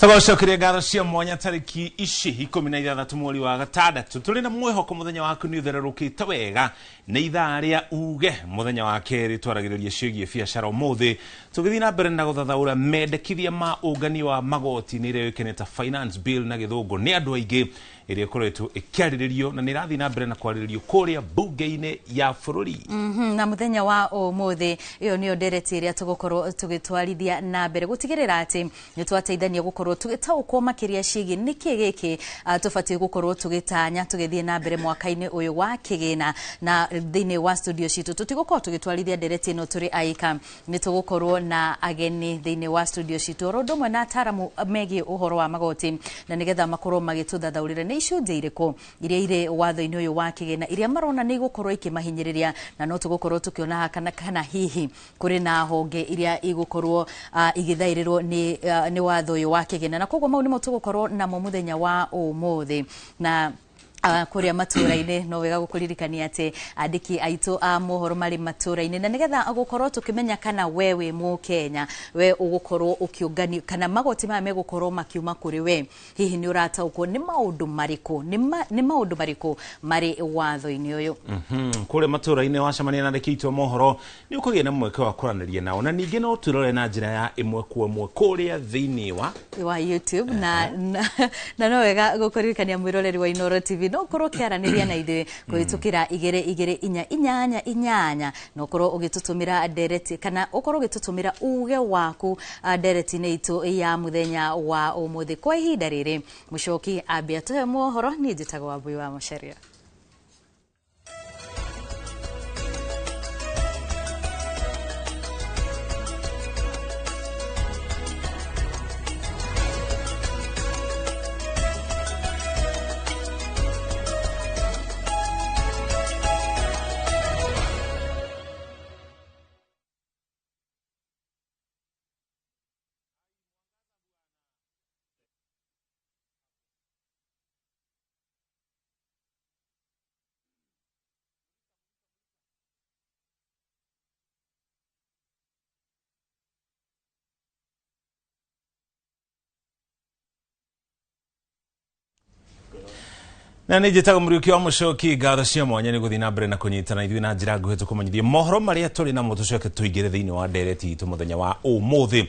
Tũgacokeria ngatho cia mwanya tarĩki ici 16 mweri wa gatandatũ tũrĩ na mwĩhoko mũthenya waku nĩ ũthererũkĩte wega nĩ ithaa rĩa uge mũthenya wa kerĩ twaragĩrĩria ciĩgiĩ biacara ũmũthĩ tũgĩthiĩ na mbere na gũthathaũra mendekithia ma ũngania wa magoti nĩ ĩrĩa yũĩkaine ta finance bill na gĩthũngũ nĩ andũ aingĩ ĩrĩa ĩkoretwo ĩkĩarĩrĩrio na nĩ ĩrathiĩ na mbere na kwarĩrĩrio kũrĩa mbunge-inĩ ya bũrũri. Na muthenya wa umuthi iyo niyo ndereti iria tugukorwo tugitwarithia na mbere gutigirira ati ni twateithania gukorwo tugitaukwo makiria ciigi niki giki tubatiĩ gukorwo tugitanya tugithie na mbere mwaka-inĩ ũyũ wa kĩgĩna. Na thĩinĩ wa studio citu tutigukorwo tugitwarithia ndereti ĩno tũrĩ aika, nĩ tũgũkorwo na ageni thĩinĩ wa studio citu oro ũndũ ũmwe na ataramu megiĩ ũhoro wa magoti, na nĩgetha makorwo magĩtũthathaũrĩra nĩ icunjĩ irĩkũ iria irĩ watho-inĩ ũyũ wa kĩgĩna iria marona nĩ igũkorwo ikĩmahinyĩrĩria, na no tũgũkorwo tũkĩona kana hihi kũrĩ na honge iria igũkorwo igĩthaĩrĩrwo nĩ watho ũyũ wa kĩgĩna. Na koguo mau nĩmo tũgũkorwo namo mũthenya wa ũmũthĩ. Na kuria matũra-inĩ no wega gũkũririkania atĩ andĩki aitũ a mohoro marĩ matũra-inĩ, na nĩgetha gũkorwo tũkĩmenya kana we wĩ mũkenya we ũgũkorwo ũkĩũnganio kana magoti maya megũkorwo makiuma kũrĩ we, hihi nĩ ũrataũkwo nĩ maũndũ marĩkũ, nĩ maũndũ marĩkũ marĩ watho-inĩ ũyũ. Kũrĩa matũra-inĩ wacemania na andĩki aitũ a mohoro nĩ ũkũgĩa na mweke wa kwaranĩria nao, na ningĩ no twĩrore na njĩra ya ĩmwe kwa ĩmwe kũrĩa thĩinĩ wa YouTube. Na no wega gũkũririkania mwĩroreri wa Inooro TV no ũkorwo ũkĩaranĩria na ithuĩ kũhĩtũkĩra 2 2 4 8 8, na ũkorwo ũgĩtũtũmĩra ndereti kana ũkorwo ũgĩtũtũmĩra uge waku ndereti-inĩ itũ ya mũthenya wa ũmũthĩ. Kwa ihinda rĩrĩ Mũcoki ambia atũhe mohoro, niĩ njĩtagwo Wambui wa Macharia. Na nĩ njĩtagwo Mũriũki wa Mũcoki, ngatho cia mwanya nĩ gũthiĩ na mbere na kũnyitana ithuĩ na njĩra nguhĩ tũkũmenyithie mohoro marĩa tũrĩ namo tũcoke tũingĩre thĩinĩ wa ndereti itũ mũthenya wa ũmũthĩ.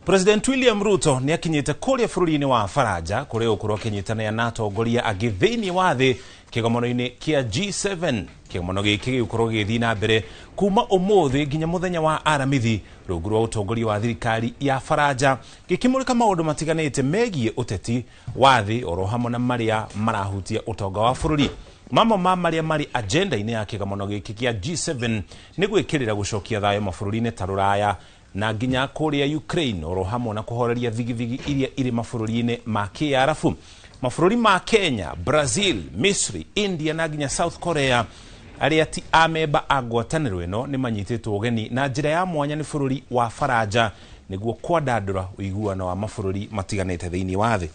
President William Ruto nĩ akinyĩte kũrĩa bũrũri-inĩ wa Faranja kũrĩa ũkorwo akĩnyitanĩra na atongoria angĩ thĩinĩ wa thĩ kĩgomano-inĩ kĩa G7. Kĩgomano gĩkĩ gĩgũkorwo gĩgĩthiĩ na mbere kuma ũmũthĩ nginya mũthenya wa Aramithi rungu rwa ũtongoria wa thirikari ya Faranja, gĩkĩmũrĩka maũndũ matiganĩte megiĩ ũteti wa thĩ oro hamwe na marĩa marahutia ũtonga wa bũrũri. Mamwe ma marĩa marĩ agenda-inĩ ya kĩgomano gĩkĩ kĩa G7 nĩ gwĩkĩrĩra gũcokia thayũ mabũrũri-inĩ ta Rũraya na nginya kũrĩa Ukraine oro hamwe na kũhoreria thigithigi iria irĩ mabũrũri-inĩ ma Kĩarabu. Mabũrũri ma Kenya, Brazil, Misri, India na nginya South Korea arĩa ti amemba a ngwatanĩro ĩno nĩ manyitĩtwo ũgeni na njĩra ya mwanya nĩ bũrũri wa Faranja nĩguo kwandandũra ũiguano wa mabũrũri matiganĩte thĩinĩ wa thĩ.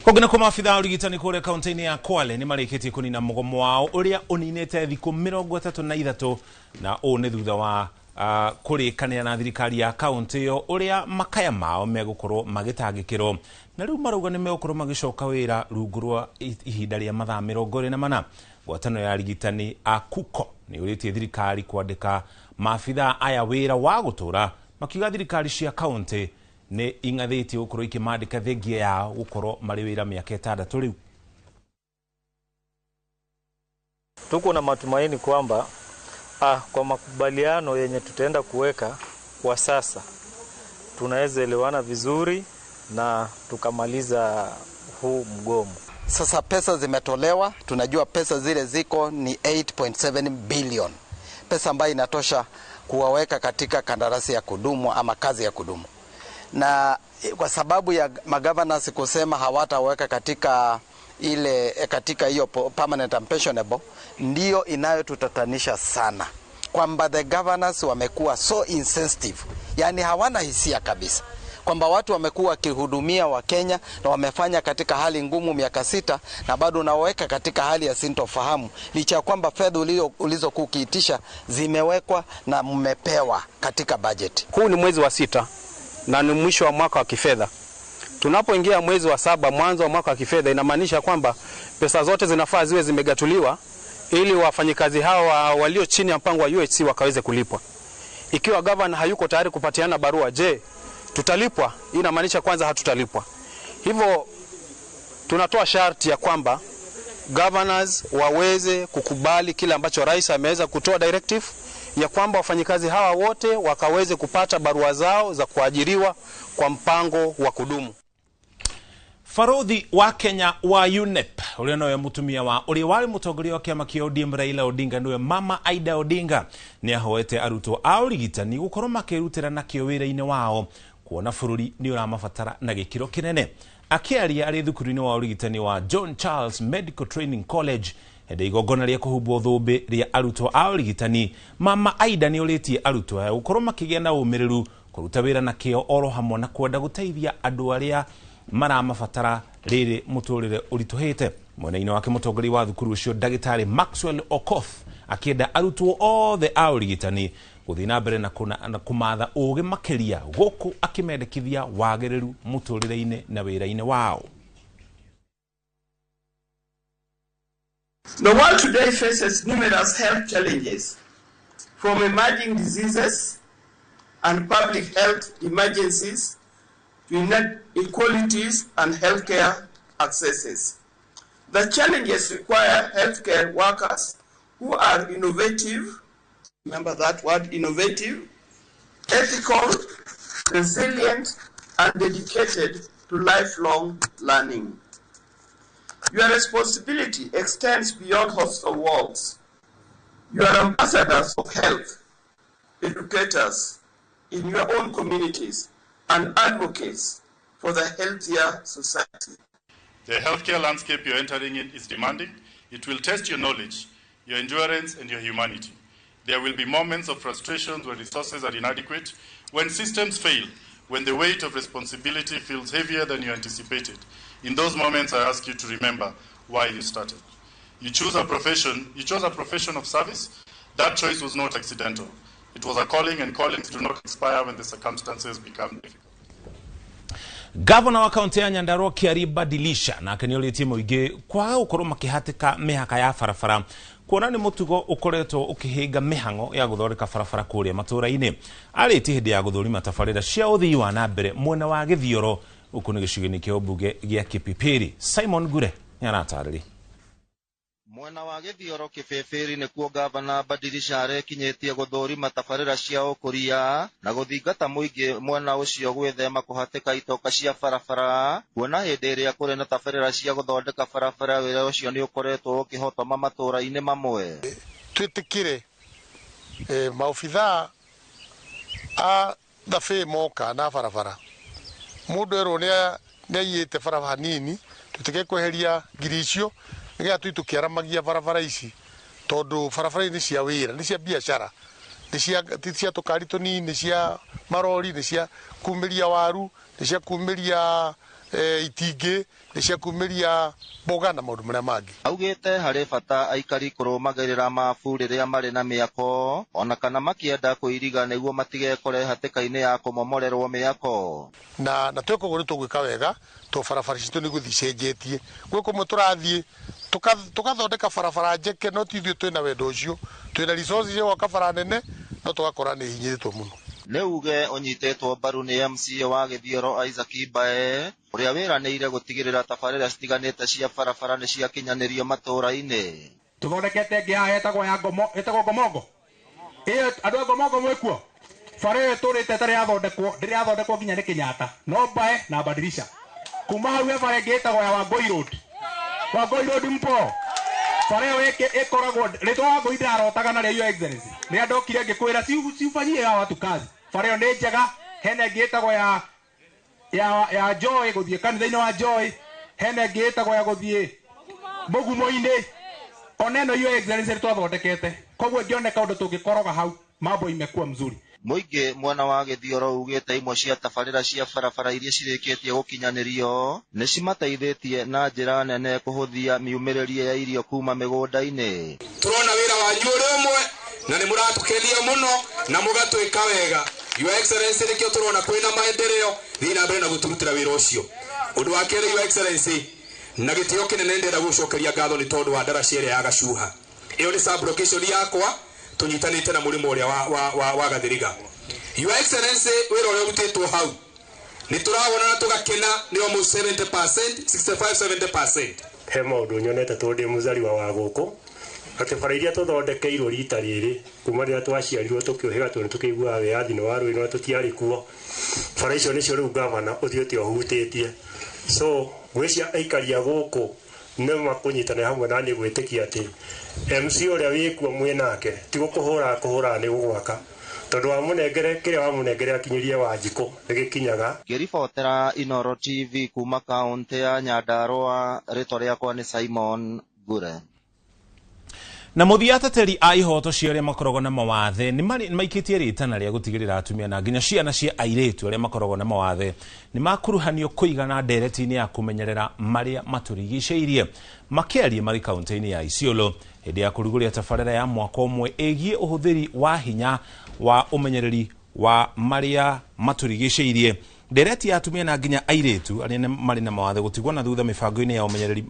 Kũngĩ na maabitha a ũrigitani kũrĩa kaunti-inĩ ya Kwale nĩ marĩkĩtie kũnina mũgomo wao ũrĩa ũninĩte thikũ 33, na ũũ nĩ thutha wa kũrĩkanĩra na thirikari ya kaunti ĩyo ũrĩa makaya mao megũkorwo magĩtangĩkĩrwo, na rĩu marauga nĩ megũkorwo magĩcoka wĩra rungu rwa ihinda rĩa mathaa 24. Ngwatanĩro ya arigitani a KUKO nĩ yũrĩtie thirikari kwandĩka maabitha aya wĩra wa gũtũra, makiuga thirikari cia kaunti nĩ ing'athĩtie gũkorwo ikĩmandĩka thengia yao gũkorwo marĩ wĩra mĩaka 6 rĩu. Tuko na matumaini kwamba kwa makubaliano yenye tutaenda kuweka kwa sasa tunaweza elewana vizuri na tukamaliza huu mgomo. Sasa pesa zimetolewa, tunajua pesa zile ziko ni 8.7 billion. Pesa ambayo inatosha kuwaweka katika kandarasi ya kudumu ama kazi ya kudumu. Na kwa sababu ya magovernors kusema hawataweka katika ile katika hiyo permanent and pensionable, ndio inayotutatanisha sana, kwamba the governors wamekuwa so insensitive, yani hawana hisia kabisa. kwamba watu wamekuwa wakihudumia Wakenya na wamefanya katika hali ngumu miaka 6 na bado unaweka katika hali ya sintofahamu, licha ya kwamba fedha ulizokuwa ukiitisha zimewekwa na mmepewa katika bajeti. Huu ni mwezi wa 6 na ni mwisho wa mwaka wa kifedha. Tunapoingia mwezi wa 7, mwanzo wa mwaka wa kifedha, inamaanisha kwamba pesa zote zinafaa ziwe zimegatuliwa ili wafanyikazi hawa walio chini ya mpango wa UHC wakaweze kulipwa. Ikiwa gavana hayuko tayari kupatiana barua, je, tutalipwa? Inamaanisha kwanza hatutalipwa. Hivyo tunatoa sharti ya kwamba governors waweze kukubali kile ambacho rais ameweza kutoa directive ya kwamba wafanyikazi hawa wote wakaweze kupata barua zao za kuajiriwa kwa mpango wa kudumu. Barothi wa Kenya wa UNEP uria nowe mutumia wa uria wari mutongoria wa kiama kia ODM Raila Odinga niwe Mama Aida Odinga ni ahoete arutwo a urigitani gukorwo makirutira na kio wira-ini wao kuona bururi ni uramabatara na gikiro kinene. Akiaria ari thukuru-ini wa urigitani wa John Charles Medical Training College hĩndĩ igongona rĩa kũhumbwo thũmbĩ rĩa arutwo a ũrigitani, Mama Aida nĩ ũrĩtie arutwo aya gũkorwo makĩgĩa na ũmĩrĩru kũruta wĩra na kĩo oro hamwe na kwenda gũteithia andũ arĩa maramabatara rĩrĩ mũtũrĩre ũritũhĩte. Mwena-inĩ wake mũtongoria wa thukuru ũcio ndagĩtarĩ Maxwell Okoth akĩenda arutwo othe a ũrigitani gũthiĩ na mbere na kũmatha ũgĩ makĩria gũkũ akĩmendekithia wagĩrĩru mũtũrĩre-inĩ na wĩra-inĩ wao. The world today faces numerous health challenges, from emerging diseases and public health emergencies to inequalities and healthcare accesses. The challenges require healthcare workers who are innovative, remember that word, innovative, ethical, resilient, and dedicated to lifelong learning. Your responsibility extends beyond hospital walls. You are ambassadors of health, educators in your own communities, and advocates for the healthier society. The healthcare landscape you're entering in is demanding. It will test your knowledge, your endurance, and your humanity. There will be moments of frustrations when resources are inadequate, when systems fail, when the weight of responsibility feels heavier than you anticipated. In those moments, I ask you to remember why you started. You chose a profession of service. That choice was not accidental. It was a calling, and callings do not expire when the circumstances become difficult. Gavana wa kaunti ya Nyandarua Kiari Badilisha nake nĩ ũrĩtie mũingĩ kwaga gũkorwo makĩhatĩka mĩhaka ya barabara kuona nĩ mũtugo ũkoretwo ũkĩhĩnga mĩhang'o ya gũthondeka barabara kũrĩa matũũra-inĩ. Arĩtie hĩndĩ ya gũthũrima tabarĩra cia ũthii wa na mbere mwena wa Gĩthioro gũkũ nĩ gĩcigo-inĩ kĩa ũmbunge gĩa Kipipiri. Simon Ngure nĩ aratarĩria. Mwena wa Gĩthioro Kĩbĩbĩri nĩkuo gavana Badilisha arekinyĩtie gũthũrima tabarĩra cia ũkũria na gũthingata mũingĩ mwena ũcio gwĩthema kũhatĩka itoka cia barabara, kuona hĩndĩ ĩrĩa kũrĩ na tabarĩra cia gũthondeka barabara wĩra ũcio nĩ ũkoretwo ũkĩhotoma matũũra-inĩ mamwe. Twĩtĩkĩre maobithaa a thabĩ moka na barabara, mũndũ erwo nĩ aiyĩte barabara nini, twĩtĩkĩre kweheria ngiri icio nĩgetha tũthiĩ tũkĩaramagia barabara ici, tondũ barabara nĩ cia wĩra, nĩ cia biacara, nĩ cia tũkari tũnini, nĩ cia marori, nĩ cia kumĩria waru, nĩ cia kumĩria itingĩ, nĩ cia kumĩria mboga na maũndũ marĩa mangĩ. Augĩte harĩ bata aikari kũrũmagĩrĩra mabu rĩrĩa marĩ na mĩako ona kana makĩenda kũiriga nĩguo matigekore hatĩka-inĩ ya kũmomorerwo mĩako. Na tweka ũguo nĩ tũgwĩka wega tondũ barabara citũ nĩ gũthiĩ icenjetie. Gwĩ kũmwe tũrathiĩ tukathondeka barabara njeke, no ti ithuĩ twĩna wendo ũcio, twĩna resources cia gwaka bara nene no tũgakora nĩ hinyĩrĩtwo mũno. Nĩ uge ũnyitĩtwo mbaru nĩ MCA wa Gĩthioro Isaac Mbae ũrĩa wĩranĩire gũtigĩrĩra tabarĩra citiganĩte cia barabara nĩ ciakinyanĩrio matũũra-inĩ. Tũthondekete ĩngĩ haha ĩtagwo ya Ngomo, ĩtagwo Ngomongo. Ĩyo andũ a Ngomongo mwĩkuo? Bara ĩyo ĩtũrĩte ĩtarĩ yathondekwo, ndĩrĩ yathondekwo nginya nĩ Kenyatta, no Mbae na Badilisha. Kuma hau he bara ĩngĩ ĩtagwo ya Wangũi Road. Wangũi Road mpo. Bara ĩyo ĩkoragwo rĩtwa Wangũi ndĩrarotaga narĩo, Your Excellency. Rĩrĩa ndokire ngĩkwĩra ciufanyie hawa watu kazi. Bara ĩyo nĩ njega, hena ĩngĩ ĩtagwo ya Joy gũthiĩ kanitha-inĩ wa Joy, hena ĩngĩ ĩtagwo ya gũthiĩ Mũgumo-inĩ. Ona ĩno Your Excellency nĩ twathondekete. Koguo ĩngĩoneka ũndũ tũngĩkoroga hau, mambo imekuwa mzuri. Mũingĩ mwena wa Gĩthioro ugĩte imwe cia tabarĩra cia barabara iria cirĩkĩtie gũkinyanĩrio nĩ cimateithĩtie na njĩra nene kũhũthia miumĩrĩrie ya irio kuma mĩgũnda-inĩ. Turona wĩra wanyu ũrĩ ũmwe na nĩ mũratũkenia mũno na mũgatwĩka wega. Your Excellency, nĩkĩo tũrona kwĩna maendeleo, thiĩ na mbere na gũtũrutĩra wĩra ũcio. Ũndũ wa kerĩ, Your Excellency, na gĩtĩo kĩnene ndĩrenda gũcokeria ngatho nĩ tondũ wa ndaraca ĩrĩa ya Gacuha. Ĩyo nĩ sub-location yakwa tũnyitanĩte na mũrĩmo ũrĩa wa Gathiriga. Your Excellency, wĩra ũrĩa ũrutĩtwo hau nĩ tũrawona na tũgakena, nĩ almost 70%, 65-70%. He maũndũ nyonete tondũ ndĩ mũzariwa wa gũkũ, atĩ bara iria tũthondekeirwo rita rĩrĩ kuma rĩrĩa twaciarirwo tũkĩũhĩga tondũ tũkĩiguaga wĩyathi nĩ wa rũĩ no tũtiarĩ kuo, bara icio nĩcio rĩu gavana ũthiĩte ũhutĩtie. So ngwĩciria aikari a gũkũ nĩ makũnyitanĩra hamwe na niĩ gwĩtĩkia atĩ MC ũrĩa wĩkuo mwĩ nake ti gũkũhũra kũhũra nĩ gũgwaka, tondũ wamũnengere kĩrĩa wamũnengere akinyirie Wanjikũ nĩ gĩkinyaga. Ngĩribotera Inooro TV kuma kaũntĩ ya Nyandarũa, rĩtwa rĩakwa nĩ Simon Ngure. Na mũthia, ateteri a ihoto cia arĩa makoragwo na mawathe nĩ maikĩtie rĩtana rĩa gũtigĩrĩra atumia na nginya ciana cia airĩtu arĩa makoragwo na mawathe nĩ makuruhanio kũigana ndereti-inĩ ya kũmenyerera marĩa matũrigicĩirie. Makĩaria marĩ kaũntĩ-inĩ ya Isiolo hĩndĩ ya kũrugũria tabarĩra ya mwaka ũmwe ĩgiĩ ũhũthĩri wa hinya wa ũmenyereri wa marĩa matũrigicĩirie, ndereti ya atumia na nginya airĩtu arĩa marĩ na mawathe gũtigwo na thutha mĩbango-inĩ ya ũmenyereri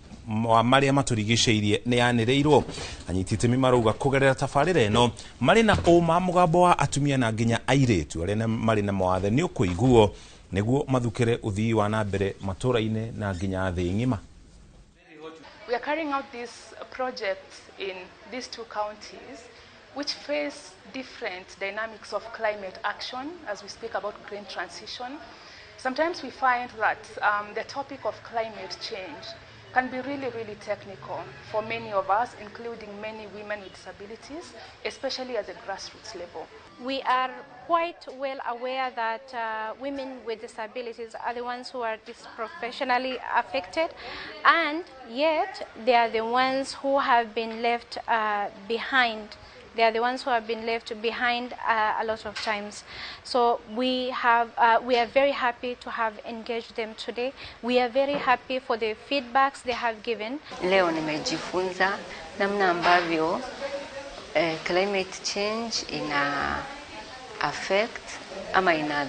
wa marĩa matũrigicĩirie nĩ yanĩrĩirwo. Anyiti itemi marauga kũgerera tabarĩra ĩno marĩ na ũma mũgambo wa atumia na nginya airĩtu arĩa marĩ na mawathe nĩ ũkũiguo nĩguo mathukĩre ũthii wa na mbere matũra-inĩ na nginya thĩ ng'ima. We are carrying out this project in these two counties, which face different dynamics of climate action as we speak about green transition. Sometimes we find that the topic of climate change can be really, really technical for many of us, including many women with disabilities, especially at the grassroots level. We are quite well aware that women with disabilities are the ones who are disproportionately affected, and yet they are the ones who have been left behind. They are the ones who have been left behind a lot of times. So we are very happy to have engaged them today. We are very happy for the feedbacks they have given. Leo nimejifunza namna ambavyo climate change ina affect ama ina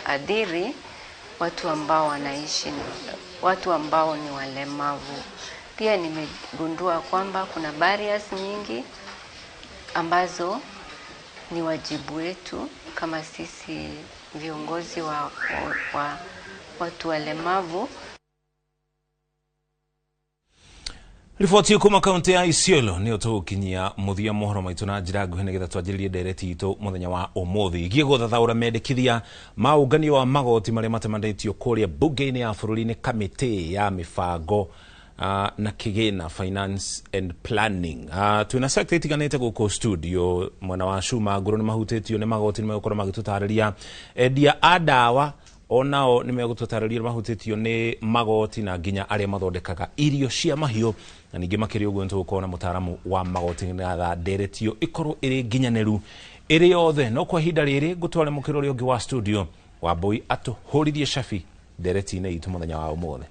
adhiri watu ambao wanaishi, watu ambao ni walemavu. Pia nimegundua kwamba kuna barriers nyingi ambazo ni wajibu wetu kama sisi viongozi wa watu walemavu. Riboti kuma kaunti ya Isiolo nĩyo tũgũkinyia mũthia mohoro maitũ na njĩra nguhĩ nĩgetha twanjĩrĩrie ndereti itũ mũthenya wa ũmũthĩ igiĩ gũthathaũra mendekithia ma ũnganio wa magoti marĩa matemanĩtio kũrĩa bunge-inĩ ya bũrũri nĩ kamĩtĩ ya mĩbango na kĩgĩna, finance and planning. Twĩna sector itiganĩte gũkũ studio, mwena wa cuma ngũrũ nĩ mahutĩtio nĩ magoti nĩ megũkorwo magĩtũtarĩria, endia a ndawa onao nĩ megũtũtarĩria mahutĩtio nĩ magoti na nginya arĩa mathondekaga irio cia mahiũ, na ningĩ makĩria ũguo nĩtũgũkorwo na mũtaaramu wa magoti nĩgetha ndereti ĩyo ĩkorwo ĩrĩ nginyanĩru ĩrĩ yothe. No kwa ihinda rĩrĩ ngũtware mũkĩra ũrĩa ũngĩ wa studio Wambui atũhũrithie cabi ndereti-inĩ itũ mũthenya wa ũmũthĩ.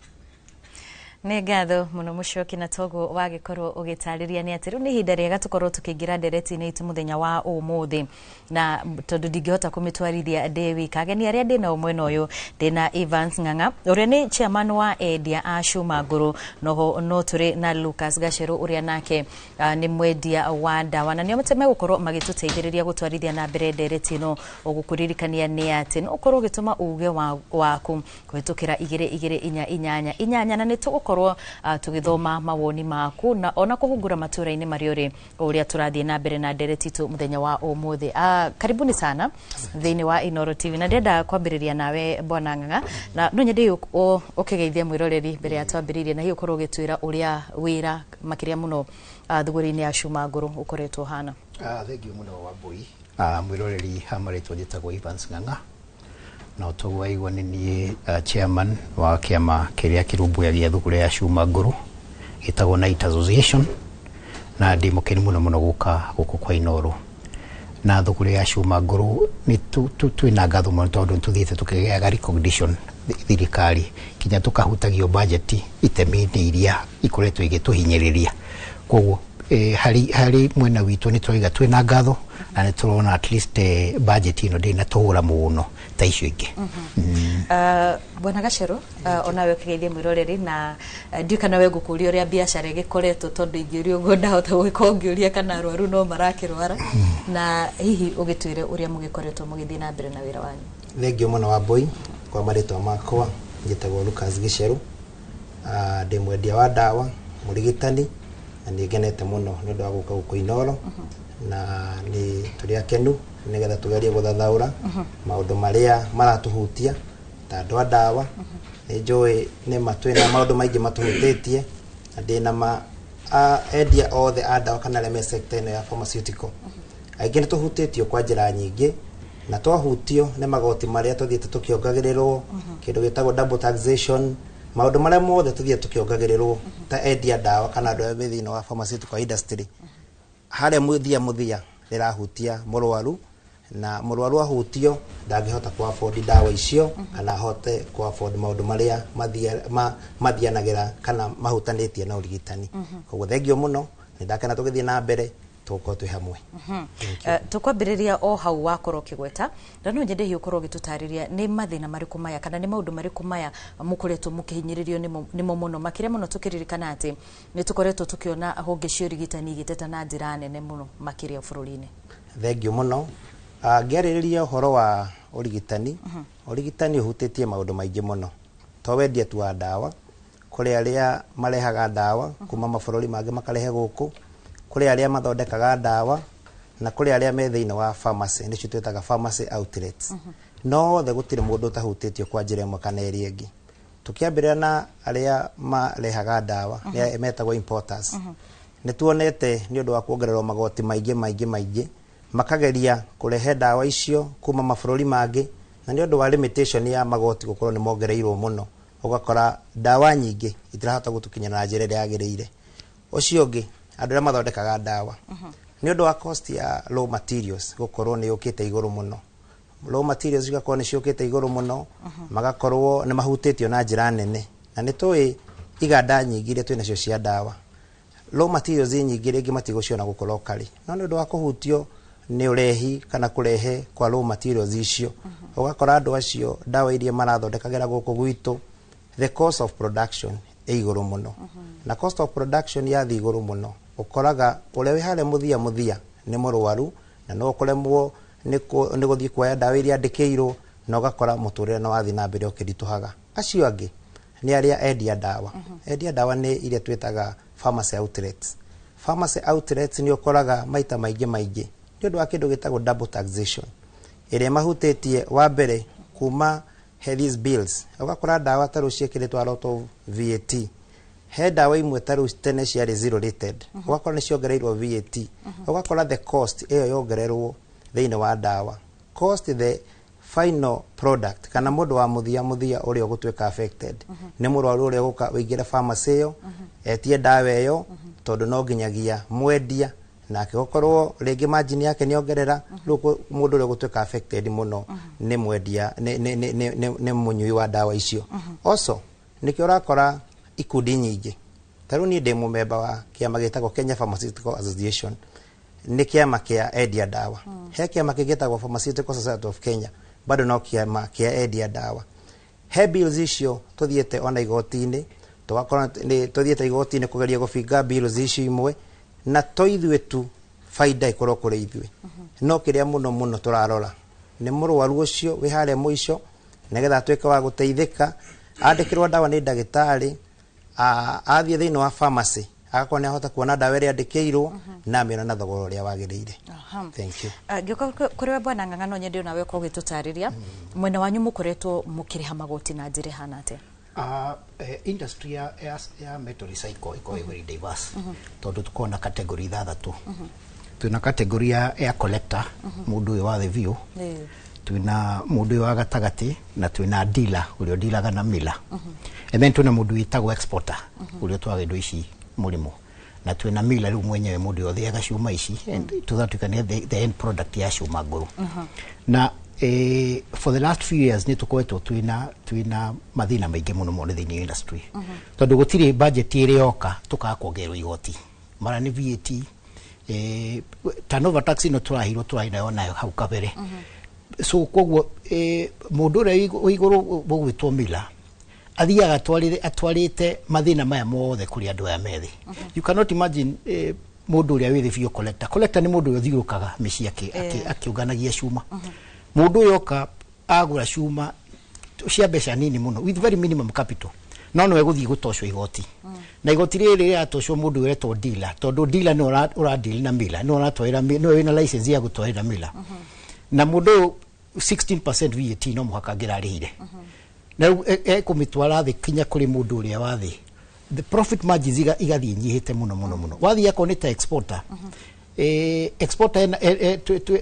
Nĩ ngatho mũno Mũcoki, na toguo wagĩkorwo ũgĩtarĩria nĩ atĩ rĩu nĩ ihinda rĩega tũkorwo tũkĩingĩra ndereti-inĩ itũ mũthenya wa ũmũthĩ, na tondũ ndingĩhota kũmĩtwarithia ndĩ wika, ageni arĩa ndĩnao mwena ũyũ ndĩna Evans Ng'ang'a ũrĩa nĩ chairman wa endia a cuma ngũrũ, noho no tũrĩ na Lucas Gacheru ũrĩa nake nĩ mwendia wa ndawa, na nĩo megũkorwo magĩtũteithĩrĩria gũtwarithia na mbere ndereti ĩno. Ũgũkũririkania nĩ atĩ no ũkorwo ũgĩtũma uge waku kũhĩtũkĩra 2 2 4 8 8, na nĩ tũgũkorwo tũgĩthoma mawoni maku na ona kũhungura matũra-inĩ marĩa ũrĩ ũrĩa tũrathiĩ na mbere na ndereti itũ mũthenya wa ũmũthĩ. Karibuni sana thĩinĩ wa Inooro TV, na ndĩrenda kwambĩrĩria nawe Bwana Ng'ang'a, na no nyende ũkĩgeithie mwĩroreri mbere ya twambĩrĩirie, na hihi ũkorwo ũgĩtwĩra ũrĩa wĩra makĩria mũno thũgũrĩ-inĩ ya cuma ngũrũ ũkoretwo ũhana. Thengiũ mũno Wambui. Mwĩroreri ha marĩtwa njĩtagwo Evans Ng'ang'a, na toguo waigua nĩ niĩ chairman wa kĩama kĩrĩa kĩrũmbũyagia thũgũrĩ ya cuma ngũrũ gĩtagwo Night Association, na ndĩ mũkenu mũno mũno gũka gũkũ kwa Inooro. Na thũgũrĩ ya cuma ngũrũ nĩ twĩna ngatho mũno tondũ nĩ tũthiĩte tũkĩgĩaga recognition thirikari kinya tũkahutagio budget itemi-inĩ iria ikoretwo igĩtũhinyĩrĩria. Koguo harĩ mwena witũ nĩ tũraiga twĩna ngatho na nĩ tũrona at least budget ĩno ndĩnatũhũra mũno ta icio ingĩ. Bwana Gacheru, onawe ũkĩgeithia mwĩroreri na ndiũ kana we ngũkũria ũrĩa biacara ĩgĩkoretwo tondũ ingĩũria ũguo ndahota gũgĩkorwo ngĩũria kana arwaru no marakĩrwara, na hihi ũgĩtwĩre ũrĩa mũgĩkoretwo mũgĩthiĩ na mbere na wĩra wanyu. Thengio mũno Wambui. Kwa marĩtwa makwa njĩtagwo Lucas Gicheru, ndĩ mwendia wa ndawa, mũrigitani, na nĩ ngenete mũno nĩ ũndũ wa gũka gũkũ Inooro, na nĩ tũrĩ akenu nĩgetha tũgerie gũthathaũra maũndũ marĩa maratũhutia ta andũ a ndawa. Nĩ njũĩ nĩma twĩna maũndũ maingĩ matũhutĩtie, na ndĩna ma endia othe a ndawa kana arĩa me sector ĩno ya pharmaceutical aingĩ nĩ tũhutĩtio kwa njĩra nyingĩ, na twahutio nĩ magoti marĩa tũthiĩte tũkĩongagĩrĩrwo, kĩndũ gĩtagwo double taxation, maũndũ marĩa mothe tũthiĩte tũkĩongagĩrĩrwo ta endia ndawa kana andũ arĩa me thĩinĩ wa pharmaceutical industry. Harĩa mũthia mũthia rĩrahutia mũrwaru, na mũrwaru ahutio ndangĩhota ku afford ndawa icio kana ahote ku afford maũndũ marĩa mathianagĩra kana mahutanĩtie na ũrigitani. Koguo thengio mũno, nĩ ndakena tũgĩthiĩ na mbere tũgũkorwo twĩ hamwe. Tũkwambĩrĩria o hau wakorwo ũkĩgweta, na no nyende hihi ũkorwo ũgĩtũtarĩria nĩ mathĩna marĩkũ maya kana nĩ maũndũ marĩkũ maya mũkoretwo mũkĩhinyĩrĩrio nĩmo mũno makĩria mũno, tũkĩririkana atĩ nĩ tũkoretwo tũkĩona honge cia ũrigitani igĩteta na njĩra nene mũno makĩria bũrũri-inĩ. Thengio mũno. Ngĩarĩrĩria ũhoro wa ũrigitani, ũrigitani ũhutĩtie maũndũ maingĩ mũno, to wendia tu wa ndawa. Kũrĩ arĩa marehaga ndawa kuma mabũrũri mangĩ makarehe gũkũ, kũrĩ arĩa mathondekaga ndawa, na kũrĩ arĩa me thĩinĩ wa pharmacy, nĩcio twĩtaga pharmacy outlets. No othe gũtirĩ mũndũ ũtahutĩtio kwa njĩra ĩmwe kana ĩrĩa ĩngĩ. Tũkĩambĩrĩria na arĩa marehaga ndawa, nĩ metagwo importers, nĩ tuonete nĩ ũndũ wa kuongererwo magoti maingĩ maingĩ maingĩ, makageria kũrehe ndawa icio kuma mabũrũri mangĩ, na nĩ ũndũ wa limitation ya magoti gũkorwo nĩ mongereirwo mũno, ũgakora ndawa nyingĩ itirahota gũtũkinyĩra na njĩra ĩrĩa yagĩrĩire. Ũcio ũngĩ, andũ arĩa mathondekaga ndawa, nĩ ũndũ wa cost ya raw materials gũkorwo nĩ yũkĩte igũrũ mũno, raw materials igakorwo nĩ ciũkĩte igũrũ mũno, magakorwo nĩ mahutĩtio na njĩra nene, na nĩ tũĩ iganda nyingĩ iria twĩnacio cia ndawa, raw materials nyingĩ rĩngĩ matigũciona gũkũ locally, no nĩ ũndũ wa kũhutio nĩ ũrehi kana kũrehe kwa raw materials icio, ũgakora andũ acio ndawa iria marathondekagĩra gũkũ gwitũ, the cost of production ĩ igũrũ mũno, na cost of production yathiĩ igũrũ mũno, ũkoraga ũrĩa wĩ harĩa mũthia mũthia nĩ mũrwaru, na no ũkoremwo nĩ gũthiĩ kuoya ndawa iria andĩkĩirwo, na ũgakora mũtũrĩre no wathiĩ na mbere ũkĩritũhaga. Acio angĩ nĩ arĩa endia ndawa. Endia ndawa nĩ iria twĩtaga pharmacy outlets. Pharmacy outlets nĩ ũkoraga maita maingĩ maingĩ nĩ ũndũ wa kĩndũ gĩtagwo double taxation ĩrĩa mahutĩtie wa mbere kuma he these bills, ũgakora ndawa ta rĩu ciĩkĩrĩtwo a lot of VAT. He ndawa imwe ta rĩu tene ciarĩ zero rated, ũgakora nĩ ciongereirwo VAT, ũgakora the cost ĩyo yongererwo thĩinĩ wa ndawa, cost the final product kana mũndũ wa mũthia mũthia ũrĩa ũgũtuĩka affected nĩ mũrwaru ũrĩa ũgũka ũingĩre pharmacy ĩyo etie ndawa ĩyo, tondũ no nginyagia mwendia nake gũkorwo rĩngĩ margin yake nĩ ongerera. Rĩu mũndũ ũrĩa ũgũtuĩka affected mũno nĩ mwendia, nĩ mũnyui wa ndawa icio. Also nĩkĩo ũrakora ikundi nyingĩ, ta rĩu niĩ ndĩ mũmemba wa kĩama gĩtagwo Kenya Pharmaceutical Association, nĩ kĩama kĩa endia ndawa. He kĩama kĩngĩ gĩtagwo Pharmaceutical Society of Kenya, bado no kĩama kĩa endia ndawa. He bills icio tũthiĩte ona igoti-inĩ, tũgakorwo nĩ tũthiĩte igoti-inĩ kũgeria gũbinga bills icio imwe, na to ithuĩ tu faida ĩkorwo kũrĩ ithuĩ, no kĩrĩa mũno mũno tũrarora nĩ mũrwaru ũcio wĩ harĩa mũico, nĩgetha atuĩke wa gũteithĩka, andĩkĩrwo ndawa nĩ ndagĩtarĩ, athiĩ thĩinĩ wa pharmacy agakorwo nĩ ahota kuona ndawa ĩrĩa andĩkĩirwo na amĩona na thogora ũrĩa wagĩrĩire. Thank you. Ngĩũka kũrĩ we Bwana Ng'ang'a, no nyende onawe ũkorwo ũgĩtũtarĩria mwena wanyu mũkoretwo mũkĩrĩha magoti na njĩra ĩhana atĩa? Industry ya metal recycle ĩkoragwo very diverse tondũ tũkoragwo na category ithathatũ. Twĩna category ya collector, mũndũ ũyũ wa thĩ biũ, twĩna mũndũ ũyũ wa gatagatĩ, na twĩna dealer ũrĩa ũdealaga na miller, and then twĩna mũndũ wĩtagwo exporter ũrĩa ũtwaraga indo ici mũrĩmo. Na twĩna miller rĩu mwenyewe, mũndũ ũrĩa ũthĩaga cuma ici tũgatuĩka nĩ the end product ya cuma ngũrũ. Na for the last few years nĩ tũkoretwo twĩna mathĩna maingĩ mũno mũno thĩinĩ wa industry, tondũ gũtirĩ budget ĩrĩ yoka tũkaga kuongererwo igoti, mara nĩ VAT, turnover tax ĩno tũraheirwo, tũrarĩ nayo hau kabere. So koguo mũndũ ũrĩa wĩ igũrũ ũgwĩtwo miller athiaga atwarĩte mathĩna maya mothe kũrĩ andũ aya methĩ. You cannot imagine, mũndũ ũrĩa wĩ thĩ biũ, collector. Collector nĩ mũndũ ũrĩa ũthiũrũkaga mĩciĩ akĩũnganagia cuma. Mũndũ ũyũ oka agũra cuma cia mbeca nini mũno, with very minimum capital, no nĩwe gũthiĩ gũtocwo igoti, na igoti rĩrĩ rĩratocwo mũndũ ũretwo dealer, tondũ dealer nĩwe ũra deal na miller, nĩwe ũratwarĩra, nĩwe wĩna license ya gũtwarĩra miller. Na mũndũ ũyũ 16% VAT no mũhaka angĩrarĩhire, na rĩu ekũmĩtwara thĩ kinya kũrĩ mũndũ ũrĩa wa thĩ. The profit margins igathiĩ inyihĩte mũno mũno mũno. Wathiĩ akorwo nĩ ta exporter, exporter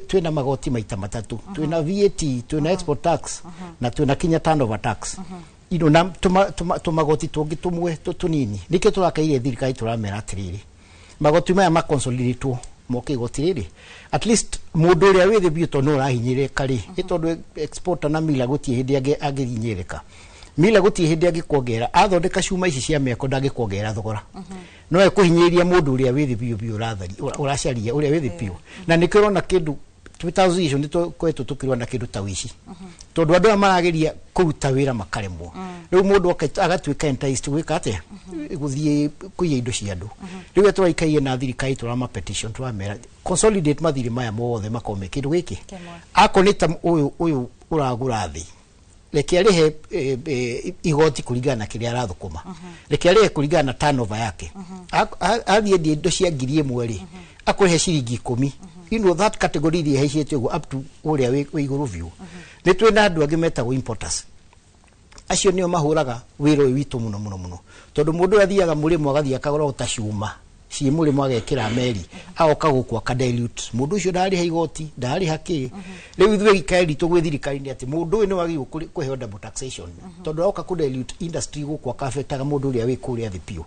twĩna magoti maita matatũ: twĩna VAT, twĩna export tax, na twĩna kinya turnover tax na tũmagoti tũngĩ tũmwe tũnini. Nĩkĩo tũrakaire thirikari, tũramera atĩrĩrĩ, magoti maya maconsolidate moke igoti rĩrĩ, at least mũndũ ũrĩa wĩ thĩ biũ, tondũ nĩ ũrahinyĩrĩrĩka rĩ, ĩ tondũ exporter na miller gũtirĩ hĩndĩ angĩhinyĩrĩrĩka. Miller gũtirĩ hĩndĩ angĩkuongerera, athondeka cuma ici cia mĩako ndangĩkuongerera thogora, no ekũhinyĩrĩria mũndũ ũrĩa wĩ thĩ biũ biũ, ũracaria ũrĩa wĩ thĩ biũ. Na nĩkĩo ũrona kĩndũ twĩ ta association nĩ tũkoretwo tũkĩrũa na kĩndũ ta ũici, tondũ andũ aya marageria kũruta wĩra makaremwo. Rĩu mũndũ agatuĩka enticed gwĩka atĩa? Gũthiĩ kũiya indo cia andũ. Rĩu tũraikaire na thirikari, tũrama petition, tũramera consolidate mathirĩ maya mothe makorwo me kĩndũ gĩkĩ. Akorwo nĩ ta ũyũ ũragũra thĩ, reke arĩhe igoti kũringana na kĩrĩa arathũkũma, reke arĩhe kũringana na turnover yake. Athiĩ endia indo cia 1000 rĩ, akũrĩhe ciringi 10. That category iria ihaicĩte ũguo up to ũrĩa wĩ igũrũ biũ. Nĩ twĩna andũ angĩ metagwo importers. Acio nĩo mahũraga wĩra ũyũ witũ mũno mũno mũno, tondũ mũndũ ũyũ athiaga mũrĩmo, agathiĩ akagũra ta cuma ciĩ mũrĩmo, agekĩra meri, agoka gũkũ aka dilute. Mũndũ ũcio ndarĩha igoti, ndarĩha kĩ. Rĩu ithuĩ ikae ritũ gwĩ thirikari nĩ atĩ mũndũ ũyũ nĩ wagĩrĩirwo kũheo double taxation, tondũ aroka kũ dilute industry gũkũ, aka-affectaga mũndũ ũrĩa wĩ kũrĩa thĩ biũ.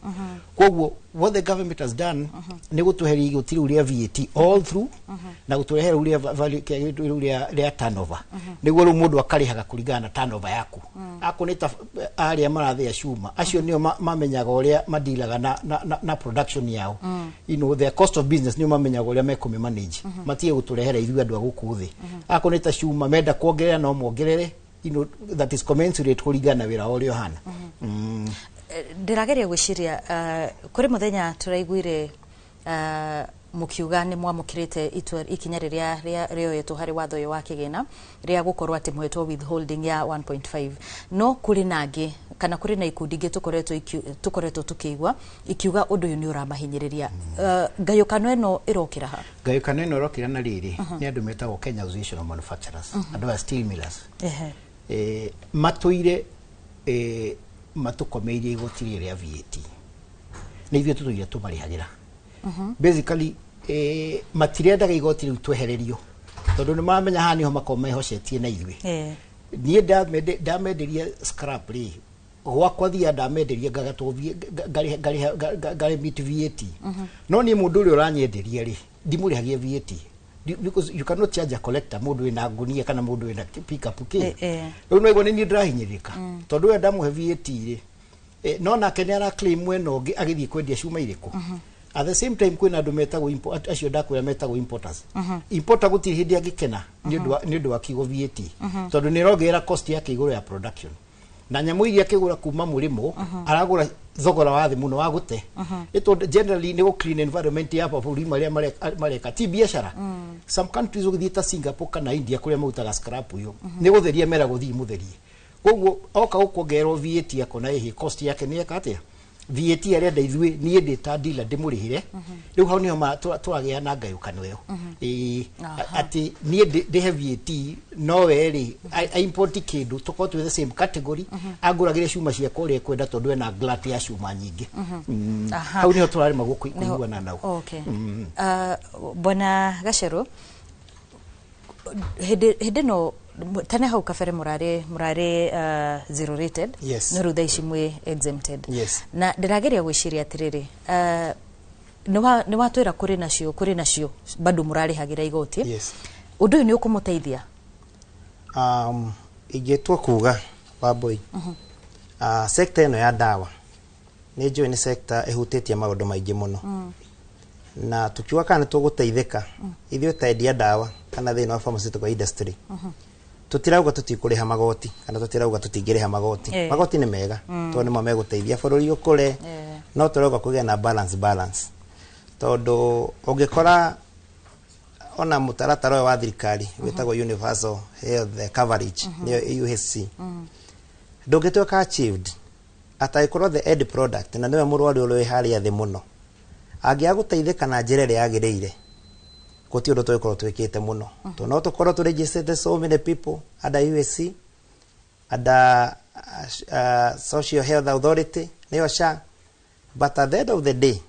Koguo what the government has done nĩ gũtweheria igoti rĩu rĩa VAT all through, na gũtũrehera rĩu rĩa value rĩu rĩa turnover, nĩguo rĩu mũndũ akarĩhaga kũringana na turnover yaku. Akorwo nĩ ta arĩa marathĩa cuma, acio nĩo mamenyaga ũrĩa madilaga na production yao, their cost of business, nĩo mamenyaga ũrĩa mekũmĩ manage. Matige gũtũrehera ithuĩ andũ a gũkũ thĩ. Akorwo nĩ ta cuma menda kuongerera, no mongerere, that is commensurate kũringana na wĩra ũrĩa ũhana. Ndĩrageria gwĩciria, kũrĩ mũthenya tũraiguire mũkiuga nĩ mwamũkĩrĩte itua, ikinya rĩrĩa rĩoyetwo harĩ watho ũyũ wa kĩgĩna rĩa gũkorwo atĩ mũhetwo withholding ya 1.5, no kũrĩ na angĩ kana kũrĩ na ikundi ingĩ tũkoretwo tũkĩigua ikiuga ũndũ ũyũ nĩ ũramahinyĩrĩria. Ngayũkano ĩno ĩrokĩra ha? Ngayũkano ĩno ĩrokĩra na rĩrĩ, nĩ andũ metagwo Kenya Association of Manufacturers, andũ aya steel millers, matũire matũkomeirie igoti rĩrĩ rĩa VAT, nĩ ithuĩ tũtũire tũmarĩhagĩra. Basically, matirendaga igoti rĩu twehererio, tondũ nĩ maramenya haha nĩho makorwo mehocetie na ithuĩ. Niĩ ndamenderia scrap rĩ, gwakwa thia ndamenderia ngagatwo ngarĩha ngaremit VAT, no niĩ mũndũ ũrĩa ũranyenderia rĩ, ndimũrĩhagia VAT, because you cannot charge a collector, mũndũ wĩna ngunia kana mũndũ wĩna pick up kĩ. Rĩu no igua nĩ niĩ ndĩrahinyĩrĩrĩka, tondũ ũyũ ndamũhe VAT rĩ, no nake nĩ ara claim mwena ũngĩ agĩthiĩ kwendia cuma irĩkũ. At the same time kwĩna andũ metagwo acio ndakwĩra metagwo importers. Importer gũtirĩ hĩndĩ angĩkena nĩ ũndũ wa kiugo VAT, tondũ nĩ ĩrongerera cost yake igũrũ ya production, na nyamũ iria akĩgũra kuma mũrĩmo, aragũra thogora wa thĩ mũno wa gũte. Nĩ tondũ generally nĩ gũ clean environment ya mabũrũri marĩa mareka ti biacara. Some countries, ũgĩthiĩ ta Singapore kana India kũrĩa marutaga scrap ũyũ, nĩ gũtheria mera gũthiĩ mũtherie. Koguo oka gũkuongererwo VAT, akona ĩhĩ cost yake nĩ eka atĩa VAT arenda ithuĩ niĩ ndĩ ta dealer ndĩmũrĩhĩre. Rĩu hau nĩho tũragĩa na ngayũkano ĩyo. Ĩĩ, atĩ niĩ ndĩhe VAT, no we rĩ a import kĩndũ tũkorwo twĩ the same category, angũragĩre cuma ciakwa ũrĩa ekwenda, tondũ ena glut ya cuma nyingĩ. Hau nĩho tũraremagwo kũiguana nao. Bwana Gacheru, hĩndĩ ĩno tene hau kabere mũrarĩ zero rated, no rĩu thaa ici mwĩ exempted. Yes. Na ndĩrageria gwĩciria atĩrĩrĩ, Nĩ watwĩra kũrĩ nacio bado mũrarĩhagĩra igoti. Yes. Ũndũ ũyũ nĩ ũkũmũteithia? Ingĩtua kuga, Wambui, sector ĩno ya ndawa nĩ njũĩ nĩ sector ĩhutĩtie maũndũ maingĩ mũno, na tukiuga kana nĩ tũgũteithĩka ithuĩ ta endia ndawa kana thĩinĩ wa pharmaceutical industry, tũtirauga tũtikũrĩha magoti kana tũtirauga tũtingĩrĩha magoti. Magoti nĩ mega, tondũ nĩmo megũteithia bũrũri ũkũre, no tũrauga kũgĩa na balance, tondũ ũngĩkora ona mũtaratara ũyũ wa thirikari wĩtagwo universal health coverage, nĩyo UHC, ndũngĩtuĩka achieved atangĩkorwo the end product, na nĩwe mũrwaru ũrĩa wĩ harĩa thĩ mũno, angĩaga gũteithĩka na njĩra ĩrĩa yagĩrĩire, gũtirĩ ũndũ tũgĩkorwo twĩkĩte mũno, tondũ no tũkorwo tũregistrĩte so many people under UHC, under Social Health Authority, nĩyo SHA, but at the end of the day,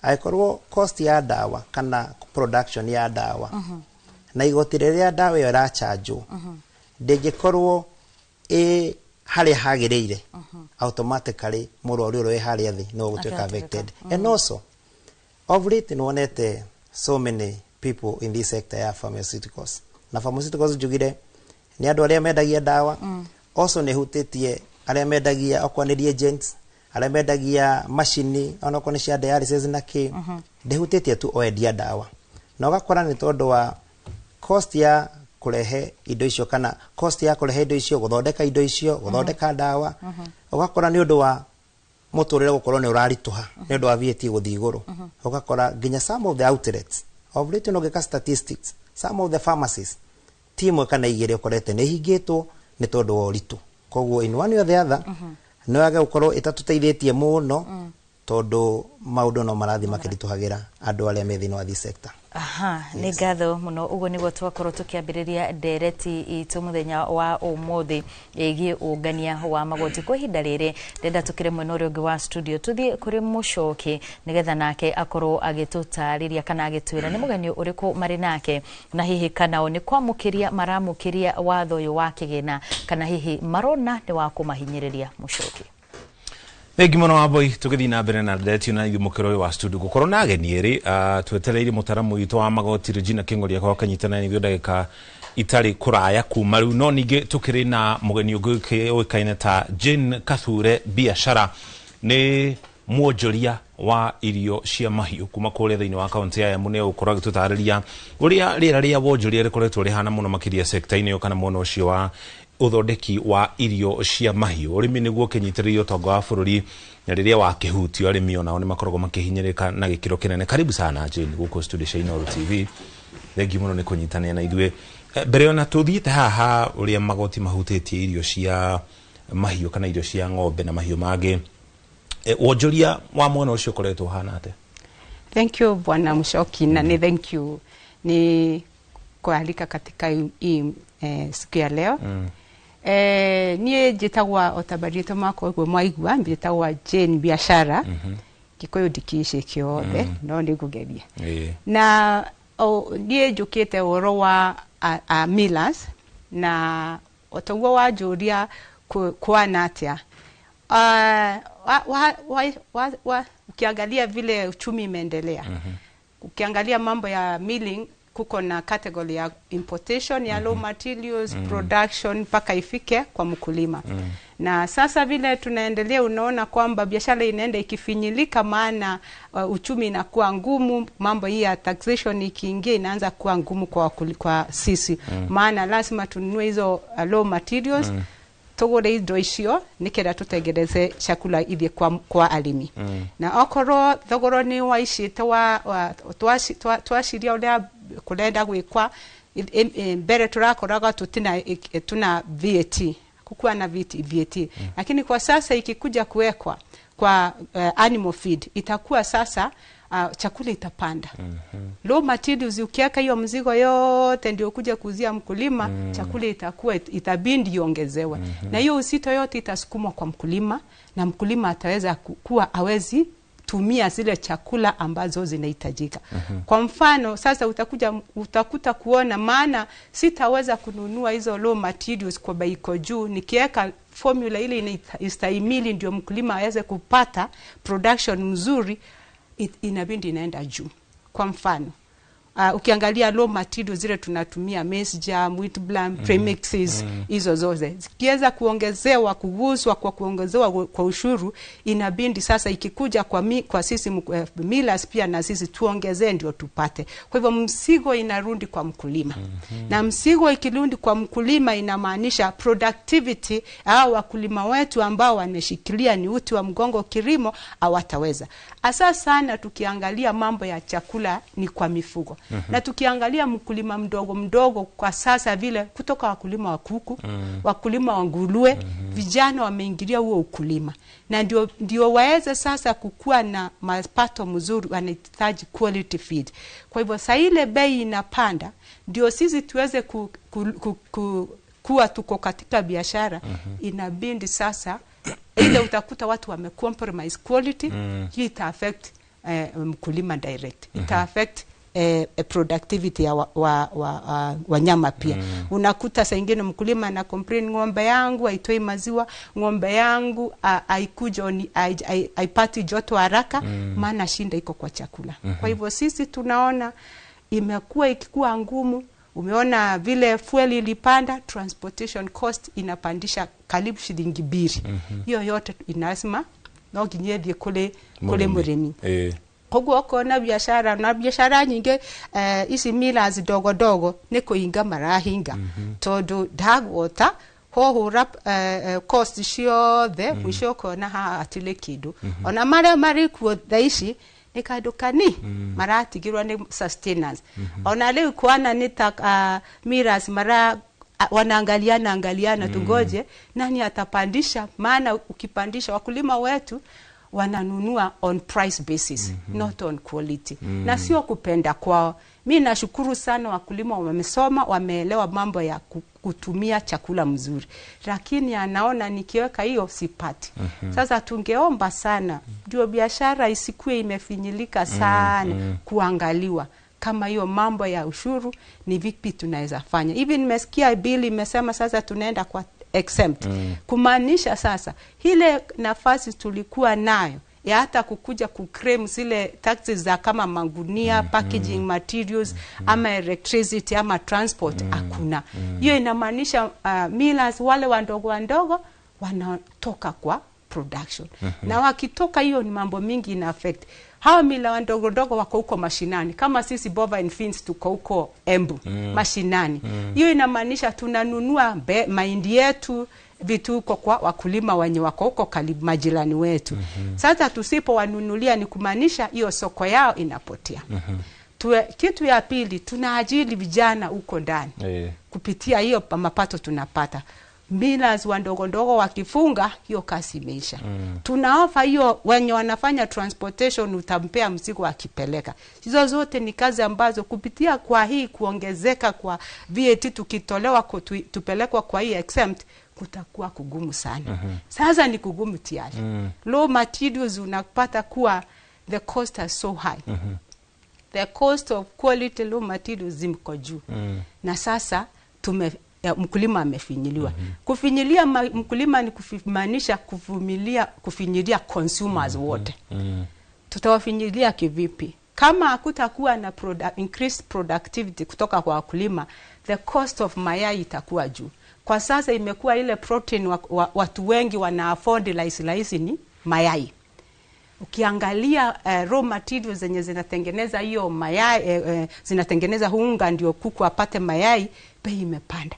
angĩkorwo cost ya ndawa kana production ya ndawa na igoti rĩrĩa ndawa ĩyo ĩrachanjwo ndĩngĩkorwo ĩ harĩa hagĩrĩire, automatically mũrwaru ũrĩa wĩ harĩa thĩ no gũtuĩka Agatuĩka. affected. And also, of late nĩwonete so many people in this sector ya pharmaceuticals, na pharmaceuticals njugire nĩ andũ arĩa mendagia ndawa, also nĩ hutĩtie arĩa mendagia okorwo nĩ reagents, arĩa mendagia macini onokorwo nĩ cia dialysis na kĩ, ndĩhutĩtie tu o endia ndawa, na ũgakora nĩ tondũ wa cost ya kũrehe indo icio, kana cost ya kũrehe indo icio, gũthondeka indo icio, gũthondeka ndawa, ũgakora nĩ ũndũ wa mũtũrĩre gũkorwo nĩ ũraritũha nĩ ũndũ wa VAT gũthiĩ igũrũ, ũgakora nginya some of the outlets, of late ũngĩka statistics, some of the pharmacies ti ĩmwe kana igĩrĩ ũkorete nĩ ihingĩtwo nĩ tondũ wa ũritũ. Koguo in one way or the other no yage gũkorwo ĩtatũteithĩtie mũno, tondũ maũndũ no marathiĩ makĩritũhagĩra andũ arĩa me thĩinĩ wa this sector. Aha, nĩ ngatho mũno. Ũguo nĩguo twakorwo tũkĩambĩrĩria ndereti itũ mũthenya wa ũmũthĩ ĩgiĩ ũngania wa magoti. Kwa ihinda rĩrĩ ndenda tũkĩre mwena ũrĩa ũngĩ wa studio, tũthiĩ kũrĩ Mũcoki nĩgetha nake akorwo agĩtũtarĩria kana agĩtwĩra nĩ mũgeni ũrĩkũ marĩ nake, na hihi kana o nĩ kwamũkĩria maramũkĩria watho ũyũ wa kĩgĩna, kana hihi marona nĩ wa kũmahinyĩrĩria. Mũcoki. Thengi mũno, Wambui. Tũgĩthiĩ na mbere na nderetio na ithuĩ mũkĩro ũyũ wa studio gũkorwo na ageni erĩ, twetereire mũtaramu witũ wa magoti Regina Kĩng'ori akorwo akanyitana na ithuĩ ndagĩka itarĩ kũraya kuma rĩu, no ningĩ tũkĩrĩ na mũgeni ũngĩ ũĩkaine ta Jane Kathure Biashara, nĩ mwonjoria wa irio cia mahiũ kuma kũrĩa thĩinĩ wa kaunti ya Embu. Nĩ egũkorwo agĩtũtarĩria ũrĩa rĩera rĩa wonjoria rĩkoretwo rĩhana mũno makĩria sekta-inĩ ĩyo kana mwena ũcio wa ũthondeki wa irio cia mahiũ. Ũrĩmi nĩguo ũkĩnyitĩrĩire ũtonga wa bũrũri, na rĩrĩa wakĩhutio arĩmi onao nĩ makoragwo makĩhinyĩrĩka na gĩkĩro kĩnene. Karibu sana Jane gũkũ studio cia Inooro TV. Thengiũ mũno nĩ kũnyitanĩra na ithuĩ. Mbere ona tũthiĩte haha ũrĩa magoti mahutĩtie irio cia mahiũ kana irio cia ng'ombe na mahiũ mangĩ, wonjoria wa mwena ũcio ũkoretwo ũhana atĩa? Thank you, Bwana Mshoki, na ni thank you ni kualika katika hii siku ya leo. Niĩ njĩtagwa o ta marĩtwa makwa ũguo mwaigua, njĩtagwa Jane Biashara. Gĩkũyũ ndikĩicĩ kĩothe, no nĩ ngũgeria. Na niĩ njũkĩte ũhoro wa a millers, na o taguo wanjũria kwana atĩa, ukiangalia vile uchumi imeendelea, ukiangalia mambo ya milling, kuko na category ya importation ya raw materials, production mpaka ifike kwa mkulima. Na sasa vile tunaendelea, unaona kwamba biashara inaenda ikifinyilika, maana uchumi inakuwa ngumu. Mambo hii ya taxation ikiingia, inaanza kuwa ngumu kwa sisi, maana lazima tununue hizo raw materials, tugure indo icio niketha tutengeneze chakula ithie kwa arimi. Na okorwo thogoro ni waicite wa twaciria uria kurenda gwikwa, mbere turakoraga tutina tuna VAT, kukuwa na VAT, lakini kwa sasa ikikuja kuwekwa kwa animal feed, itakuwa sasa chakula itapanda. Raw materials, ukiweka hiyo mzigo yote ndio kuja kuuzia mkulima, chakula itakuwa itabidi iongezewe, na hiyo uzito yote itasukumwa kwa mkulima, na mkulima ataweza kuwa awezi tumia zile chakula ambazo zinahitajika. Kwa mfano sasa utakuja utakuta kuona, maana sitaweza kununua hizo raw materials kwa bei iko juu, nikiweka formula ile inastahimili ndio mkulima aweze kupata production mzuri. inabidi inaenda juu. Kwa mfano, ukiangalia raw materials zile tunatumia, maize germ, wheat bran, premixes, hizo zote zikiweza kuongezewa, kuguswa kwa kuongezewa kwa ushuru, inabidi sasa ikikuja kwa sisi millers pia na sisi tuongezee ndio tupate. Kwa hivyo mzigo inarudi kwa mkulima. Na mzigo ikirudi kwa mkulima inamaanisha productivity au wakulima wetu ambao wameshikilia ni uti wa mgongo kilimo hawataweza. Hasa sana tukiangalia mambo ya chakula ni kwa mifugo. Na tukiangalia mkulima mdogo mdogo kwa sasa vile kutoka wakulima wa kuku, wakulima wa nguruwe, vijana wameingilia huo ukulima. Na ndio waweze sasa kukua na mapato mzuri, wanahitaji quality feed. Kwa hivyo saa ile bei inapanda ndio sisi tuweze kuwa tuko katika biashara. Inabidi sasa ile utakuta watu wame compromise quality. Hii ita affect mkulima direct. Ita affect productivity ya wanyama pia. Unakuta saa ingine mkulima ana complain, ng'ombe yangu haitoi maziwa, ng'ombe yangu haikuja haipati joto haraka, maana shinda iko kwa chakula. Kwa hivyo sisi tunaona imekuwa ikikuwa ngumu. Umeona vile fuel ilipanda, transportation cost inapandisha karibu shilingi 2. Hiyo yote inasema no nginya kule kule murimi. Koguo okona biashara na biashara nyingi ici millers dogo dogo ni kuhinga marahinga, tondu ndagwota hohura cost ciothe, mwisho ukona haha hatirĩ kĩndũ. Ona marĩa marĩ kuo thaa ici nĩ kandũ kani maratigirwo nĩ sustenance. Ona rĩu kwana nĩ ta millers mara wanaangaliana angaliana, tungoje nani atapandisha, maana ukipandisha wakulima wetu wananunua on price basis, not on quality. Na sio kupenda kwao. Mi nashukuru sana wakulima wamesoma, wameelewa mambo ya kutumia chakula mzuri, lakini anaona nikiweka hiyo sipati. Sasa tungeomba sana ndio biashara isikue imefinyilika sana, kuangaliwa kama hiyo mambo ya ushuru ni vipi tunaweza fanya. Hivi nimesikia bill imesema sasa tunaenda kwa exempt. Kumaanisha sasa ile nafasi tulikuwa nayo ya hata kukuja kuclaim zile taxes za kama magunia, packaging materials, ama electricity ama transport, hakuna. Hiyo inamaanisha millers wale wandogo wandogo wanatoka kwa production. Na wakitoka, hiyo ni mambo mingi ina affect. Hawa miller wandogo ndogo wako huko mashinani, kama sisi Bovine Feeds tuko huko Embu, mashinani. Hiyo inamaanisha tunanunua mahindi yetu, vitu huko kwa wakulima wenye wako huko karibu, majirani wetu. Sasa tusipowanunulia ni kumaanisha hiyo soko yao inapotea. Kitu ya pili, tunaajiri vijana huko ndani kupitia hiyo mapato tunapata. Millers wa ndogo ndogo wakifunga, hiyo kazi imeisha. Tunaofa hiyo wenye wanafanya transportation, utampea mzigo akipeleka. Hizo zote ni kazi ambazo kupitia kwa hii kuongezeka kwa VAT, tukitolewa tupelekwa kwa hii exempt, kutakuwa kugumu sana. Sasa ni kugumu tayari. Raw materials unapata kuwa the cost are so high. The cost of quality raw materials zimko juu. Na sasa mkulima amefinyiliwa. Kufinyilia mkulima ni kumaanisha kuvumilia, kufinyilia consumers wote. Tutawafinyilia kivipi? Kama hakutakuwa na increased productivity kutoka kwa wakulima, the cost of mayai itakuwa juu. Kwa sasa imekuwa ile protein watu wengi wana afford rahisi rahisi ni mayai. Ukiangalia raw materials zenye zinatengeneza hiyo mayai, zinatengeneza unga ndio kuku apate mayai, bei imepanda.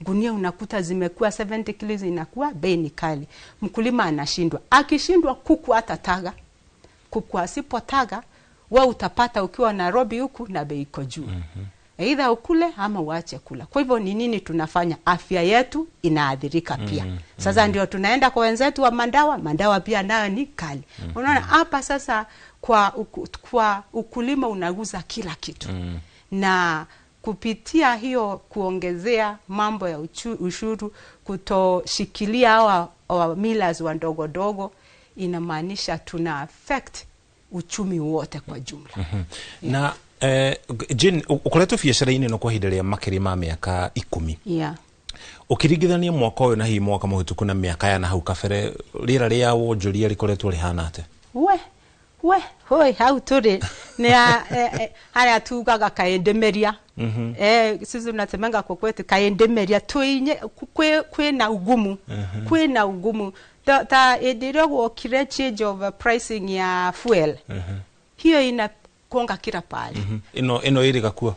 Gunia unakuta zimekuwa 70 kilos, inakuwa bei ni kali. Mkulima anashindwa. Akishindwa, kuku hatataga. Kuku asipotaga, wewe utapata ukiwa Nairobi huku na bei iko juu. Either ukule ama uache kula. Kwa hivyo ni nini tunafanya? Afya yetu inaathirika pia. Sasa ndio tunaenda kwa wenzetu wa mandawa, mandawa pia nayo ni kali. Unaona hapa sasa kwa ukulima unaguza kila kitu. Na kupitia hiyo kuongezea mambo ya ushuru, kutoshikilia hawa millers wa ndogo ndogo, inamaanisha tuna affect uchumi wote kwa jumla. Na Jane, ukoretwo biacara-inĩ ĩno kwa ihinda rĩa makĩria ma mĩaka 10. Ũkĩringithania mwaka ũyũ na hihi mwaka mũhĩtũku na mĩaka ya na hau kabere, rĩera rĩa wonjoria rĩkoretwo rĩhana atĩa? We, We hoi hau turi ni haya tugaga kaendemeria. Sisi tunasemanga kwa kwetu kaendemeria tuinye kwina ugumu. Kwina ugumu ta edira gwokire change of pricing ya fuel. Hiyo ina konga kila pale. Ino iri gakua.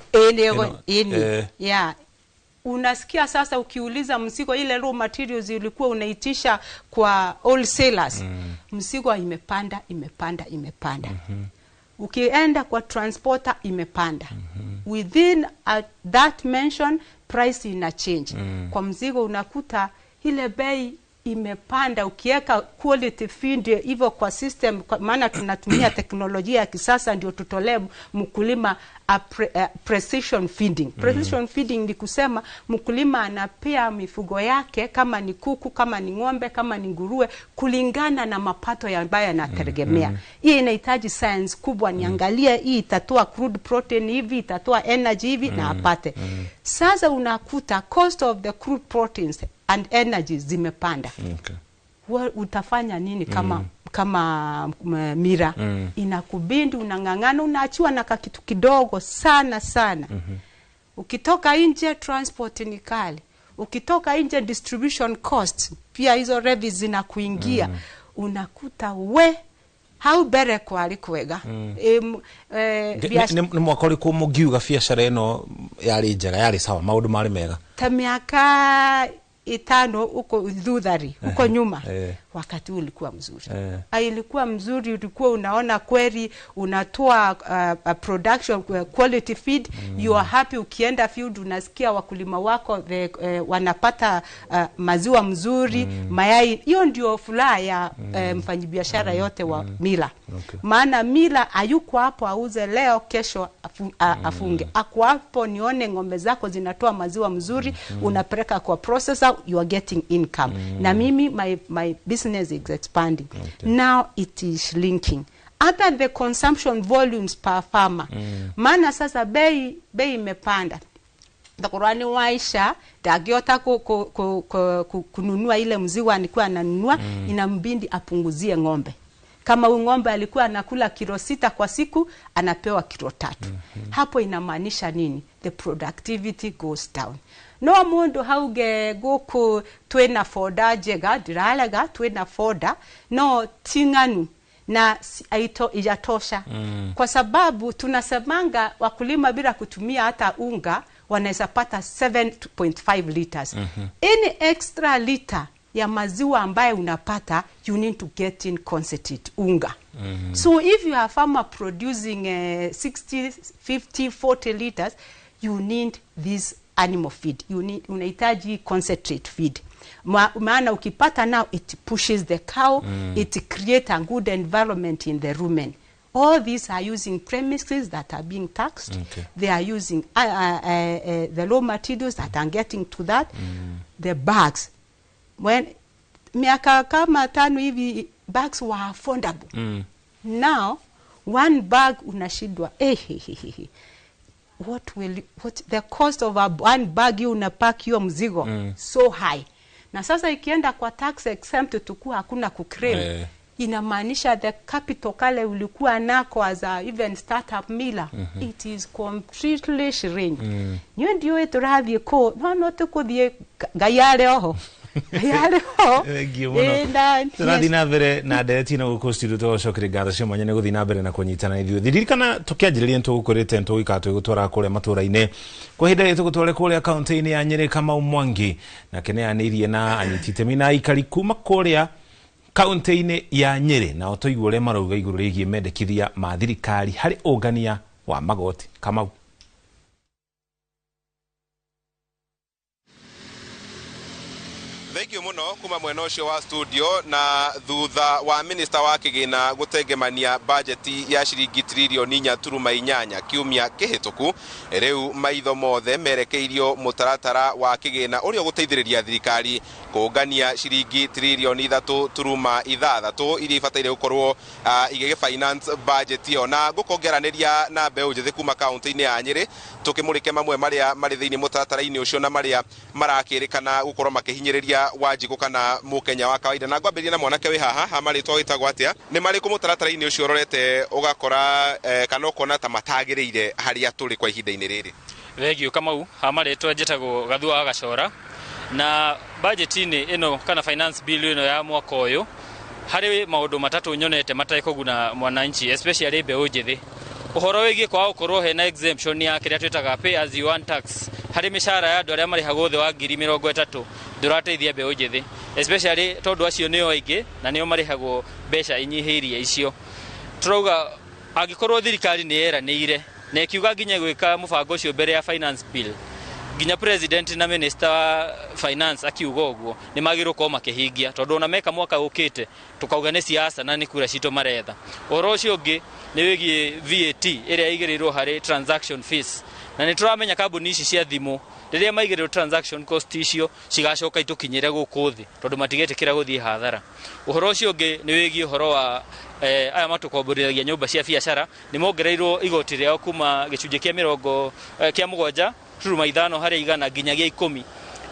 Ino yeah. Unasikia sasa ukiuliza mzigo ile raw materials ilikuwa unaitisha kwa wholesalers. Mzigo imepanda. Ukienda kwa transporter imepanda. Within that mention price ina change. Kwa mzigo unakuta ile bei imepanda. Ukiweka quality feed hivyo kwa system, maana tunatumia teknolojia ya kisasa ndio tutolee mkulima precision feeding. Precision feeding ni kusema mkulima anapea mifugo yake, kama ni kuku, kama ni ng'ombe, kama ni nguruwe, kulingana na mapato ambayo anategemea. Hii inahitaji science kubwa, niangalie hii itatoa crude protein hivi, itatoa energy hivi na apate. Sasa unakuta cost of the crude proteins and energy zimepanda. Utafanya nini kama kama mira? Inakubindi unang'ang'ana, unaachiwa na kitu kidogo sana sana. Ukitoka nje transport ni kali, ukitoka nje distribution cost pia hizo revenues zinakuingia. Unakuta we hau mbere kwari kwega. Ni mwaka ũrĩkũ mũngiuga biacara ĩno yarĩ njega, yarĩ sawa, maũndũ marĩ mega? Ta miaka 5 huko thuthari, huko nyuma, wakati ulikuwa mzuri. Ilikuwa mzuri, ulikuwa unaona kweli unatoa production quality feed. You are happy. Ukienda field unasikia wakulima wako wanapata maziwa mzuri, mayai. Hiyo ndio furaha ya mfanyibiashara yote wa mila. Maana mila hayuko hapo auze leo kesho afunge. Ako hapo nione ng'ombe zako zinatoa maziwa mzuri, unapeleka kwa processor, you are getting income. Na mimi my business is expanding. Now it is shrinking. Other the consumption volumes per farmer. Maana sasa bei imepanda. Ndakurani waisha ndagiota kununua ile mziwa alikuwa ananunua, inambindi apunguzie ng'ombe. Kama huyu ng'ombe alikuwa anakula kilo 6 kwa siku, anapewa kilo 3. Hapo inamaanisha nini? The productivity goes down. No mundu hauge guku twina foda njega, ndiralega twina foda, no ting'anu na ijatosha. Kwa sababu tunasemanga wakulima bila kutumia hata unga wanaweza pata 7.5 liters. Any extra liter ya maziwa ambaye unapata, you need to get in concentrate unga. So if you are a farmer producing 60, 50, 40 liters, you need this animal feed. You need, unahitaji concentrate feed. Maana ukipata now, it pushes the cow, it creates a good environment in the rumen. All these are using premises that are being taxed. They are using the raw materials that are getting to that. The bags. When miaka kama 5 hivi, bags were affordable. Now, one bag unashindwa. What the cost of a one bag you unapack hiyo mzigo so high. Na sasa ikienda kwa tax exempt tukua hakuna kuclaim. Inamaanisha the capital kale ulikuwa nako as a even startup miller, it is completely shrink. Niyo ndio turathie ko no tukuthie Ngai oho. Ngai oho. Turathi na mbere na ndereti na guku studio tũgũcokeria ngatho cia mwanya nĩ gũthiĩ na mbere na kũnyitana ithuĩ. Ririkana tũkĩanjĩrĩria nĩtũgũkwĩrĩte nĩtũgũikara tũgĩgũtwara kũrĩa matũra-inĩ. Kwa ihinda rĩrĩ tũgũtware kũrĩa kaũntĩ-inĩ ya Nyĩrĩ Kamau Mwangi, nake nĩaranĩirie na anyiti itemi na aikari kuma kũrĩa kaũntĩ-inĩ ya Nyĩrĩ, nao tũigue ũrĩa marauga igũrũ rĩgiĩ mendekithia ma thirikari harĩ ũngania wa magoti. Kamau. Thank you muno kuma mwena ucio wa studio. Na thutha wa minister wa kigina gutengemania budget ya ciringi tririoni 4.8 kiumia kihituku, riu maitho mothe merekeirio mutaratara wa kigina uria uguteithiriria thirikari kungania ciringi tririoni 3.6 iria ibataire gukorwo igigi finance budget iyo. Na ngukongeraniria na mbeu njithi kuma kaunti-ini ya Nyeri tukimurike mamwe maria mari thiini mutaratara-ini ucio na maria marakirikana gukorwo makihinyiriria Wanjikũ kana Mũkenya wa kawaida. Na ngwambĩrĩria na mwanake wĩ haha ha marĩtwa wĩtagwo atĩa, nĩ marĩkũ mũtaratara-inĩ ũcio ũrorete ũgakora kana ũkona ta matagĩrĩire harĩa tũrĩ kwa ihinda-inĩ rĩrĩ? Thengio Kamau, ha marĩtwa njĩtagwo Gathua wa Gacora. Na budget-inĩ ĩno kana finance bill ĩno ya mwaka ũyũ, harĩ maũndũ matatũ nyonete matekũguna mwananchi, especially mbeũ njĩthĩ. Ũhoro wĩgiĩ kwaga gũkorwo hena exemption ya kĩrĩa twĩtaga pay as you earn tax harĩ mĩcara ya andũ arĩa marĩhagwo thĩ wa 30,000 ndũrateithia mbeũ njĩthĩ, especially tondũ acio nĩo aingĩ na nĩo marĩhagwo mbeca inyihĩirie icio. Tũrauga angĩkorwo thirikari nĩ yeranĩire na ĩkiuga nginya gwĩka mũbango ũcio mbere ya finance bill, nginya president na minister wa finance akiuga ũguo, nĩ magĩrĩirwo gũkorwo makĩhingia, tondũ ona meka mwaka ũkĩte tukauga nĩ siasa na nĩ kura citũ maretha. Ũhoro ũcio ũngĩ nĩ wĩgiĩ VAT ĩrĩa ĩigĩrĩirwo harĩ transaction fees, na nĩ tũramenya kambuni ici cia thimũ rĩrĩa maigĩrĩrwo transaction cost icio cigacoka itũkinyĩre gũkũ thĩ, tondũ matigetĩkĩra gũthiĩ hathara. Ũhoro ũcio ũngĩ nĩ wĩgiĩ ũhoro wa aya matũkomborithagia nyũmba cia biacara, nĩ mongereirwo igoti rĩao kuma gĩcunjĩ kĩa 7.5 harĩ igana nginyagia 10.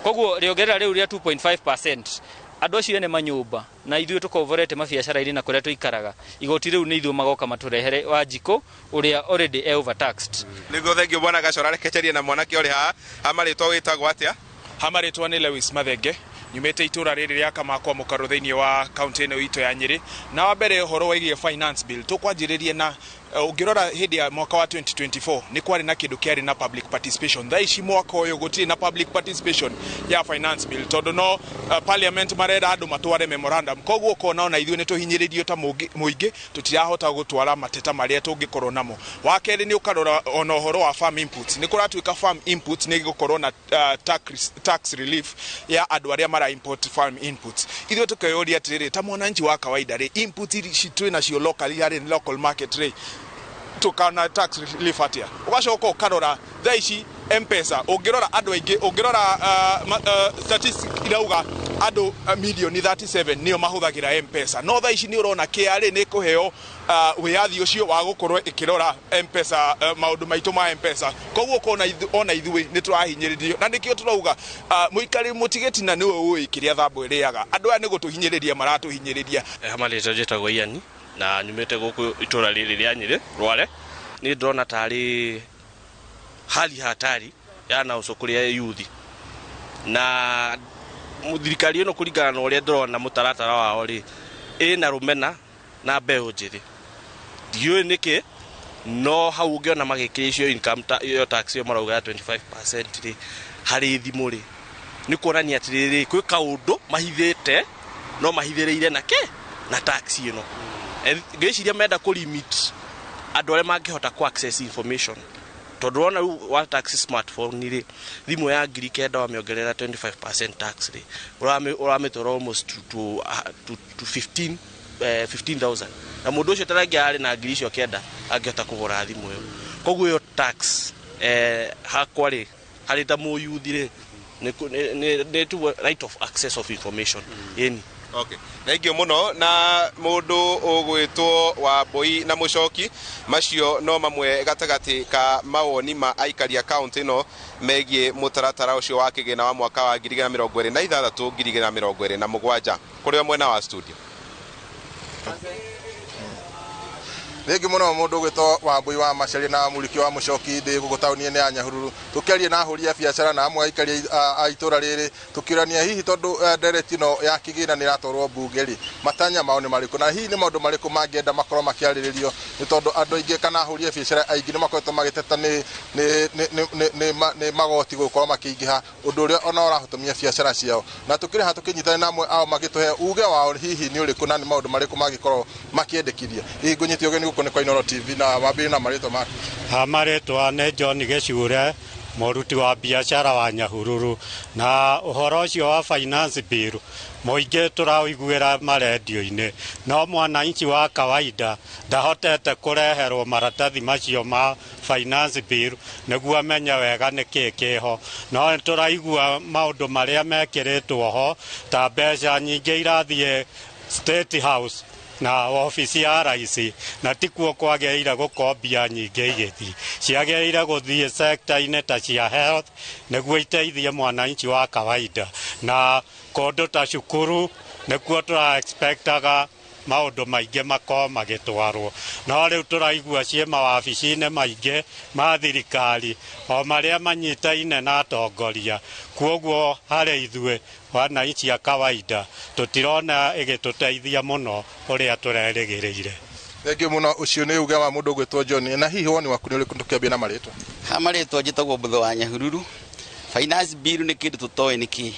Koguo rĩongerera rĩu rĩa 2.5%, andũ acio ene manyũmba na ithuĩ tũkomborete mabiacara-inĩ na kũrĩa tũikaraga, igoti rĩu nĩ ithuĩ magoka matũrehere Wanjikũ ũrĩa already e overtaxed. Nĩguo, thengio bwana Gacora. Reke na mwanake ũrĩ haha ha marĩtwa wĩtagwo atĩa? Ha marĩtwa nĩ Lewis Mathenge, nyumĩte itũra rĩrĩ rĩa Kamakwa Mũkarũ thĩinĩ wa kaunti ĩno itũ ya Nyĩrĩ. Na wa mbere ũhoro wĩgiĩ finance bill, tũkwanjĩrĩria na ũngĩrora hĩndĩ ya mwaka wa 2024 nĩ kwarĩ na kĩndũ kĩarĩ na public participation. Thaa ici mwaka ũyũ gũtirĩ na public participation ya finance bill, tondũ no parliament marenda andũ matware memorandum. Koguo ũkona ona ithuĩ nĩ tũhinyĩrĩirio ta mũingĩ, tũtirahota gũtwara mateta marĩa tũngĩkorwo namo. Wa kerĩ nĩ ũkarora ona ũhoro wa farm inputs, nĩ kũratuĩka farm inputs nĩ gũkorwo na tax relief ya andũ arĩa mara import farm inputs. Ithuĩ tũkeyũria atĩrĩrĩ, ta mwananchi wa kawaida rĩ, input ici twĩ nacio locally harĩ local market rĩ, tukana tax relief atia? Ugacoka ukarora thaa ici M-Pesa, ũngĩrora andũ aingĩ, ũngĩrora statistic irauga andũ milioni 37 nĩo mahũthagĩra M-Pesa, no thaa ici nĩ ũrona KRA nĩ ĩkũheo wĩyathi ũcio wa gũkorwo ĩkĩrora M-Pesa, maũndũ maitũ ma M-Pesa. Koguo ũkona ona ithuĩ nĩ tũrahinyĩrĩrio, na nĩkĩo tũrauga mũikari mũtigĩtina nĩwe ũĩ kĩrĩa thambo ĩrĩaga. Andũ aya nĩ gũtũhinyĩrĩria maratũhinyĩrĩria. Hamarĩtwa njĩtagwo Ian na nyumĩte gũkũ itũra rĩrĩ rĩa Nyĩrĩ Rware. Nĩ ndĩrona tarĩ hali hatari ya na ũcũkũrĩa yuthi na thirikari ĩno, kũringana na ũrĩa ndĩrona mũtaratara wao rĩ, ĩna rũmena na mbeũ njĩthĩ. Ndiũĩ nĩkĩ, no hau ũngĩona magĩkĩra icio income ĩyo tax ĩyo marauga ya 25% rĩ harĩ thimũ rĩ, nĩ kuonania atĩrĩrĩ kwĩ kaũndũ mahithĩte, no mahithĩrĩire na kĩ na tax ĩno. Ngwĩciria menda kũ limit andũ arĩa mangĩhota kũ access information, tondũ wona rĩu wa tax smartphone rĩ, thimũ ya 9,000 wamĩongerera 25% tax rĩ, ũramĩtwara almost to 15,000, na mũndũ ũcio tarangĩ arĩ na 9,000 angĩhota kũgũra thimũ ĩyo. Koguo ĩyo tax hakwa rĩ, harĩ ta mũyuthi rĩ, nĩ tu right of access of information ĩni. Okay. Thengio mũno. Na mũndũ ũgwĩtwo Wambui na Mũcoki, macio no mamwe gatagatĩ ka mawoni ma aikari a kaunti ĩno megiĩ mũtaratara ũcio wa kĩgĩna wa mwaka wa 2026 2027. Kũrĩ o mwena wa studio. Thengi muno mundu gwitwo Wambui wa Macharia na Muriki wa Mucoki. Ndi guku tauni-inĩ ya Nyahururu tukiaria na ahũri a biacara na amwe aikari a itũra rĩrĩ, tukiũrania hihi tondu ndereti ĩno ya kĩgĩna nĩ ĩratwarwo mbunge rĩ, matanya mao nĩ marĩkũ na hihi nĩ maũndũ marĩkũ mangĩenda makorwo makĩarĩrĩrio, nĩ tondũ andũ aingĩ kana ahũri a biacara aingĩ nĩ makoretwo magĩteta nĩ magoti gũkorwo makĩingĩha, ũndũ ũrĩa ona ũrahotomia biacara ciao. Na tũkĩrĩ haha tũkĩnyitana na amwe ao magĩtũhe uge wao hihi nĩ ũrĩkũ na nĩ maũndũ marĩkũ mangĩkorwo makĩendekithia. Hihi ngũnyite ũgeni gũkũ nĩ kwa Inooro TV, na wambĩrĩrie na marĩtwa maku. Ha marĩtwa nĩ John Gĩcure, mũruti wa biacara wa Nyahururu. Na ũhoro ũcio wa finance bill mũingĩ tũraũiguĩra marendio-inĩ, no mwananchi wa kawaida ndahotete kũreherwo maratathi macio ma finance bill nĩguo amenye wega nĩkĩĩ kĩho. No tũraigua maũndũ marĩa mekĩrĩtwo ho ta mbeca nyingĩ irathiĩ State House. na wabici ya raisi, na tikuo kwagĩrĩire gũkorwo mbia nyingĩ igĩthiĩ, ciagĩrĩire gũthiĩ sector-inĩ ta cia health nĩguo iteithie mwananchi wa kawaida, na kũndũ ta cukuru nĩkuo tũra expectaga maũndũ maingĩ makorwo magĩtwarwo, no rĩu tũraigua ciĩ mawabici-inĩ maingĩ ma thirikari o marĩa manyitaine na atongoria. Kwoguo harĩ ithuĩ wananchi a kawaida tũtirona ĩgĩtũteithia mũno ũrĩa tũrerĩgĩrĩire. Thengiũ mũno. Ũcio nĩ uge wa mũndũ ũgwĩtwo John. Na hihi woni waku nĩ ũrĩkũ tũkĩambia na marĩtwa? Ha marĩtwa njĩtagwo Mbũthũ wa Nyahururu. Finance bill nĩ kĩndũ tũtoĩ nĩkĩ,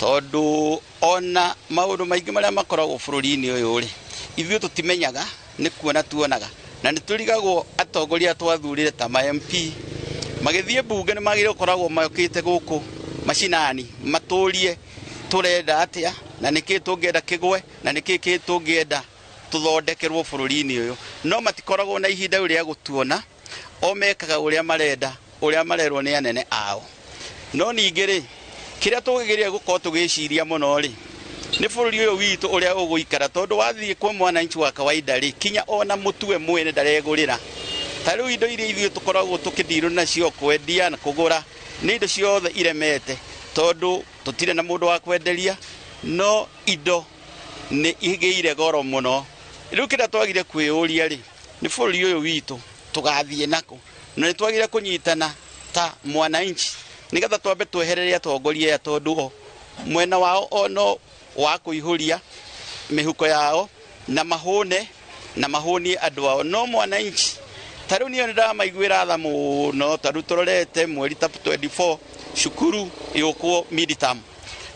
tondũ ona maũndũ maingĩ marĩa makoragwo bũrũri-inĩ ũyũ rĩ, ithuĩ tũtimenyaga, nĩ kuona tuonaga, na nĩ tũrigagwo atongoria twathurire ta ma MP magĩthiĩ mbunge nĩ magĩrĩirwo gũkoragwo mokĩte gũkũ macinani matũrie tũrenda atĩa, na nĩkĩ tũngĩenda kĩgwe, na nĩkĩ kĩ tũngĩenda tũthondekerwo bũrũri-inĩ ũyũ, no matikoragwo na ihinda rĩu rĩa gũtuona, o mekaga ũrĩa marenda, ũrĩa marerwo nĩ anene ao. No ningĩ rĩ, kĩrĩa tũgĩgeria gũkorwo tũgĩciria mũno rĩ, nĩ bũrũri ũyũ witũ ũrĩa ũgũikara, tondũ wathiĩ kwa mwananchi wa kawaida rĩ, kinya ona mũtue mwene ndaregũrĩra. Ta rĩu indo iria ithuĩ tũkoragwo tũkĩndirwo nacio kwendia na kũgũra nĩ indo ciothe iremete, tondũ tũtirĩ na mũndũ wa kwenderia, no indo nĩ igĩire goro mũno. Rĩu kĩrĩa twagire kwĩyũria rĩ, nĩ bũrũri ũyũ witũ tũgathiĩ nakũ, na nĩ twagire kũnyitana ta mwananchi nĩgetha twambe tweherere atongoria aya, tondũ o mwena wao o no wa kũihũria mĩhuko yao na mahũne na mahũnie andũ ao. No mwananchi ta rĩu niĩ nĩndamaiguĩra tha mũno, ta rĩu tũrorete mweri ta 24 cukuru yũkwo midterm,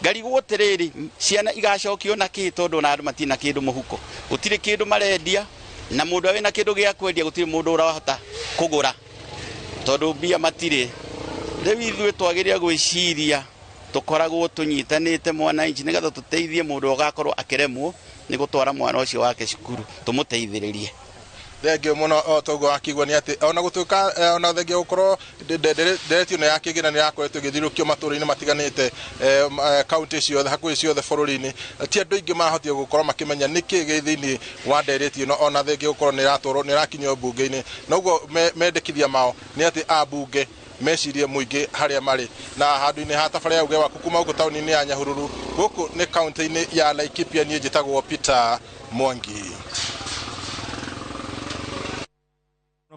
ngarigwo atĩrĩrĩ, ciana igacokio na kĩ, tondũ ona andũ matirĩ na kĩndũ mũhuko, gũtirĩ kĩndũ marendia, na mũndũ wĩna kĩndũ gĩa kwendia gũtirĩ mũndũ ũrahota kũgũra tondũ mbia matirĩ. Rĩu ithuĩ twagĩrĩire gwĩciria tũkoragwo tũnyitanĩte mwananchi nĩgetha tũteithie mũndũ ũgakorwo akĩremwo nĩ gũtwara mwana ũcio wake cukuru, tũmũteithĩrĩrie. Thengio mũno. O toguo wakĩigua nĩ atĩ ona gũtuĩka ona thengio gũkorwo ndereti ĩno ya kĩgĩna nĩ yakoretwo ĩgĩthiũrũrũkio matũũra-inĩ matiganĩte, kaunti ciothe, hakuhĩ ciothe bũrũri-inĩ, ti andũ aingĩ marahotire gũkorwo makĩmenya nĩkĩ gĩ thĩinĩ wa ndereti ĩno, ona thengio gũkorwo nĩ ĩratwarwo, nĩ ĩrakinyio mbunge-inĩ. Noguo mendekithia mao nĩ atĩ ambunge mecirie mũingĩ harĩa marĩ. Na handũ-inĩ ha tabarĩra ya uge waku kuma gũkũ taũni-inĩ ya Nyahururu, gũkũ nĩ kaunti-inĩ ya Laikipia, niĩ njĩtagwo Peter Mwangi.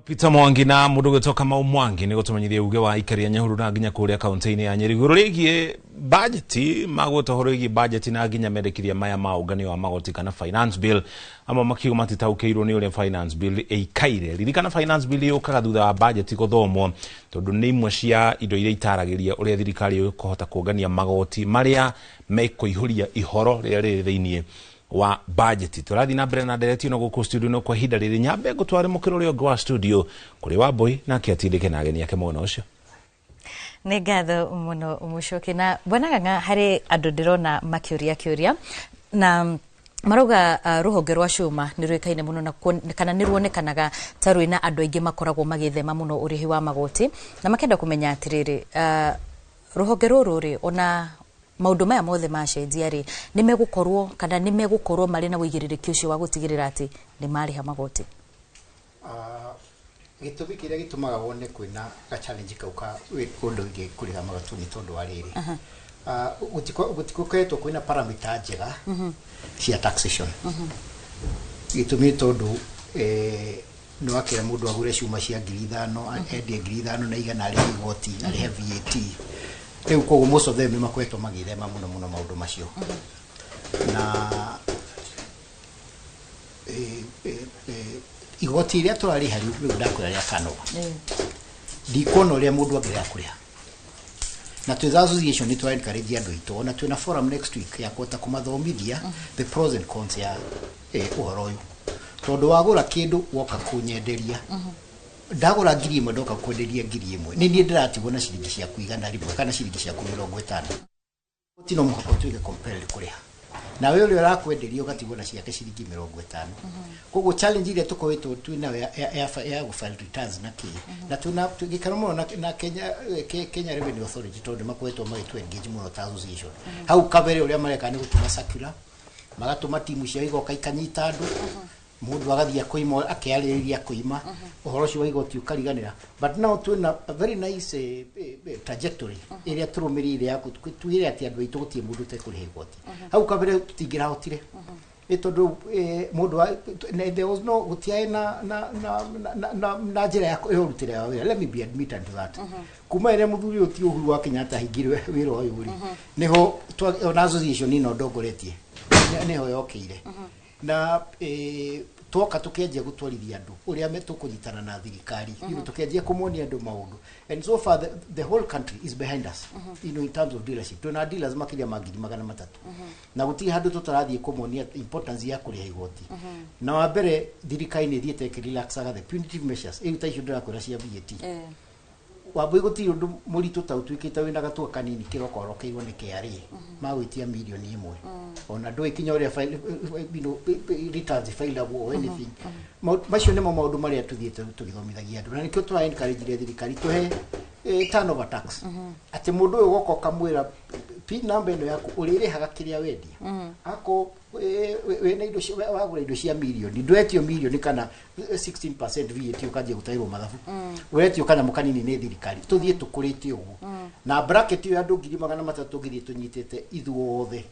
Peter Mwangi na mũndũ ũgwĩtwo Kamau Mwangi nĩ gũtũmenyithia uge wa aikari a Nyahururu na nginya kũrĩa kaunti-inĩ ya Nyeri igũrũ rĩgiĩ bajeti, magweta ũhoro wĩgiĩ bajeti na nginya mendekithia maya ma ũnganio wa magoti kana finance bill. Amwe makiuga matitaũkĩirwo nĩ ũrĩa finance bill ĩikaire. Ririkana finance bill yũkaga thutha wa bajeti gũthomwo, tondũ nĩ imwe cia indo iria itaragĩria ũrĩa thirikari ĩkũhota kũngania magoti marĩa mekũihũria ihoro rĩrĩa rĩrĩ thĩinĩ wa bajeti. Tũrathiĩ na mbere na ndereti ĩno gũkũ studio, no kwa ihinda rĩrĩ nyambe ngũtware mũkĩro ũrĩa ũngĩ wa studio kũrĩ Wambui nake atindĩke na ageni ake mwena ũcio. Nĩ ngatho mũno Mũcoki. Na bwana Ng'ang'a, harĩ andũ ndĩrona makĩũria kĩũria na marauga rũhonge rwa cuma nĩ rũĩkaine mũno na kana nĩ ruonekanaga ta rwĩna andũ aingĩ makoragwo magĩthema mũno ũrĩhi wa magoti, na makenda kũmenya atĩrĩrĩ, rũhonge rũrũ rĩ, ona maũndũ maya mothe macenjia rĩ, nĩ megũkorwo kana nĩ megũkorwo marĩ na ũigĩrĩrĩki ũcio wa gũtigĩrĩra atĩ nĩ marĩha magoti? Gĩtũmi kĩrĩa gĩtũmaga wone kwĩna ga challenge kau ka ũndũ wĩgiĩ kũrĩha magoti nĩ tondũ wa rĩrĩ, gũtikoretwo kwĩna parameter njega cia taxation. Gĩtũmi nĩ tondũ nĩ wakĩra mũndũ agũre cuma cia 5,000, endie 5,100, arĩhe igoti, arĩhe VAT. Rĩu koguo most of them nĩ makoretwo magĩthema mũno mũno maũndũ macio. Na igoti rĩrĩa tũrarĩha rĩu, rĩu ndakwĩra rĩa turnover, ndikuona ũrĩa mũndũ angĩrega kũrĩha. Na twĩ association nĩ tũra encourage andũ aitũ, ona twĩna forum next week ya kũhota kũmathomithia the pros and cons ya ũhoro ũyũ, tondũ wagũra kĩndũ woka kũnyenderia, ndagũra 1,000 ndoka kwenderia 1,000, nĩ niĩ ndĩratigwo na ciringi ciaku 100 kana ciringi ciaku 50. Ti no mũhaka ũtuĩke compelled kũrĩha, nawe ũrĩa ũrakwenderia ũgatigwo na ciake ciringi 50. Koguo challenge iria tũkoretwo twĩnayo ya gũ-file returns na kĩ na twĩna gĩkeno mũno na Kenya Revenue Authority, tondũ nĩ makoretwo magĩtũ engage mũno ta association. Hau kabere ũrĩa mareka nĩ gũtũma circular, Magatũma timu ciao igoka ikanyita andũ, mũndũ agathiĩ akoima akĩarĩrĩria kũima ũhoro ũcio wa igoti ũkariganĩra. But now twĩna a very nice trajectory ĩrĩa tũrũmĩrĩire ya twĩre atĩ andũ aitũ gũtirĩ mũndũ ũtekũrĩha igoti. Hau kabere tũtingĩrahotire, nĩ tondũ mũndũ there was no, gũtiarĩ na njĩra ya ũrutĩra ya wĩra. Let me be admitted to that. Kuma ĩrĩa mũthuri ũyũ ti Uhuru wa Kenyatta ahingire wĩra ũyũ rĩ, nĩho ona association ĩno ndongoretie nĩho yokĩire, na twoka tũkĩanjia gũtwarithia andũ ũrĩa tũkũnyitana na thirikari, tũkĩanjia kũmonia andũ maũndũ, and so far the whole country is behind us in terms of dealership. Twĩna dealers makĩria ma 300,000, na gũtirĩ handũ tũtarathiĩ kũmonia importance ya kũrĩha igoti. Na wa mbere, thirikari nĩ ĩthiĩte ĩkĩrelaxaga the punitive measures ĩu ta icio ndĩrakwĩra cia VAT. Wambui, gũtirĩ ũndũ mũritũ ta ũtuĩkĩte wĩna gatua kanini kĩroko orokeirwo nĩ KRA magwĩtia 1 million, ona ndũĩ kinya ũrĩa file, returns filagwo or anything. Macio nĩmo maũndũ marĩa tũthiĩte tũgĩthomithagia andũ, na nĩkĩo tũra encourage thirikari tũhe turnover tax, atĩ mũndũ ũyũ goka ũkamwĩra PIN number ĩno yaku ũrĩrĩhaga kĩrĩa wendia. Ako wĩna indo wagũra indo cia mirioni, ndwetio mirioni kana 16% VAT ũkanjia gũtairwo mathabu, ũretio kanyamũ kanini nĩ thirikari. Tũthiĩ tũkũrĩte ũguo na bracket ĩyo ya andũ 300,000 tũngĩthiĩ tũnyitĩte ithuothe,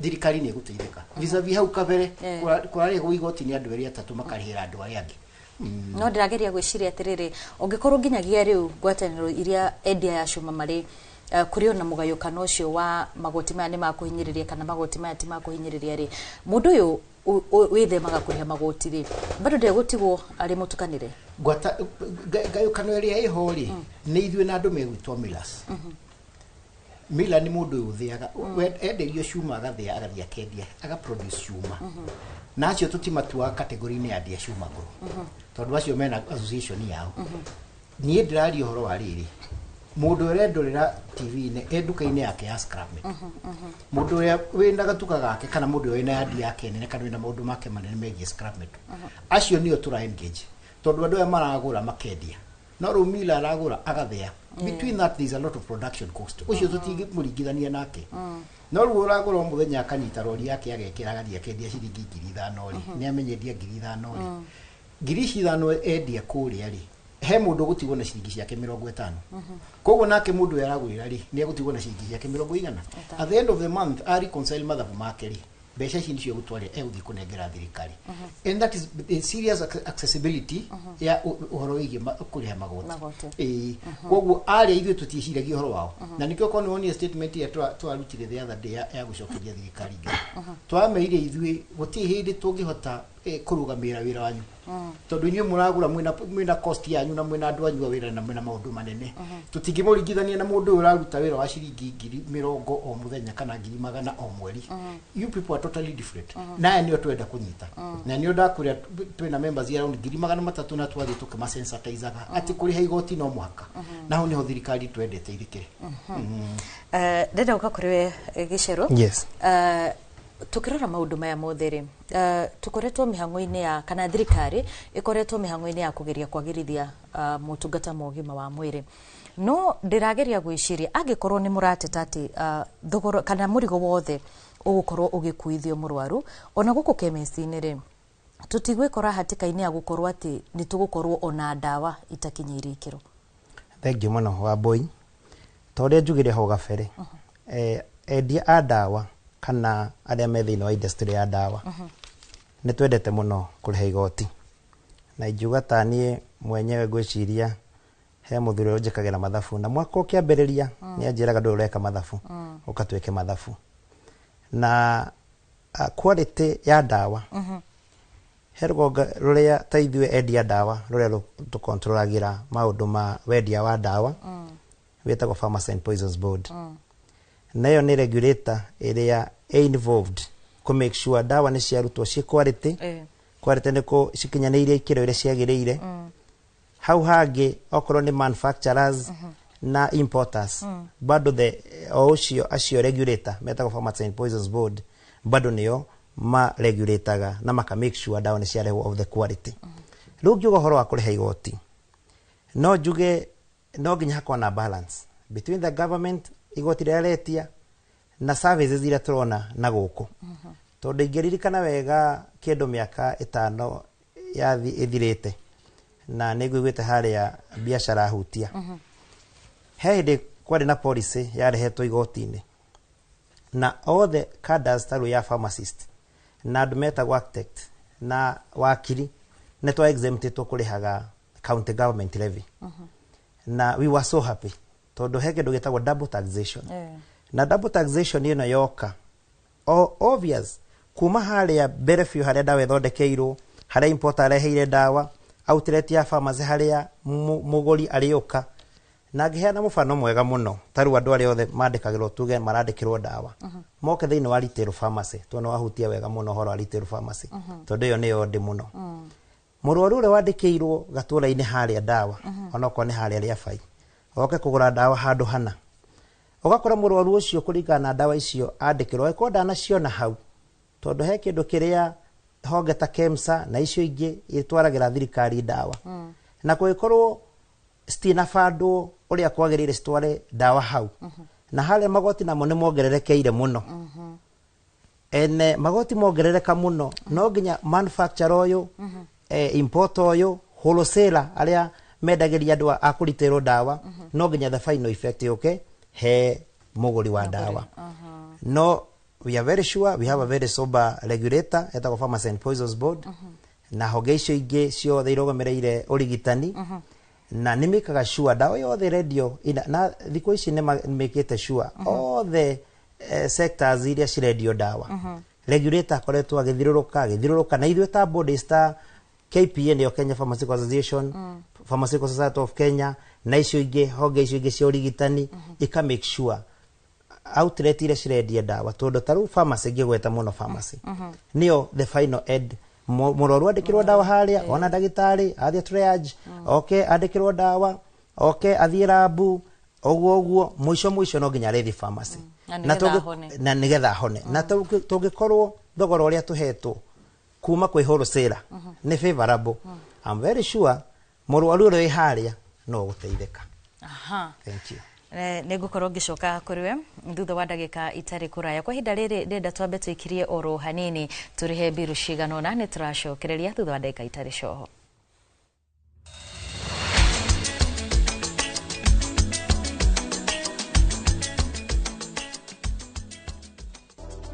thirikari nĩ ĩgũteithĩka vis-a-vis hau kabere kũrarĩhwo igoti nĩ andũ erĩ atatũ makarĩhĩra andũ arĩa angĩ. No ndĩrageria gwĩciria atĩrĩrĩ, ũngĩkorwo nginyagia rĩu ngwatanĩro iria endia ya cuma marĩ, kũrĩ ona mũgayũkano ũcio wa magoti maya nĩ makũhinyĩrĩria kana magoti maya ti makũhinyĩrĩria rĩ, mũndũ ũyũ wĩthemaga kũrĩha magoti rĩ, bado ndegũtigwo arĩ mũtukanĩre? Ngwata ngayũkano ĩrĩa ĩho rĩ, nĩ ithuĩ na andũ megwĩtwo millers. Miller nĩ mũndũ ũyũ ũthĩaga. Enderio cuma agathĩa, agathiĩ akendia, aga produce cuma, na acio tũtimatuaga category-inĩ ya endia cuma ngũrũ, tondũ acio mena association yao. Niĩ ndĩraria ũhoro wa rĩrĩ, mũndũ ũrendorera TV-inĩ e nduka-inĩ yake ya scrap metal, mũndũ ũrĩa wĩna gatuka gake, kana mũndũ ũrĩa wĩna yandi yake nene, kana wĩna maũndũ make manene megiĩ scrap metal, acio nĩo tũra engage, tondũ andũ aya maragũra makendia, no rĩu miller aragũra agathĩa. Between that there is a lot of production cost, ũcio tũtingĩmũringithania nake. No rĩu ũragũra o mũthenya akanyita rori yake agekĩra agathiĩ akendia ciringi 5,000 rĩ, nĩ amenyendia 5,000 rĩ, ngiri ici ithano endia kũrĩa rĩ, he mũndũ ũgũtigwo na ciringi ciake 50. Koguo nake mũndũ ũrĩa aragũrĩra rĩ, nĩ egũtigwo na ciringi ciake mĩrongo igana. At the end of the month a reconcile mathabu make rĩ, mbeca ici nicio egũtwarĩra, egũthiĩ kũnengera thirikari, and that is a serious accessibility ya ũhoro wĩgiĩ kũrĩha magoti. Magoti. Ĩĩ, koguo arĩa ithuĩ tũtiĩciragia ũhoro wao, na nĩkĩo korwo nĩwonire statement ĩrĩa twarutire the other day ya gũcokeria thirikari ngatho, twameire ithuĩ gũtirĩ hĩndĩ tũngĩhota kũrũgamĩrĩra wĩra wanyu, tondũ inyuĩ mũragũra mwĩna cost yanyu na mwĩna andũ anyu a wĩra na mwĩna maũndũ manene. Tũtingĩmũringithania na mũndũ ũyũ ũraruta wĩra wa ciringi 20,000 o mũthenya kana 100,000 o mweri. You people are totally different, na aya nĩo twenda kũnyita, na nĩo ndakwĩra twĩna members around 300,000, na twathiĩ tũkĩmasensitizaga atĩ kũrĩha igoti no mũhaka, na hau nĩho thirikari twendete ithĩkĩre. Ndĩrenda gũka kũrĩ we, Gĩcerũ. Yes. Tukĩrora maũndũ maya mothe rĩ, tũkoretwo mĩhang'o-inĩ ya kana thirikari ĩkoretwo mĩhang'o-inĩ ya kũgeria kwagĩrithia motungata ma ũgima wa mwĩrĩ, no ndĩrageria gwĩciria angĩkorwo nĩ mũrateta atĩ thogora kana mũrigo wothe ũgũkorwo ũgĩkuithio mũrwaru ona gũkũ kemist-inĩ rĩ, tũtigwĩkora hatĩka-inĩ ya gũkorwo atĩ nĩ tũgũkorwo ona ndawa itakinyĩire ikĩro. Thengiũ mũno, Wambui. Ta ũrĩa njugire hau gabere, endia a ndawa kana arĩa me thĩinĩ wa industry ya ndawa, nĩ twendete mũno kũrĩha igoti, na ingiuga ta niĩ mwenyewe ngwĩciria he mũthuri ũrĩa ũnjĩkagĩra mathabu, na mwaka ũkĩambĩrĩria nĩ anjĩraga, "Ndũrĩ ũreka mathabu, ũka twĩke mathabu." Na quality ya ndawa, he rũgongo rũrĩa ta ithuĩ endia ndawa rũrĩa tũkontrolagĩra maũndũ ma wendia wa ndawa, wĩtagwo Pharmacy and Poisons Board, na ĩyo nĩ regulator ĩrĩa ĩ involved kũ make sure ndawa nĩ ciarutwo ciĩ quality. Quality nĩ kũ cikinyanĩirie ikĩro iria ciagĩrĩire. Hau hangĩ, okorwo nĩ manufacturers na importers, bado the o ũcio acio regulator metagwo Pharmacy and Poisons Board bado nĩo ma regulataga na maka make sure ndawa nĩ ciarehwo of the quality. Rĩu ngiuga ũhoro wa kũrĩha igoti, no njuge no nginya hakorwo na balance between the government, igoti rĩrĩa retia, na services iria tũrona na gũkũ. Tondũ ingĩririkana wega kĩndũ mĩaka 5 yathi ĩthirĩte na nĩ ngũiguĩte harĩa biacara hutia. He hĩndĩ kwarĩ na policy yarehetwo igoti-inĩ na othe cadres ta rĩu ya pharmacist na andũ metagwo architect na wakiri nĩ twa exemptĩtwo kũrĩhaga county government levy. Na we were so happy tondũ he kĩndũ gĩtagwo double taxation. Na double taxation ĩno yoka o obvious kuma harĩa mbere biũ harĩa ndawa ĩthondekeirwo, harĩa importer areheire ndawa, outlet ya pharmacy harĩa mũgũri arĩũka. Na ngĩheana mũbano mwega mũno ta rĩu andũ arĩa othe mandĩkagĩrwo tuge marandĩkĩrwo ndawa moke thĩinĩ wa retail pharmacy, tondũ wahutia wega mũno ũhoro wa retail pharmacy, tondũ ĩyo nĩyo ndĩ mũno. Mũrwaru ũrĩa wandĩkĩirwo gatũra-inĩ harĩa ndawa, onokorwo nĩ harĩa Rĩabai, oke kũgũra ndawa handũ hana, ũgakora mũrwaru ũcio kũringana na ndawa icio andĩkĩrwo angĩkorwo ndanaciona hau, tondũ he kĩndũ kĩrĩa honge ta KEMSA na icio ingĩ itwaragĩra thirikari ndawa, na kũngĩkorwo citinabandwo ũrĩa kwagĩrĩire citware ndawa hau, na harĩa magoti namo nĩ mongererekeire mũno, ene magoti mongerereka mũno, no nginya manufacturer ũyũ, importer ũyũ, wholesaler arĩa mendagĩria andũ a kũritĩrwo ndawa, no nginya the final effect yũke he mũgũri wa ndawa. No we are very sure we have a very sober regulator etagwo Pharmacy and Poisons Board, na honge icio ingĩ ciothe irũgamĩrĩire ũrigitani, na nĩ mĩkaga sure ndawa yothe ĩrendio na thikũ ici nĩ mĩkĩte sure othe sectors iria cirendio ndawa. Regulator akoretwo agĩthirũrũka na ithuĩ ta bodies ta KPA nĩyo Kenya Pharmaceutical Association, Pharmaceutical Society of Kenya na icio ingĩ honge icio ingĩ cia ũrigitani ika make sure outlet iria cirendia ndawa, tondũ ta rĩu pharmacy ngĩgweta mũno pharmacy nĩyo the final end. Mũrwaru andĩkĩrwo ndawa harĩa, ona ndagĩtarĩ athiĩ triage, oke andĩkĩrwo ndawa, oke athiĩ rabu, ũguo ũguo mũico mũico no nginya arĩthiĩ pharmacy na nĩgetha ahone. Na nĩgetha ahone. Na tũngĩkorwo thogora ũrĩa tũhetwo kuma kwĩ wholesaler nĩ favorable, I'm very sure mũrwaru ũrĩa wĩ harĩa no gũteithĩka. Thank you. Nĩ ngũkorwo ngĩcoka kũrĩ we thutha wa ndagĩka itarĩ kũraya. Kwa ihinda rĩrĩ ndĩrenda twambe tũikirie oro hanini tũrĩhe mbiru cigana ũna, nĩ tũracokereria thutha wa ndagĩka itarĩ coho.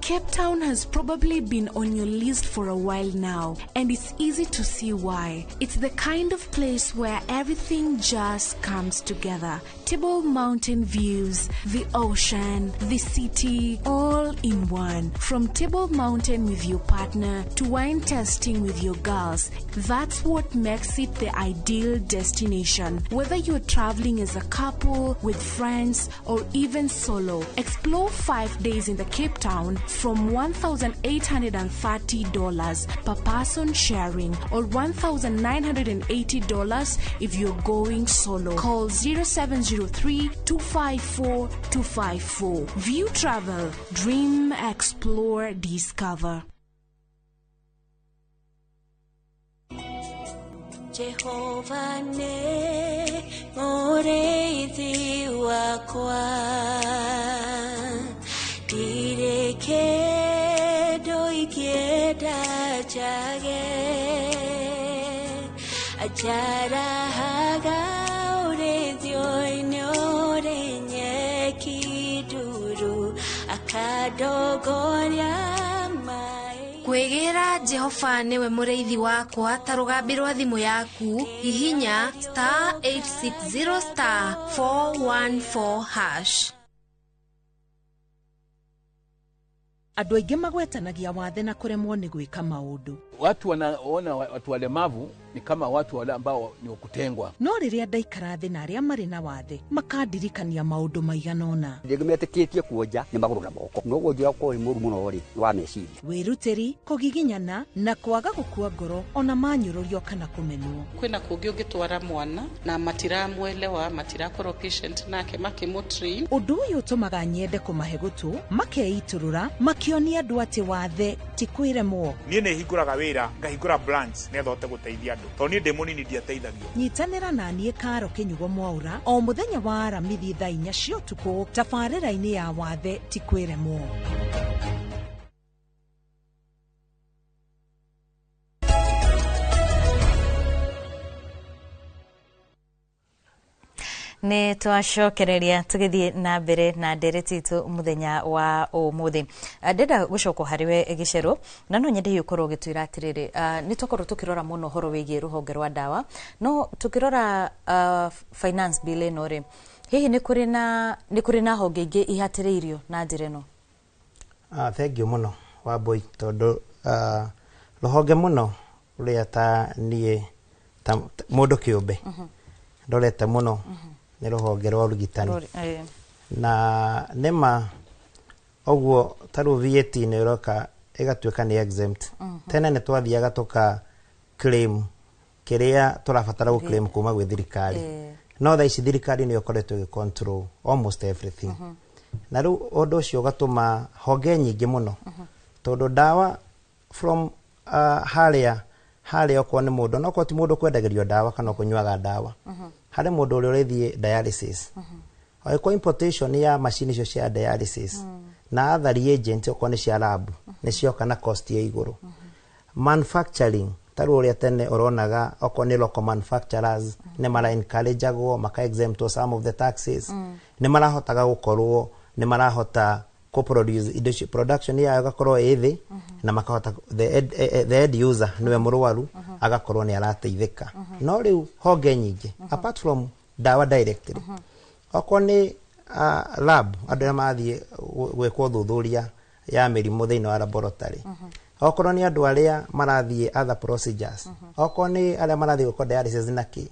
Cape Town has probably been on your list for a while now, and it's easy to see why. It's the kind of place where everything just comes together. Table Mountain views, the ocean, the city, all in one. From Table Mountain with your partner to wine tasting with your girls, that's what makes it the ideal destination. Whether you're traveling as a couple, with friends, or even solo, explore 5 days in the Cape Town from $1,830 per person sharing, or $1,980 if you're going solo. Call 0703 254 254. View Travel. Dream, explore, discover. Jehovah ne mũrĩithi wakwa, ndirĩ kĩndũ ingĩenda njage, anjarahaga ũrĩithio-inĩ ũrĩ nyeki nduru, akandongoria maĩ. Kwĩgĩra Jehova nĩwe mũrĩithi wakwa ta rũgambi rwa thimũ yaku, hihinya star 860 star 414 hash. Andũ aingĩ magwetanagia wathe na kũremwo nĩ gwĩka maũndũ. Watu wanaona watu walemavu ni kama watu wale ambao ni wakutengwa. No rĩrĩa ndaikara thĩ na arĩa marĩ na wathe makandirikania maũndũ maigana ũna. Rĩngĩ metĩkĩtie kuonja nĩ magũrũ na moko, no wonja ũkorwo wĩ mũru mũno rĩ wa meciria. Wĩrutĩri, kũgiginyana na kwaga gũkua ngoro ona manyũrũrio kana kũmenwo. Kwĩna kũngĩ ũngĩtwara mwana na matiramwelewa, matirakorwo patient nake makĩmũtrain. Ũndũ ũyũ ũtũmaga nyende kũmahe gũtũ, makeitũrũra, makĩonia andũ atĩ wathe ti kwĩremwo. Niĩ nĩ hingũraga wĩra, ngahingũra branch nĩgetha hote gũteithia andũ, tondũ niĩ ndĩ mũnini ndiateithagio. Nyitanĩra na niĩ Karo Kĩnyugo Mwaura o mũthenya wa Aramithi thaa 4 cia ũtukũ tabarĩra-inĩ ya wathe ti kwĩremwo. Nĩ twacokereria tũgĩthiĩ na mbere na ndereti itũ mũthenya wa ũmũthĩ. Ndĩrenda gũcoka harĩ we Gĩcerũ, na no nyende hihi ũkorwo ũgĩtwĩra atĩrĩrĩ, nĩ twakorwo tũkĩrora mũno ũhoro wĩgiĩ rũhonge rwa ndawa, no tũkĩrora finance bill ĩno rĩ, hihi nĩ kũrĩ na honge ingĩ ihatĩrĩirio na njĩra ĩno? Thank you mũno, Wambui, tondũ rũhonge mũno rũrĩa ta niĩ ta mũndũ kĩũmbe ndorete mũno nĩ rũhonge rwa ũrigitani. Na nĩma ũguo ta rĩu VAT nĩ ĩroka ĩgatuĩka nĩ exempt. Tene nĩ twathiaga tũka claim kĩrĩa tũrabatara gũ claim kuma gwĩ thirikari, no thaa ici thirikari nĩyo ĩkoretwo ĩgĩ control almost everything, na rĩu ũndũ ũcio ũgatũma honge nyingĩ mũno, tondũ ndawa from harĩa okorwo nĩ mũndũ, no okorwo ti mũndũ kwendagĩrio ndawa kana kũnyuaga ndawa, harĩ mũndũ ũrĩa ũrĩthiĩ dialysis, angĩkorwo importation ya macini icio cia dialysis na other reagent, okorwo nĩ cia lab, nĩ cioka na cost ya igũrũ. Manufacturing, ta rĩu ũrĩa tene ũronaga okorwo nĩ local manufacturers nĩ mara encourageagwo maka exemptwo some of the taxes, nĩ marahotaga gũkorwo nĩ marahota kũ produce indo icio, production yayo ĩgakorwo ĩ thĩ, na makahota the end user, nĩwe mũrwaru, agakorwo nĩ arateithĩka. No rĩu honge nyingĩ, apart from ndawa directly, okorwo nĩ lab, andũ arĩa marathiĩ gwĩkwo thuthuria ya mĩrimũ thĩinĩ wa laboratory, okorwo nĩ andũ arĩa marathiĩ other procedures, okorwo nĩ arĩa marathiĩ gwĩkwo dialysis na kĩ,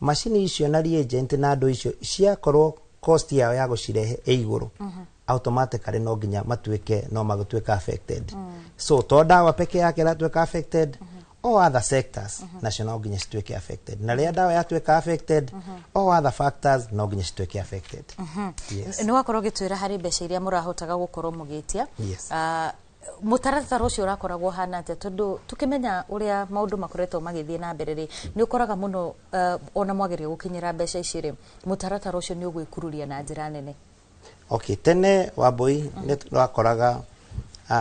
macini icio na reagent na andũ icio ciakorwo cost yao ya gũcirehe ĩ igũrũ, automatically no nginya matuĩke no magũtuĩka affected. So to ndawa peke yake ĩratuĩka affected, all other sectors nacio no nginya cituĩke affected, na rĩrĩa ndawa yatuĩka affected, all other factors no nginya cituĩke affected. Yes. Nĩ wakorwo ũgĩtwĩra harĩ mbeca iria mũrahotaga gũkorwo mũgĩtia. Yes. Mũtaratara ũcio ũrakoragwo ũhana atĩa? Tondũ tũkĩmenya ũrĩa maũndũ makoretwo magĩthiĩ na mbere rĩ, nĩ ũkoraga mũno ona mwageria gũkinyĩra mbeca ici rĩ, mũtaratara ũcio nĩ ũgwĩkururia na njĩra nene. Okay, tene, Wambui, nĩ twakoraga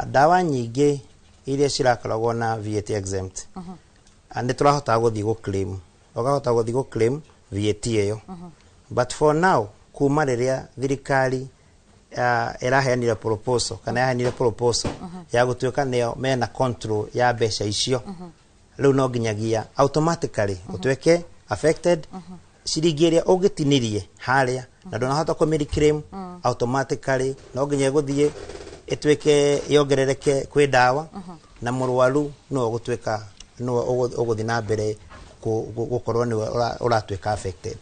ndawa nyingĩ iria cirakoragwo na VAT exempt, nĩ tũrahotaga gũthiĩ gũ claim, ũkahota gũthiĩ gũ claim VAT ĩyo, but for now, kuma rĩrĩa thirikari ĩraheanire proposal kana yaheanire proposal ya gũtuĩka nĩo mena control ya mbeca icio, rĩu no nginyagia automatically ũtuĩke affected. Ciringi ĩrĩa ũngĩtinirie harĩa na ndũnahota kũmĩ automatically no nginya ĩgũthiĩ ĩtuĩke yongerereke kwĩ ndawa, na mũrwaru nĩwe ũgũtuĩka nĩwe ũgũthiĩ na mbere gũkorwo nĩwe ũratuĩka affected.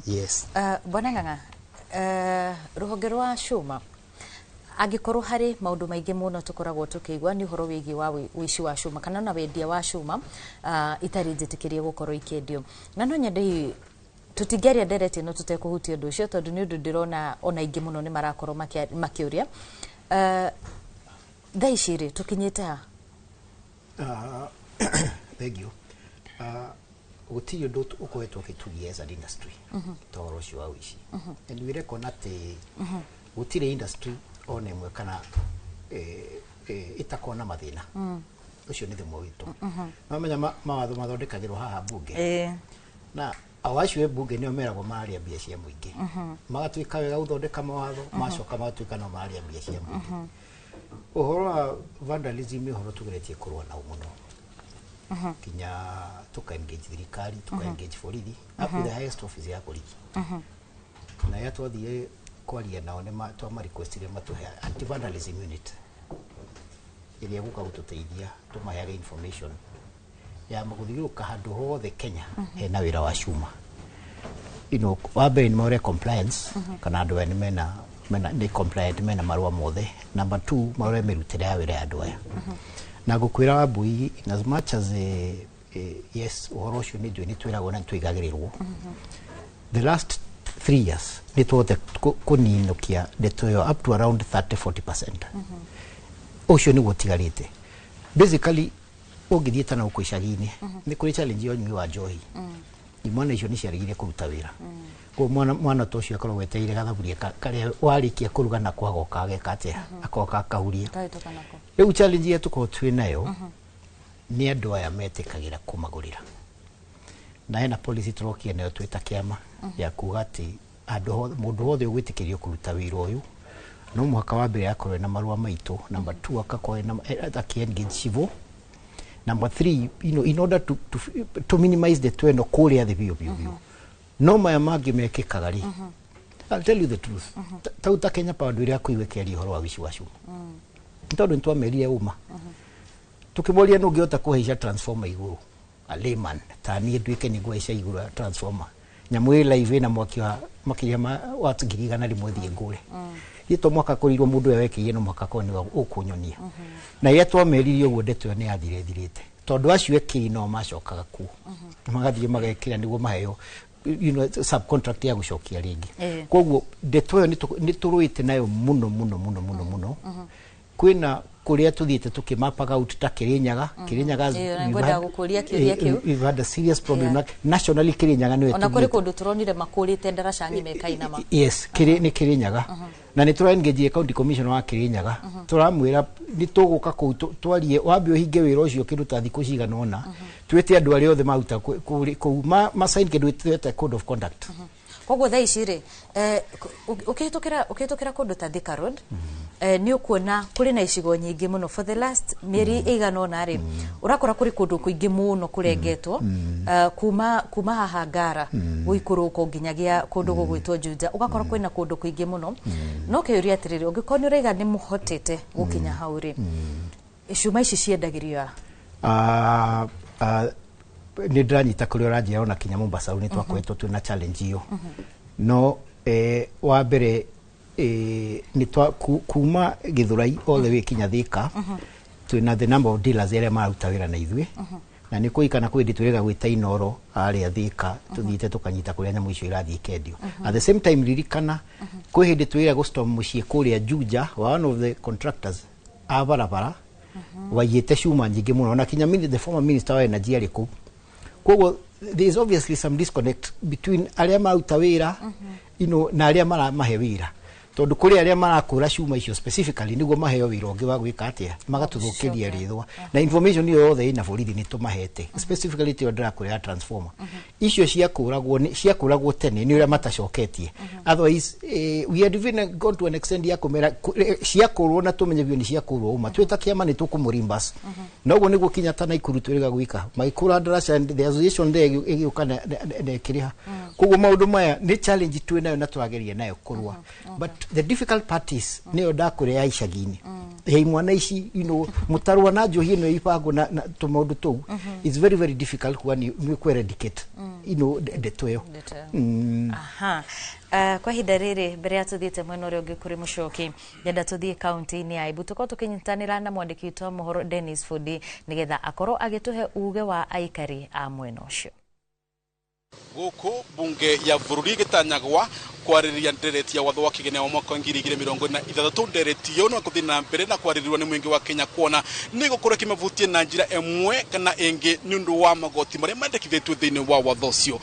Yes. Bwana Ng'ang'a, rũhonge rwa cuma, angĩkorwo harĩ maũndũ maingĩ mũno tũkoragwo tũkĩigua nĩ ũhoro wĩgiĩ wa ũici wa cuma kana na wendia wa cuma itarĩ njĩtĩkĩrie gũkorwo ikĩendio, na no nyende hihi tũtingĩaria ndereti ĩno tũtekũhutia ũndũ ũcio, tondũ nĩ ũndũ ndĩrona ona aingĩ mũno nĩ marakorwo makĩũria. Thaa ici rĩ, tũkinyĩte ha? Thank you. Gũtirĩ ũndũ ũkoretwo ũgĩtugia as an industry ta ũhoro ũcio wa ũici, and we reckon atĩ gũtirĩ industry ona ĩmwe kana ĩtakorwo na mathĩna. Ũcio nĩ thĩmwe witũ. Mamenya mawatho mathondekagĩrwo haha mbunge, na o acio e mbunge nĩo meragwo mararĩa mbia cia mũingĩ. Magatuĩka wega gũthondeka mawatho, macoka magatuĩka no mararĩa mbia cia mũingĩ. Ũhoro wa vandalism nĩ ũhoro tũgeretie kũrũa nao mũno, kinya tuka engage thirikari, tuka engage borithi up to the highest office ya borithi, na rĩrĩa twathire kwaria nao nĩ twama requestire matũhe anti vandalism unit ĩrĩa ĩgũka gũtũteithia tũmaheage information ya gũthiũrũrũka handũ hothe Kenya hena wĩra wa cuma. Wa mbere nĩ marore compliance, kana andũ aya nĩ mena nĩ compliant, mena marũa mothe. Number two, marore mĩrutĩre ya wĩra ya andũ aya. Na ngũkwĩra, Wambui, in as much as yes, ũhoro ũcio nĩ njũĩ nĩ twĩragwo na nĩ tũigagĩrĩrwo, the last 3 years nĩ twote kũninũkia ndeto ĩyo up to around 30 40%. Ũcio nĩguo ũtigarĩte. Basically, ũngĩthiĩ ta na gũkũ icagi-inĩ, nĩ kũrĩ challenge ya ũnyui wa njohi. Imwana icio nĩ ciaregire kũruta wĩra. Koguo mwana ta ũcio akoragwo etereire gathaburia karĩa warĩkia kũruga nako agoka ageka atĩa, agoka akahuria. Kahĩtũka nako. Rĩu challenge ĩrĩa tũkoragwo twĩ nayo nĩ andũ aya metĩkagĩra kũmagũrĩra, na hena policy tũrokia nayo twĩ ta kĩama ya kuga atĩ Andũ mũndũ wothe ũgwĩtĩkĩrio kũruta wĩra ũyũ no mũhaka wa mbere akorwo na marũa maitũ, number 2 akakorwo na akĩ-engage civil, number 3, in order to minimize the tweno kũrĩa thĩ biũ biũ biũ. No maya mangĩ mekĩkaga rĩ, I'll tell you the truth, tau ta Kenya Power ndwĩrĩ akũigua ĩkĩaria ũhoro wa wici wa cuma, nĩ tondũ nĩtwamerire ũma tukĩmoria nũ ũngĩhota kũhaica transformer igũrũ, a layman ta niĩ nduĩke nĩ ngũhaica igũrũ ya transformer, nyamũ ĩ live ĩna mwaki wa makĩria ma watts 100,000 thiĩ ngũre. Ithe to mwaka kũrirwo mũndũ ũrĩa wekĩire no mwaka korwo nĩwe ũkũnyonia. Na rĩrĩa twameririe ũguo, ndeto ĩyo nĩ yathire ĩthirĩte, tondũ acio ekĩri no macokaga kuo magathiĩ magekĩra nĩguo maheo subcontract ya gũcokia rĩngĩ. Koguo ndeto ĩyo nĩ tũrũĩte nayo mũno mũno mũno mũno mũno. Kwĩna kũrĩa tũthiĩte tũkĩmapaga out ta Kirinyaga. Kirinyaga, ngwendaga gũkũria kĩũria kĩu. We've had a serious problem nationally. Kirinyaga nĩwe ona kũrĩ kũndũ tũronire makũrĩte ndaraca ng'ima ĩkainama. Yes, nĩ Kirinyaga, na nĩ tũra engage county commissioner wa Kirinyaga, tũramwĩra nĩ tũgũka kũu twarie, wambe ũhinge wĩra ũcio kĩndũ ta thikũ cigana ũna, twĩte andũ arĩa othe maruta kũu ma sign kĩndũ twĩte code of conduct. Koguo thaa ici rĩ, ũkĩhĩtũkĩra kũndũ ta Thika Road, nĩ ũkuona kũrĩ na icigo nyingĩ mũno. For the last mĩeri ĩigana ũna rĩ, ũrakora kũrĩ kũndũ kũingĩ mũno kũrengetwo, kuma haha Ngara gũikũrũko nginyagia kũndũ gũgwĩtwo Juja, ũgakora kwĩna kũndũ kũingĩ mũno. No kĩũria atĩrĩrĩ, ũngĩkorwo nĩ ũraiga nĩ mũhotete gũkinya hau rĩ, cuma ici ciendagĩrio a? Nĩ ndĩranyita kũrĩa ũranjĩra, ona kinya Mombasa nĩ twakoretwo twĩna challenge ĩyo. No wa mbere, nĩ twa kuma Gĩthũrai all the way kinya Thika, twĩna the number of dealers arĩa mararuta wĩra na ithuĩ, na nĩ kũrikana kwĩ hĩndĩ twĩrĩga gwĩta Inoro harĩa Thika, tũthiĩte tũkanyita kũrĩa nyamũ icio irathiĩ ikendio. At the same time, ririkana kwĩ hĩndĩ twĩrĩga gũ-storm mũciĩ kũrĩa Juja wa one of the contractors a barabara waiyĩte cuma nyingĩ mũno, na kinya the former minister wa energy arĩ kũu. Koguo there is obviously some disconnect between arĩa maruta wĩra na arĩa maramahe wĩra, tondũ kũrĩ arĩa marakũra cuma icio specifically nĩguo maheo wĩra ũngĩ wa gwĩka atĩa, magatũthũkĩria rĩthwa. Na information ĩyo yothe ĩna borithi nĩ tũmahete, specifically tĩyo ndĩrakũra ya transformer icio ciakũragwo ciakũragwo tene nĩ ũrĩa matacoketie. Otherwise, we had even gone to an extent ya kũmera ciakũrwo na tũmenye biũ nĩ ciakũrwo, uma twĩ ta kĩama nĩ tũkũmũrimbas. Na ũguo nĩguo kinya ta Naikuru twĩrĩga gwĩka, magĩkũra ndaraca and the association there ĩgĩũka na ĩkĩrĩha. Koguo maũndũ maya nĩ challenge twĩ nayo na tũrageria nayo kũrũa, but the difficult part is nĩyo ndakũrĩa ya icagi-inĩ ya imwana ici, mũtarũa na njohi ĩno ya ibango na tũmaũndũ tũu. It's very very difficult kuga nĩ kũ eradicate ndeto ĩyo. Ndeto ĩyo. Aha. Kwa ihinda rĩrĩ, mbere ya tũthiĩte mwena ũrĩa ũngĩ kũrĩ Mũcoki, ndenda tũthiĩ kaunti-inĩ ya Embu, tũkorwo tũkĩnyitanĩra na mwandĩki witũ wa mohoro Dennis Fundi, nĩgetha akorwo agĩtũhe uge wa aikari a mwena ũcio. Guku bunge ya bururi gitanyagwa kwarĩrĩria ndereti ya watho wa kĩgĩna wa mwaka wa 2026. Ndereti ĩyo no gũthiĩ na mbere na kwarĩrĩrwo nĩ mũingĩ wa Kenya, kuona nĩ gũkorwo kĩmavutie na njĩra ĩmwe kana ĩngĩ nĩ ũndũ wa magoti marĩa mandĩkithĩtio thĩinĩ wa watho ũcio.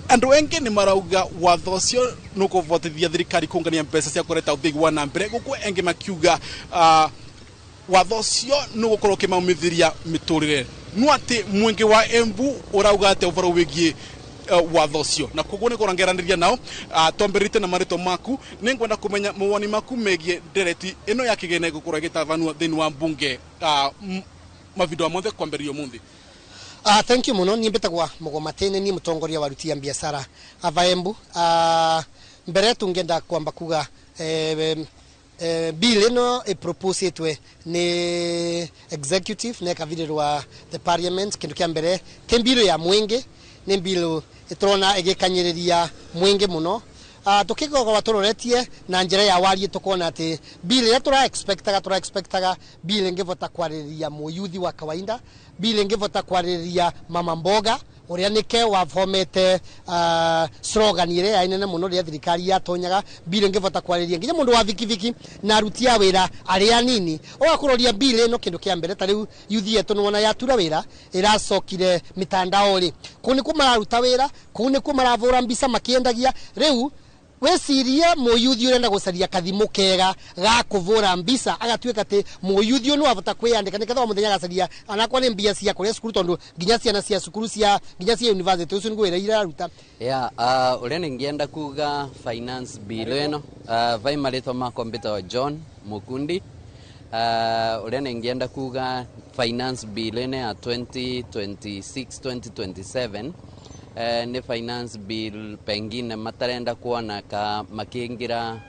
Andũ engĩ nĩ marauga watho ũcio nĩ ũkũvotithia thirikari kũngania mbeca cia kũreta ũthii wa na mbere, gũkũ engĩ makiuga watho ũcio nĩ ũgũkorwo ũkĩmaumithĩria mĩtũrĩre. No atĩ mũingĩ wa Embu ũrauga atĩa ũhoro wĩgiĩ watho ũcio? Na koguo nĩ kũrangeranĩria nao. Twambĩrĩrĩte na marĩtwa maku, nĩ ngwenda kũmenya mawoni maku megiĩ ndereti ĩno ya kĩgĩna ĩgũkorwo ĩgĩtabanio thĩinĩ wa mbunge mavinda mothe kwambĩrĩria ũmũthĩ. Thank you muno. Niĩ mbĩtagwa Mũgomatene, niĩ mũtongoria wa aruti a biacara ava Embu. Mbere tungenda kwamba kuga bill ĩno ĩproposetwe nĩ executive na ĩkavirĩrwa the parliament. Kĩndũ kĩa mbere, ti bill ya mwingi, nĩ bill ĩtũrona ĩgĩkanyĩrĩria mwingi mũno. Tukigogwa turoretie na njira ya warie, tukona ati bill ĩrĩa tũra expectaga bill ĩngĩvota kwarĩrĩria mũyuthi wa kawaida, bill ĩngĩvota kwarĩrĩria mama mboga ũrĩa nĩke wathomete slogan ĩrĩa yarĩ nene mũno rĩrĩa thirikari yatonyaga, bill ĩngĩvota kwarĩrĩria nginya mũndũ wa bikibiki na aruti a wĩra arĩa anini. Ũgakũroria bill ĩno, kĩndũ kĩa mbere, ta rĩu yuthi yetu nĩwona yatura wĩra ĩracokire mitandao rĩ, kũu nĩkuo mararuta wĩra, kũu nĩkuo maravũra mbica makĩendagia rĩu. Wecirie muyuthi urenda gucaria kathimu kega ga kuvura mbisa agatuika ati muyuthi no avota kwiyandika niketha o muthenya agacaria anakwa ni mbia cia kuria cukuru tondu nginya ciana cia cukuru cia nginya cia university ucio niguo iraruta. Yeah, uria ningienda kuga finance bill ino vai marĩtwa makwa mbĩtagwo John Mukundi. Uria ningienda kuga finance bill ino ya 2026 2027 ni finance bill pengine matarenda kuona ka makiingira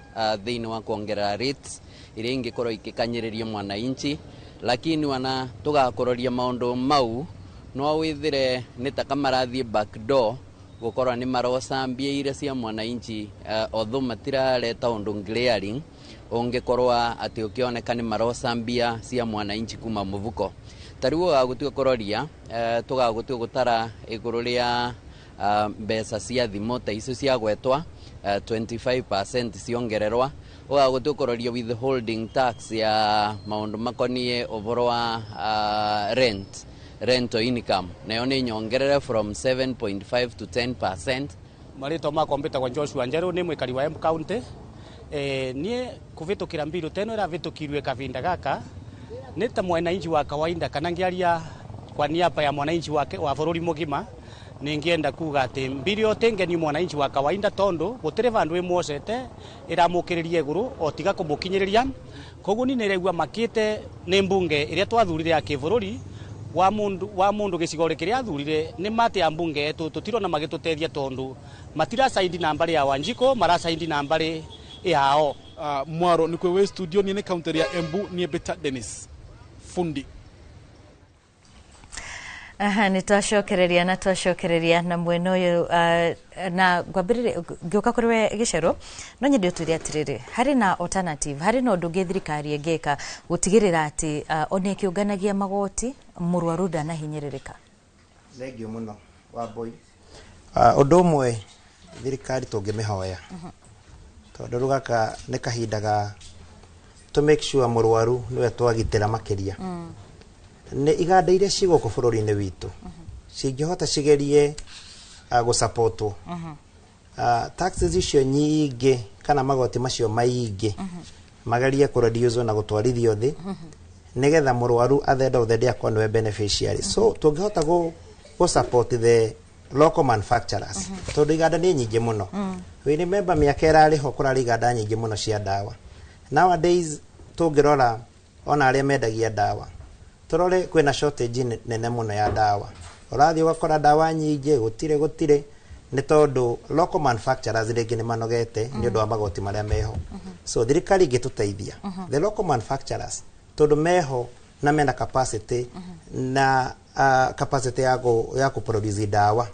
thiini wa kuongerera rates iria ingikorwo ikikanyiriria mwananchi, lakini wana tugakororia maundu mau no withire ni ta kamarathie back door gukorwo ni maroca mbia iria cia mwananchi, although matirareta undu clearing ungikorwo ati ukioneka ni maroca mbia cia mwananchi kuma muvuko. Tariu ugagutua kororia tugagutua gutara iguru ria mbeca cia thimo ta icio cia gwetwa 25% ciongererwa, ugagutua kororia withholding tax ya maundu makonie uvoro wa rental income nayo ni nyongerere from 7.5 to 10%. Marĩtwa makwa mbĩtagwo Joshua Njerũ, nĩ mwĩkari wa Embu County. Niĩ kũvĩtũkĩra mbiru teno ĩravĩtũkirwe kavinda gaka nĩ ta mwananchi wa kawaida kana ngĩaria kwa niaba ya mwananchi wa bũrũri mũgima ningienda kuga ati mbirio tinge mwananchi wa kawaida tondu gutire vandu imwocete iramukiririe iguru o tiga kumukinyiriria. Koguo ni niregua makite ni mbunge iria twathurire ya kibũrũri wa mundu gicigo kiria athurire ni mate ya mbunge yetu tutirona magitutethia tondu matirasaindi na mbari ya Wanjiko marasaindi na mbari yao. Mwaro ni kwewe studio ni county ya Embu ni Beta Dennis Fundi. Aha, ni twacokereria na twacokereria na mwena uyu na ngwambirire ngioka kuri we Gicero no nyende utwire atiriri hari na alternative hari na undu ungi thirikari ingika gutigirira ati one kiunganagia magoti murwaru ndanahinyĩrĩrĩka. Thengio muno Wambui. Undu umwe thirikari tungimihoya tondu riu gaka ni kahinda ga to make sure murwaru niwe twagitira makiria. Ni iganda iria ci gũkũ bũrũri-inĩ witũ cingĩhota cigerie gũsapotwo taxes icio nyingĩ kana magoti macio maingĩ magerie kũreduce na gũtwarithio thĩ nĩgetha mũrwaru at the end of the day akorwo nĩwe beneficiary. So tũngĩhota gũ support the local manufacturers tondũ iganda nĩ nyingĩ mũno. We remember mĩaka ĩrarĩ ho kũrarĩ iganda nyingĩ mũno cia ndawa. Nowadays tũngĩrora ona arĩa mendagia ndawa turore kwina shortage nene muno ya ndawa. Urathi ugakora ndawa nyingi gutire ni tondu local manufacturers ringi ni manogete ni undu wa magoti maria meho. So thirikari ingituteithia the local manufacturers tondu meho na mena capacity na capacity ya ku produce ndawa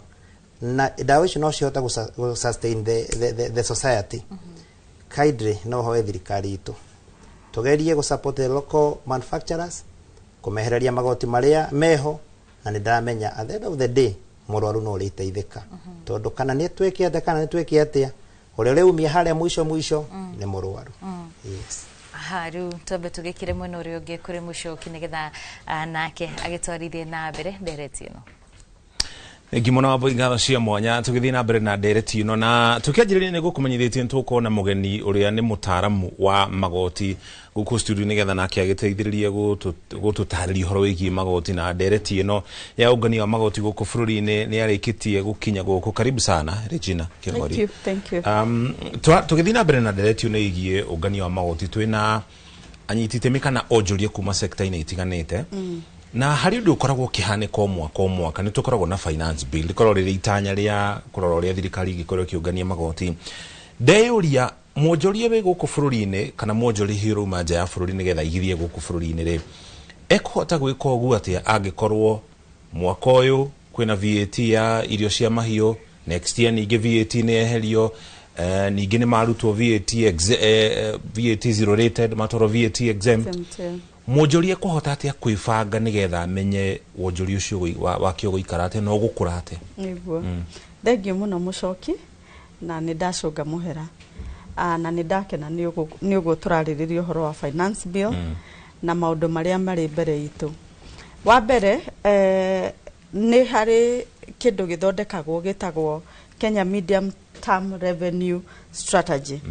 na ndawa icio no cihota gu sustain the society. Kindly no hoe thirikari itu tugerie gu support the local manufacturers kumehereria magoti maria meho na nĩ ndamenya at the end of the day mũrwaru no ũrĩteithĩka tondu kana nĩ twĩke atĩa kana nĩ twĩke atĩa ũrĩa ũrĩumia harĩa mũico mũico nĩ mũrwaru. Yes. Aha, rĩu twambe tũgĩkire mwena ũrĩa ũngĩ kũrĩ Mũcoki nĩgetha nake agĩtwarithie na mbere ndereti ĩno. Thengi mũno Wambui, ngatho cia mwanya. Tũgĩthiĩ na mbere na ndereti ĩno na tũkĩanjĩrĩria nĩ gũkũmenyithĩtie nĩ tũgũkorwo na mũgeni ũrĩa nĩ mũtaaramu wa magoti gũkũ studio nĩgetha nake agĩteithĩrĩrie gũtũtarĩria ũhoro wĩgiĩ magoti na ndereti ĩno ya ũngania wa magoti gũkũ bũrũri-inĩ nĩ arĩkĩtie gũkinya gũkũ. Karibu sana Regina Kĩng'ori. Thank you, thank you. Tũgĩthiĩ na mbere na ndereti ĩno ĩgiĩ ũngania wa magoti twĩna anyiti itemi kana onjoria kuma sekta-inĩ itiganĩte. Na hari undu ukoragwo ukihanĩka o mwaka nĩ tũkoragwo na finance bill rĩkoragwo rĩrĩ itanya rĩa kũrora ũrĩa thirikari ĩngĩkorwo ĩkĩũngania magoti. Ndeyũria mwonjoria wĩ gũkũ bũrũri-inĩ kana mwonjoria hihi ũrauma nja ya bũrũri nĩgetha aigithie gũkũ bũrũri-inĩ rĩ ekũhota gwĩka ũguo atĩa angĩkorwo mwaka ũyũ kwĩna VAT ya irio cia mahiũ, next year ningĩ VAT nĩ yeherio, ningĩ nĩ marutwo VAT VAT zero rated matwarwo VAT exempt. Mwonjoria kũhota atĩa kwĩbanga nĩgetha amenye wonjoria ũcio wake ũgũikara atĩa na ũgũkũra atĩa? Nĩguo. Thengio mũno Mũcoki na nĩ ndacũnga mũhera na nĩ ndakena nĩ ũguo tũrarĩrĩria ũhoro wa finance bill na maũndũ marĩa marĩ mbere itũ. Wa mbere nĩ harĩ kĩndũ gĩthondekagwo gĩtagwo Kenya Medium Term Revenue Strategy.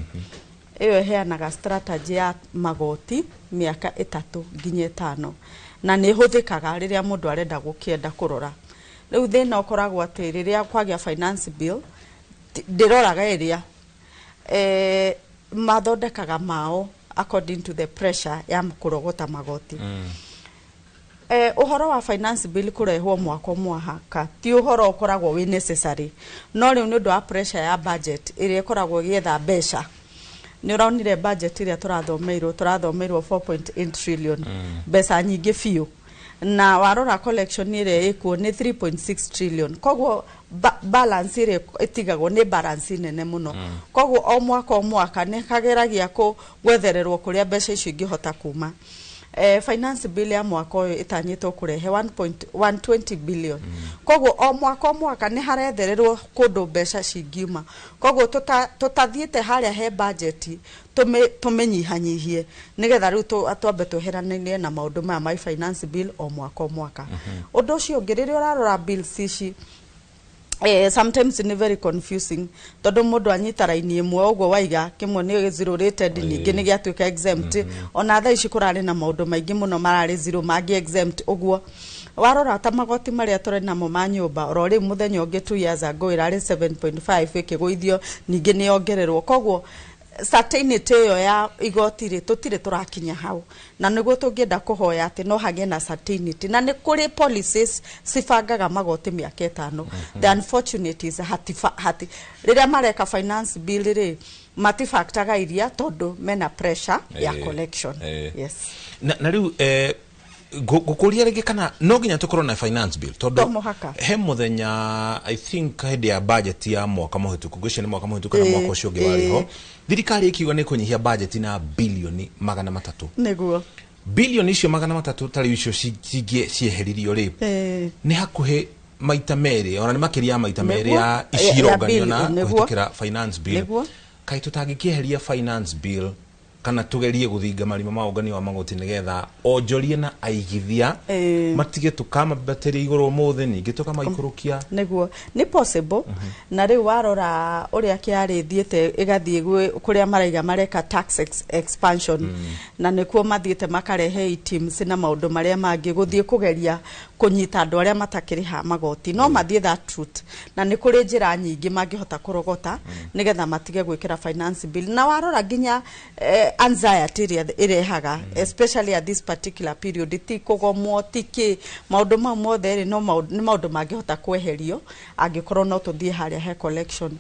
Ĩyo ĩheanaga strategy ya magoti mĩaka 3 nginya 5, na nĩ ĩhũthĩkaga rĩrĩa mũndũ arenda gũkĩenda kũrora. Rĩu thĩna ũkoragwo atĩ rĩrĩa kwagĩa finance bill, ndĩroraga ĩrĩa mathondekaga mao according to the pressure ya kũrogota magoti. Ũhoro wa finance bill kũrehwo mwaka o mwaka ti ũhoro ũkoragwo wĩ necessary, no rĩu nĩ ũndũ wa pressure ya budget ĩrĩa ĩkoragwo ĩgĩetha mbeca. Nĩ ũronire budget ĩrĩa tũrathomeirwo 4.8 trillion, mbeca nyingĩ biũ, na warora collection ĩrĩa ĩkuo nĩ 3.6 trillion. Koguo balance ĩrĩa ĩtigagwo nĩ balance nene mũno. Koguo o mwaka o mwaka nĩ kageragia gwethererwo kũrĩa mbeca icio ingĩhota kuma. Finance bill ya mwaka ũyũ ĩtanyĩtwo kũrehe 1.120 billion. Koguo o mwaka o mwaka nĩ harethererwo kũndũ mbeca cingiuma. Koguo tũtathiĩte harĩa he budget tũmĩnyihanyihie nĩgetha rĩu twambe tweheranĩrie na maũndũ maya ma finance bill o mwaka o mwaka. Ũndũ ũcio ũngĩ, rĩrĩa ũrarora bills ici, sometimes nĩ very confusing, tondũ mũndũ anyita raini ĩmwe ũguo waiga kĩmwe nĩ zero rated, ningĩ nĩ gĩatuĩka exempt. Ona thaa ici kũrarĩ na maũndũ maingĩ mũno mararĩ zero, mangĩ exempt. Ũguo warora ta magoti marĩa tũrĩ namo ma nyũmba, oro rĩu mũthenya ũngĩ 2 years ago ĩrarĩ 7.5, ĩkĩgũithio, ningĩ nĩ yongererwo. Koguo certainty ĩyo ya igoti rĩ, tũtirĩ tũrakinya hau, na nĩguo tũngĩenda kũhoya atĩ no hagĩe na certainty, na nĩ kũrĩ policies cibangaga magoti mĩaka 5. The unfortunate is hati rĩrĩa mareka finance bill rĩ, matifactaga iria tondũ mena pressure ya collection. Yes. Na rĩu ngũkũria rĩngĩ kana no nginya tũkorwo na finance bill? To tondũ mũhaka. He mũthenya, I think hĩndĩ ya budget ya mwaka mũhĩtũku, ngwĩciria nĩ mwaka mũhĩtũku kana mwaka ũcio ũngĩ warĩ ho, thirikari ĩkiuga nĩ kũnyihia budget na bilioni 300. Bilioni icio 300 ta rĩu icio cieheririo rĩ, nĩ hakuhĩ maita merĩ, ona nĩ makĩria ya maita merĩ ya ici ironganio na kũhĩtũkĩra finance bill. Kaĩ tũtangĩkĩeheria finance bill kana tugerie gũthinga marima ma ũngania wa magoti nĩgetha onjoria na aigithia matige tũkamambatĩria igũrũ ũmũthĩ, ningĩ tũkamaikũrũkia? Nĩguo, nĩ possible. Na rĩu warora ũrĩa KRA ĩthiĩte ĩgathiĩ kũrĩa maraiga mareka tax expansion, na nĩkuo mathiĩte makarehe items na maũndũ marĩa mangĩ gũthiĩ kũgeria kũnyita andũ arĩa matakĩrĩha magoti. No mathiĩ that route, na nĩ kũrĩ njĩra nyingĩ mangĩhota kũrogota nĩgetha matige gwĩkĩra finance bill. Na warora nginya anxiety ĩrĩa ĩrehaga, especially at this particular period, ti kũgomwo, ti kĩ, maũndũ mau mothe rĩ, no nĩ maũndũ mangĩhota kweherio angĩkorwo no tũthiĩ harĩa he collection.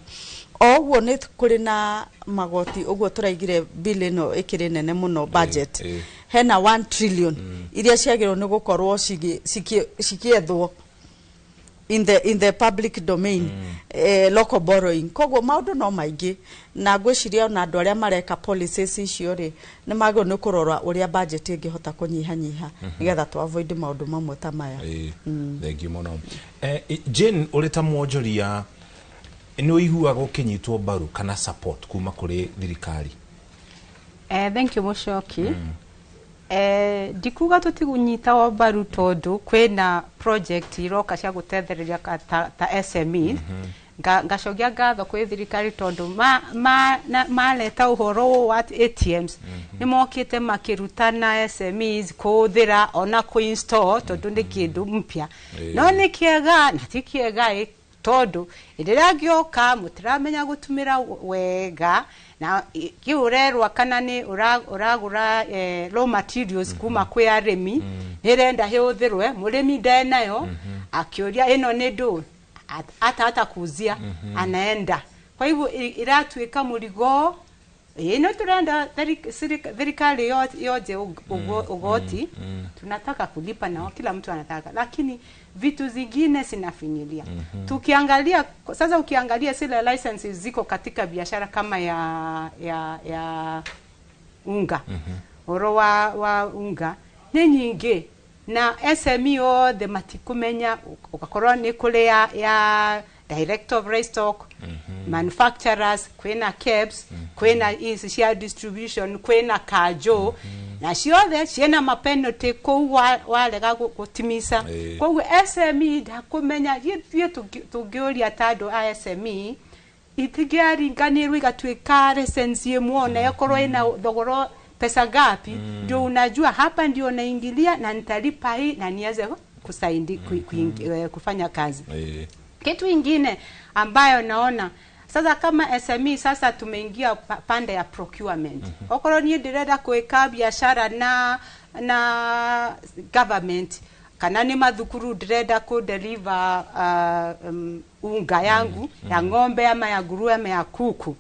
O ũguo nĩ kũrĩ na magoti, ũguo tũraigire bill ĩno ĩkĩrĩ nene mũno, budget hena 1 trillion iria ciagĩrĩirwo nĩ gũkorwo cikĩethwo in the public domain, local borrowing. Koguo maũndũ no maingĩ, na ngwĩciria ona andũ arĩa mareka policies icio rĩ, nĩ magĩrĩirwo nĩ kũrora ũrĩa budget ĩngĩhota kũnyihanyiha nĩgetha tũ avoid maũndũ mamwe ta maya. Thank you mũno. Jane, ũrĩ ta mwonjoria, nĩ ũiguaga ũkĩnyitwo mbaru kana support kuma kũrĩ thirikari? Thank you, Mũcoki. Ndikuga tũtigunyitagwo mbaru, tondũ kwĩna project iroka cia gũtethereria ta SME. Ngacokia ngatho kwĩ thirikari tondũ mareta ũhoro ũyũ wa ATMs, nĩ mokĩte makĩrutana SMEs kũhũthĩra ona kũinstall, tondũ nĩ kĩndũ mpya. No nĩ kĩega na ti kĩega ĩ, tondũ hĩndĩ ĩrĩa ngĩoka mũtiramenya gũtũmĩra wega, na kĩu ũrerwo kana nĩ ũragũra raw materials kuma kwĩ arĩmi, nĩ ĩrenda hĩhũthĩrwe, mũrĩmi ndenayo, akĩũria ĩno nĩ ndũ hata kuuzia anaenda. Kwa hivyo iratuĩka mũrigo. Ĩno turenda thirikari yoje ugoti, tunataka kulipa nao, kila mtu anataka, lakini vitu zingine zinafinyilia. Tukiangalia sasa, ukiangalia zile licenses ziko katika biashara kama ya unga, oro wa unga nĩ nyingĩ, na SME othe matikumenya. Ugakorwo nĩ kũrĩ ya director of livestock manufacturers, kwĩna KEBS, kwĩna ici cia distribution, kwĩna kanjo. Na ciothe ciĩna mapenalty kũu warega gũtimisa. Koguo SME ndakũmenya ithuĩ tũngĩũria ta andũ a SME itingĩaringanĩrwo igatuĩka license ĩmwe, ona ĩkorwo ĩna thogora pesa ngapi, ndio unajua hapa ndio naingilia na nitalipa hii na niweze kusaindi kufanya kazi. Kitu ingine ambayo naona sasa kama SME, sasa tumeingia pande ya procurement. Okorwo niĩ ndĩrenda gwĩka biashara na government kana nĩ mathukuru, ndĩrenda ku deliver unga yangu ya ng'ombe ama ya nguruwe ama ya kuku,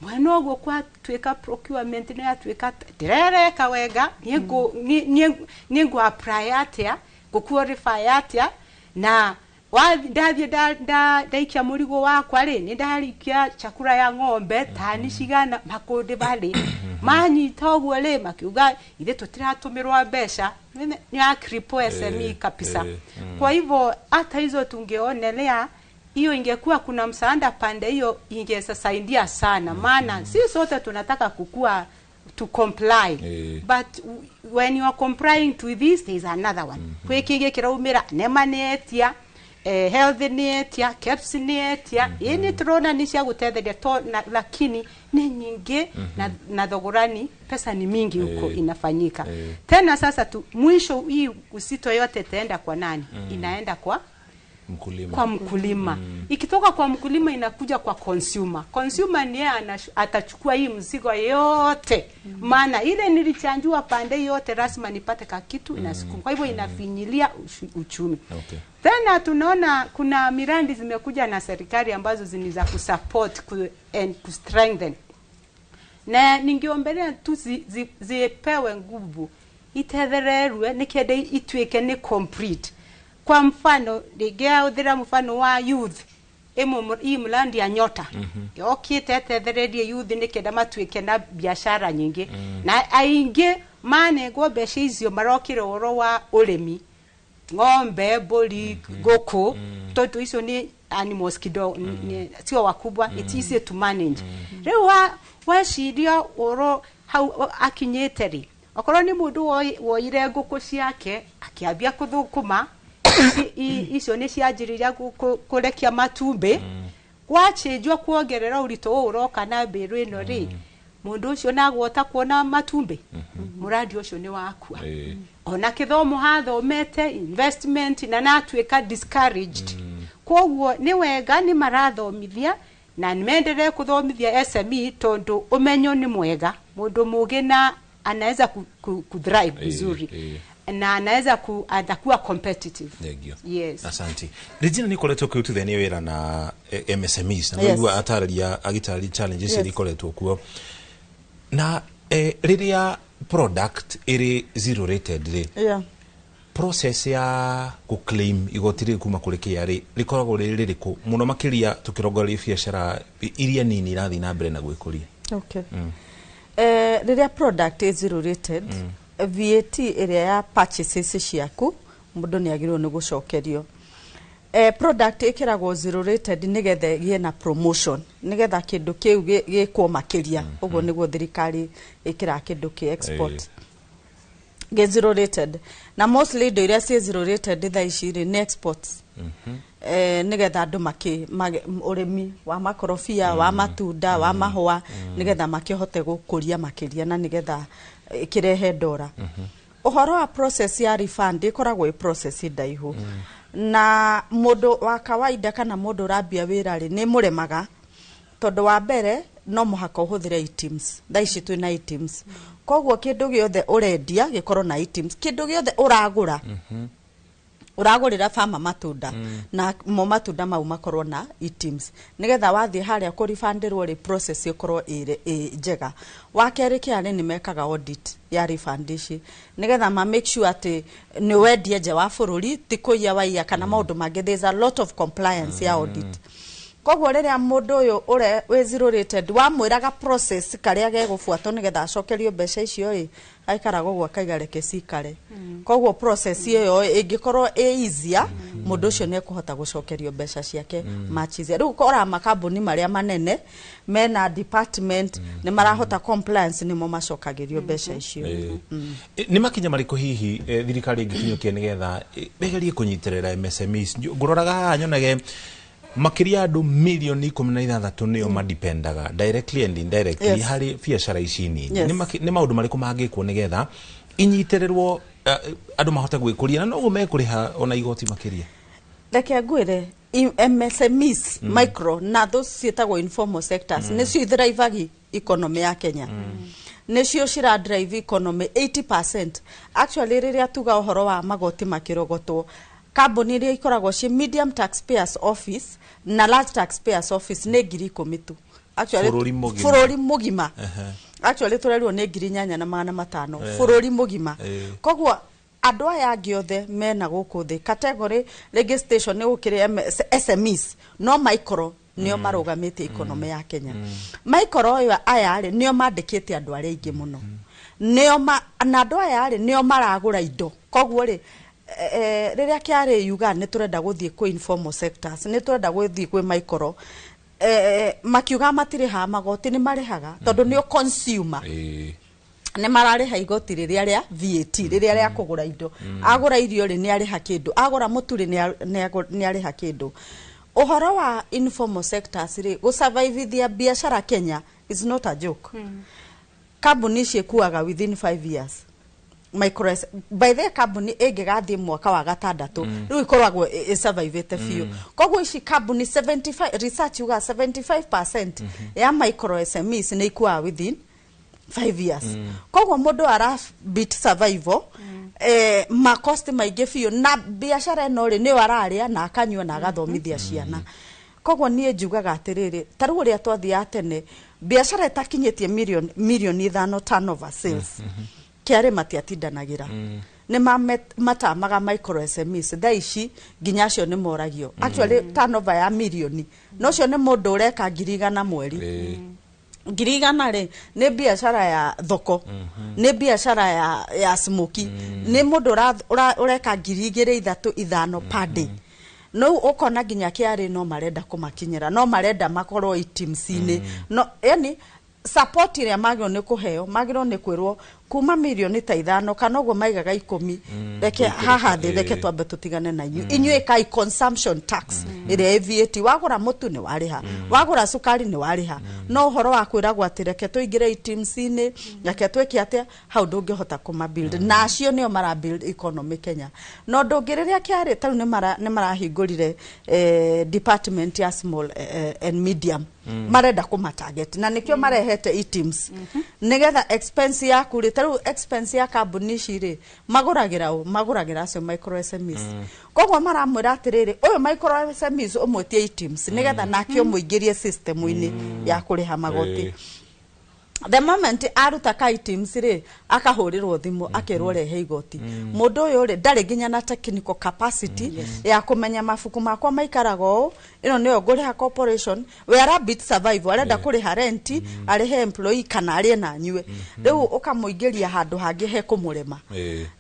mwena ũguo kwatuĩka procurement nĩ yatuĩka ndĩrereka wega, niĩ ngũ apply atĩa, ngũ qualify atĩa, na ndathiĩ ndaikia mũrigo wakwa rĩ, nĩ ndarikia chakula ya ng'ombe tani cigana, makũndĩ barĩ manyita ũguo rĩ, makiuga ithe tũtiratũmĩrwo mbeca nĩ ya cripple SME kabisa. Kwa hivyo hata hizo tungeonelea hiyo ingekuwa kuna msaada pande hiyo, ingesaidia sana, maana si sote tunataka kukua to comply, but when you are complying to this, there is another one. Kwĩ kĩngĩ kĩraumĩra, nema nĩ etia, health nĩ etia, KEBS nĩ etia, ĩ nĩ tũrona nĩ cia gũtetheria to na, lakini nĩ nyingĩ na thogorani pesa ni mingi huko inafanyika. Tena sasa tu mwisho hii usito yote itaenda kwa nani? Inaenda kwa mkulima. Kwa mkulima. Ikitoka kwa mkulima inakuja kwa consumer. Consumer ni yeye atachukua hii mzigo yote. Maana ile nilichanjua pande yote lazima nipate ka kitu inasukuma. Kwa hivyo inafinyilia uchumi. Tena tunaona kuna miradi zimekuja na serikali ambazo ni za kusupport and ku strengthen. Na ningeombelea tu zipewe nguvu, ithethererwe nikende ituike ni complete. Kwa mfano ndingĩahũthĩra mfano wa youth ĩmwe, hii mradi ya Nyota yokĩte ĩtethererie youth nĩkenda matuĩke na biashara nyingĩ, na aingĩ manengwo mbeca icio marokire ũhoro wa ũrĩmi, ng'ombe, mbũri, ngũkũ, tondũ icio nĩ animals kidogo, sio wakubwa, it's easy to manage. Rĩu weciria ũhoro hau akinyĩte rĩ, okorwo nĩ mũndũ woire ngũkũ ciake akĩambia kũthũkũma, icio nĩ cianjĩrĩria kũrekia matumbĩ, gwachenjwo kuongerera ũritũ ũũ ũroka na mbĩrũ ĩno rĩ, mũndũ ũcio nagwota kuona matumbĩ, mũradi ũcio nĩ wakua. Ona kĩthomo hathomete investment na natuĩka discouraged. Koguo nĩ wega nĩ marathomithia na nĩmendelee kũthomithia SME tondũ ũmenyo nĩ mwega, mũndũ mũgĩ na anaweza ku thrive vizuri na anaweza atakuwa competitive. Thank you. Yes. Asante. Regina, nĩ ũkoretwo ũkĩrutithania wĩra na MSMEs na nĩguo atarĩria agĩtarĩria challenges iria ikoretwo kuo na rĩrĩa product ĩrĩ zero rated rĩ, process ya gũ claim igoti rĩu kuma kũrĩ KRA rĩkoragwo rĩrĩ rĩrĩkũ, mũno makĩria tũkĩrongoreria biacara iria nini irathiĩ na mbere na gwĩkũria? Okay. Rĩrĩa product is zero rated, VAT ĩrĩa ya purchases ciaku mũndũ nĩ agĩrĩirwo nĩ gũcokerio. Product ĩkĩragwo zero rated nĩgetha ĩgĩe na promotion, nĩgetha kĩndũ kĩu gĩkwo makĩria. Ũguo nĩguo thirikari ĩkĩraga kĩndũ kĩ export gĩ zero rated, na mostly indo iria ciĩ zero rated thaa ici rĩ nĩ exports, nĩgetha andũ ũrĩmi wa makorobia, wa matunda, wa mahũa, nĩgetha makĩhote gũkũria makĩria na nĩgetha ĩkĩrehe ndora. Ũhoro wa process ya refund ĩkoragwo ĩ process ndaihu, na mũndũ wa kawaida kana mũndũ ũrambia wĩra rĩ, nĩ mũremaga, tondũ wa mbere no mũhaka ũhũthĩre eTIMS. Thaa ici twĩna eTIMS, koguo kĩndũ gĩothe ũrendia gĩkorwo na eTIMS, kĩndũ gĩothe ũragũra, ũragũrĩra bama matunda, na mo matunda mau makorwo na eTIMS, nĩgetha wathiĩ harĩa kũribandĩrwo rĩ, process ĩkorwo ĩ njega. Wa kerĩ, KRA nĩ mekaga audit ya refund ici nĩgetha ma make sure atĩ nĩ wendie nja wa bũrũri, ti kũiya waiya kana maũndũ mangĩ. There's a lot of compliance ya audit. Koguo rĩrĩa mũndũ ũyũ ũre wĩ zero rated wamwĩraga process karĩa gegũbuatwo nĩgetha acokerio mbeca icio rĩ, aikaraga ũguo akaiga reke cikare. Koguo process ĩyo ĩngĩkorwo ĩ easier, mũndũ ũcio nĩ ekũhota gũcokerio mbeca ciake much easier. Rĩu ũkoraga makambuni marĩa manene mena department nĩ marahota compliance, nĩmo macokagĩrio mbeca icio. Nĩ makinya marĩkũ hihi thirikari ĩngĩkinyũkia nĩgetha ĩgerie kũnyitĩrĩra MSMEs? Ngũroraga haha nyonage makĩria andũ mirioni 16 nĩo madipendaga directly and indirectly harĩ biacara ici nini. Nĩ maũndũ marĩkũ mangĩkwo nĩgetha inyitĩrĩrwo, andũ mahote gwĩkũria na noguo mekũrĩha ona igoti makĩria? Reke ngwĩre, MSMEs, micro na those ciĩtagwo informal sectors, nĩcio ithrivaga economy ya Kenya. Nĩcio cira drive economy 80%. Actually, rĩrĩa tuga ũhoro wa magoti makĩrogotwo, kambuni iria ikoragwo ci medium taxpayers office na large taxpayers office nĩ 10,000 tu. Actually, Bũrũri mũgima. Bũrũri mũgima. Actually, tũrerirwo nĩ 8500 bũrũri mũgima. Koguo andũ aya angĩ othe mena gũkũ thĩ category rĩngĩ station nĩ gũkĩrĩ SMEs, no micro nĩo marũgamĩtie economy ya Kenya. Micro aya aya rĩ, nĩo mandĩkĩte andũ arĩa aingĩ mũno, nĩo na andũ aya rĩ, nĩo maragũra indo. Koguo rĩ, rĩrĩa KRA yuga nĩ tũrenda gũthiĩ kwĩ informal sectors, nĩ tũrenda gũthiĩ kwĩ micro, makiuga matirĩhaga magoti, nĩ marĩhaga tondũ nĩo consumer. Nĩ mararĩha igoti rĩrĩa rĩa VAT, rĩrĩa rĩa kũgũra indo. Agũra irio rĩ, nĩ arĩha kĩndũ, agũra mũtu rĩ, nĩ arĩha kĩndũ. Ũhoro wa informal sectors rĩ, gũsurvivithia biacara Kenya is not a joke. Kambuni ici ĩkuaga within 5 years. Micro, by the way, kambuni ĩngĩgathiĩ mwaka wa gatandatũ, rĩu ĩkoragwo ĩsurvivĩte biũ. Koguo ici kambuni 75, research yuga 75% ya micro SMEs nĩ ikuaga within 5 years. Koguo mũndũ ara beat survival, makosti maingĩ biũ, na biacara ĩno rĩ, nĩyo ararĩa na akanyua na agathomithia ciana. Koguo niĩ njugaga atĩrĩrĩ, ta rĩu ũrĩa twathiaga tene, biacara ĩtakinyĩtie 5 million turnover sales, kĩarĩ matiatindanagĩra, nĩ matamaga micro SMEs. Thaa ici nginya acio nĩ moragio. Actually, turnover ya mirioni, na ũcio nĩ mũndũ ũreka 100,000 mweri. 100,000 rĩ, nĩ biacara ya thoko, nĩ biacara ya smoky, nĩ mũndũ ũreka 2,000, 3, 5 per day. No ũkona nginya KRA no marenda kũmakinyĩra, no marenda makorwo iteams-inĩ, no yani support ĩrĩa magĩrĩirwo nĩ kũheo, magĩrĩirwo nĩ kwĩrwo kuma mirioni ta 5 kana ũguo maigaga 10, reke haha thĩ, reke twambe tũtigane na inyuĩ. Inyuĩ kai consumption tax ĩrĩa ĩ VAT, wagũra mũtu nĩ warĩha, wagũra cukari nĩ warĩha. No ũhoro wa kwĩragwo atĩ reke tũingĩre iteams-inĩ, reke twĩke atĩa, hau ndũngĩhota kũma build. Na acio nĩo mara build economy Kenya. Na ũndũ ũngĩ, rĩrĩa kĩarĩ tarĩu nĩ marahingũrire department ya small and medium, marenda kũma target na nĩkĩo marehete iteams, nĩgetha expense yaku rĩ, tarĩu expense ya kambuni ici rĩ, magũragĩra ũ? Magũragĩra acio micro SMEs. Koguo maramwĩra atĩrĩrĩ, ũyũ micro SMEs ũmwĩtie iteams nĩgetha nake ũmũingĩrie system-inĩ ya kũrĩha magoti. The moment aruta ka iteams rĩ, akahũrĩrwo thimũ akerwo rehe igoti. Mũndũ ũyũ rĩ, ndarĩ nginya na technical capacity ya kũmenya mabuku makwa maikaraga ũũ, ĩno nĩyo ngũrĩha corporation. We ara beat survival, arenda kũrĩha rent, arĩhe employee kana arĩe na anyue. Rĩu ũkamũingĩria handũ hangĩ he kũmũrema.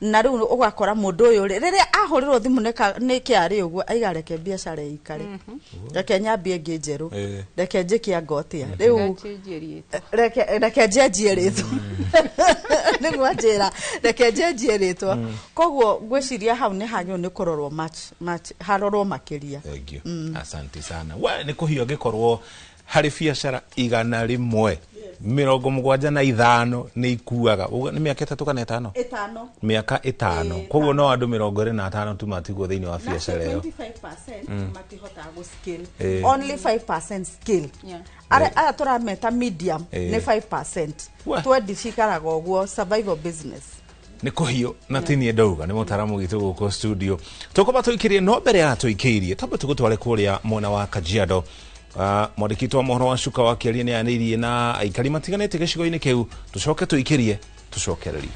Na rĩu ũgakora mũndũ ũyũ rĩ, rĩrĩa ahũrĩrwo thimũ nĩ KRA ũguo, aiga reke biacara ĩikare, reke nyambie ĩngĩ njerũ, reke njĩke angotia rĩu, reke njenjie rĩtwa, nĩguo njĩra, reke njenjie rĩtwa. Koguo ngwĩciria hau nĩ hagĩrĩirwo nĩ kũrorwo much, much, harorwo makĩria. Thank you. Asante sana. We nĩ kũhiũ angĩkorwo harĩ biacara 175 nĩ ikuaga. Uga nĩ mĩaka 3 kana 5? 5. Mĩaka 5. Koguo no andũ 25 tu matigwo thĩinĩ wa biacara ĩyo. 25% matihotaga gũ scale. Only 5% scale. Aya tũrameta medium nĩ 5%. Twendi cikaraga ũguo, survival business. Nĩ kũhiũ na ti niĩ ndauga, nĩ mũtaramu witũ gũkũ studio. Tũkũba tũikĩrie, no mbere ya tũikĩirie twambe tũgũtware kũrĩa mwena wa Kajiado. Mwandĩki witũ wa mohoro wa cuka wa kĩaria nĩ anĩirie na aikari matiganĩte gĩcigo-inĩ kĩu. Tũcoke tũikĩrie tũcokererie.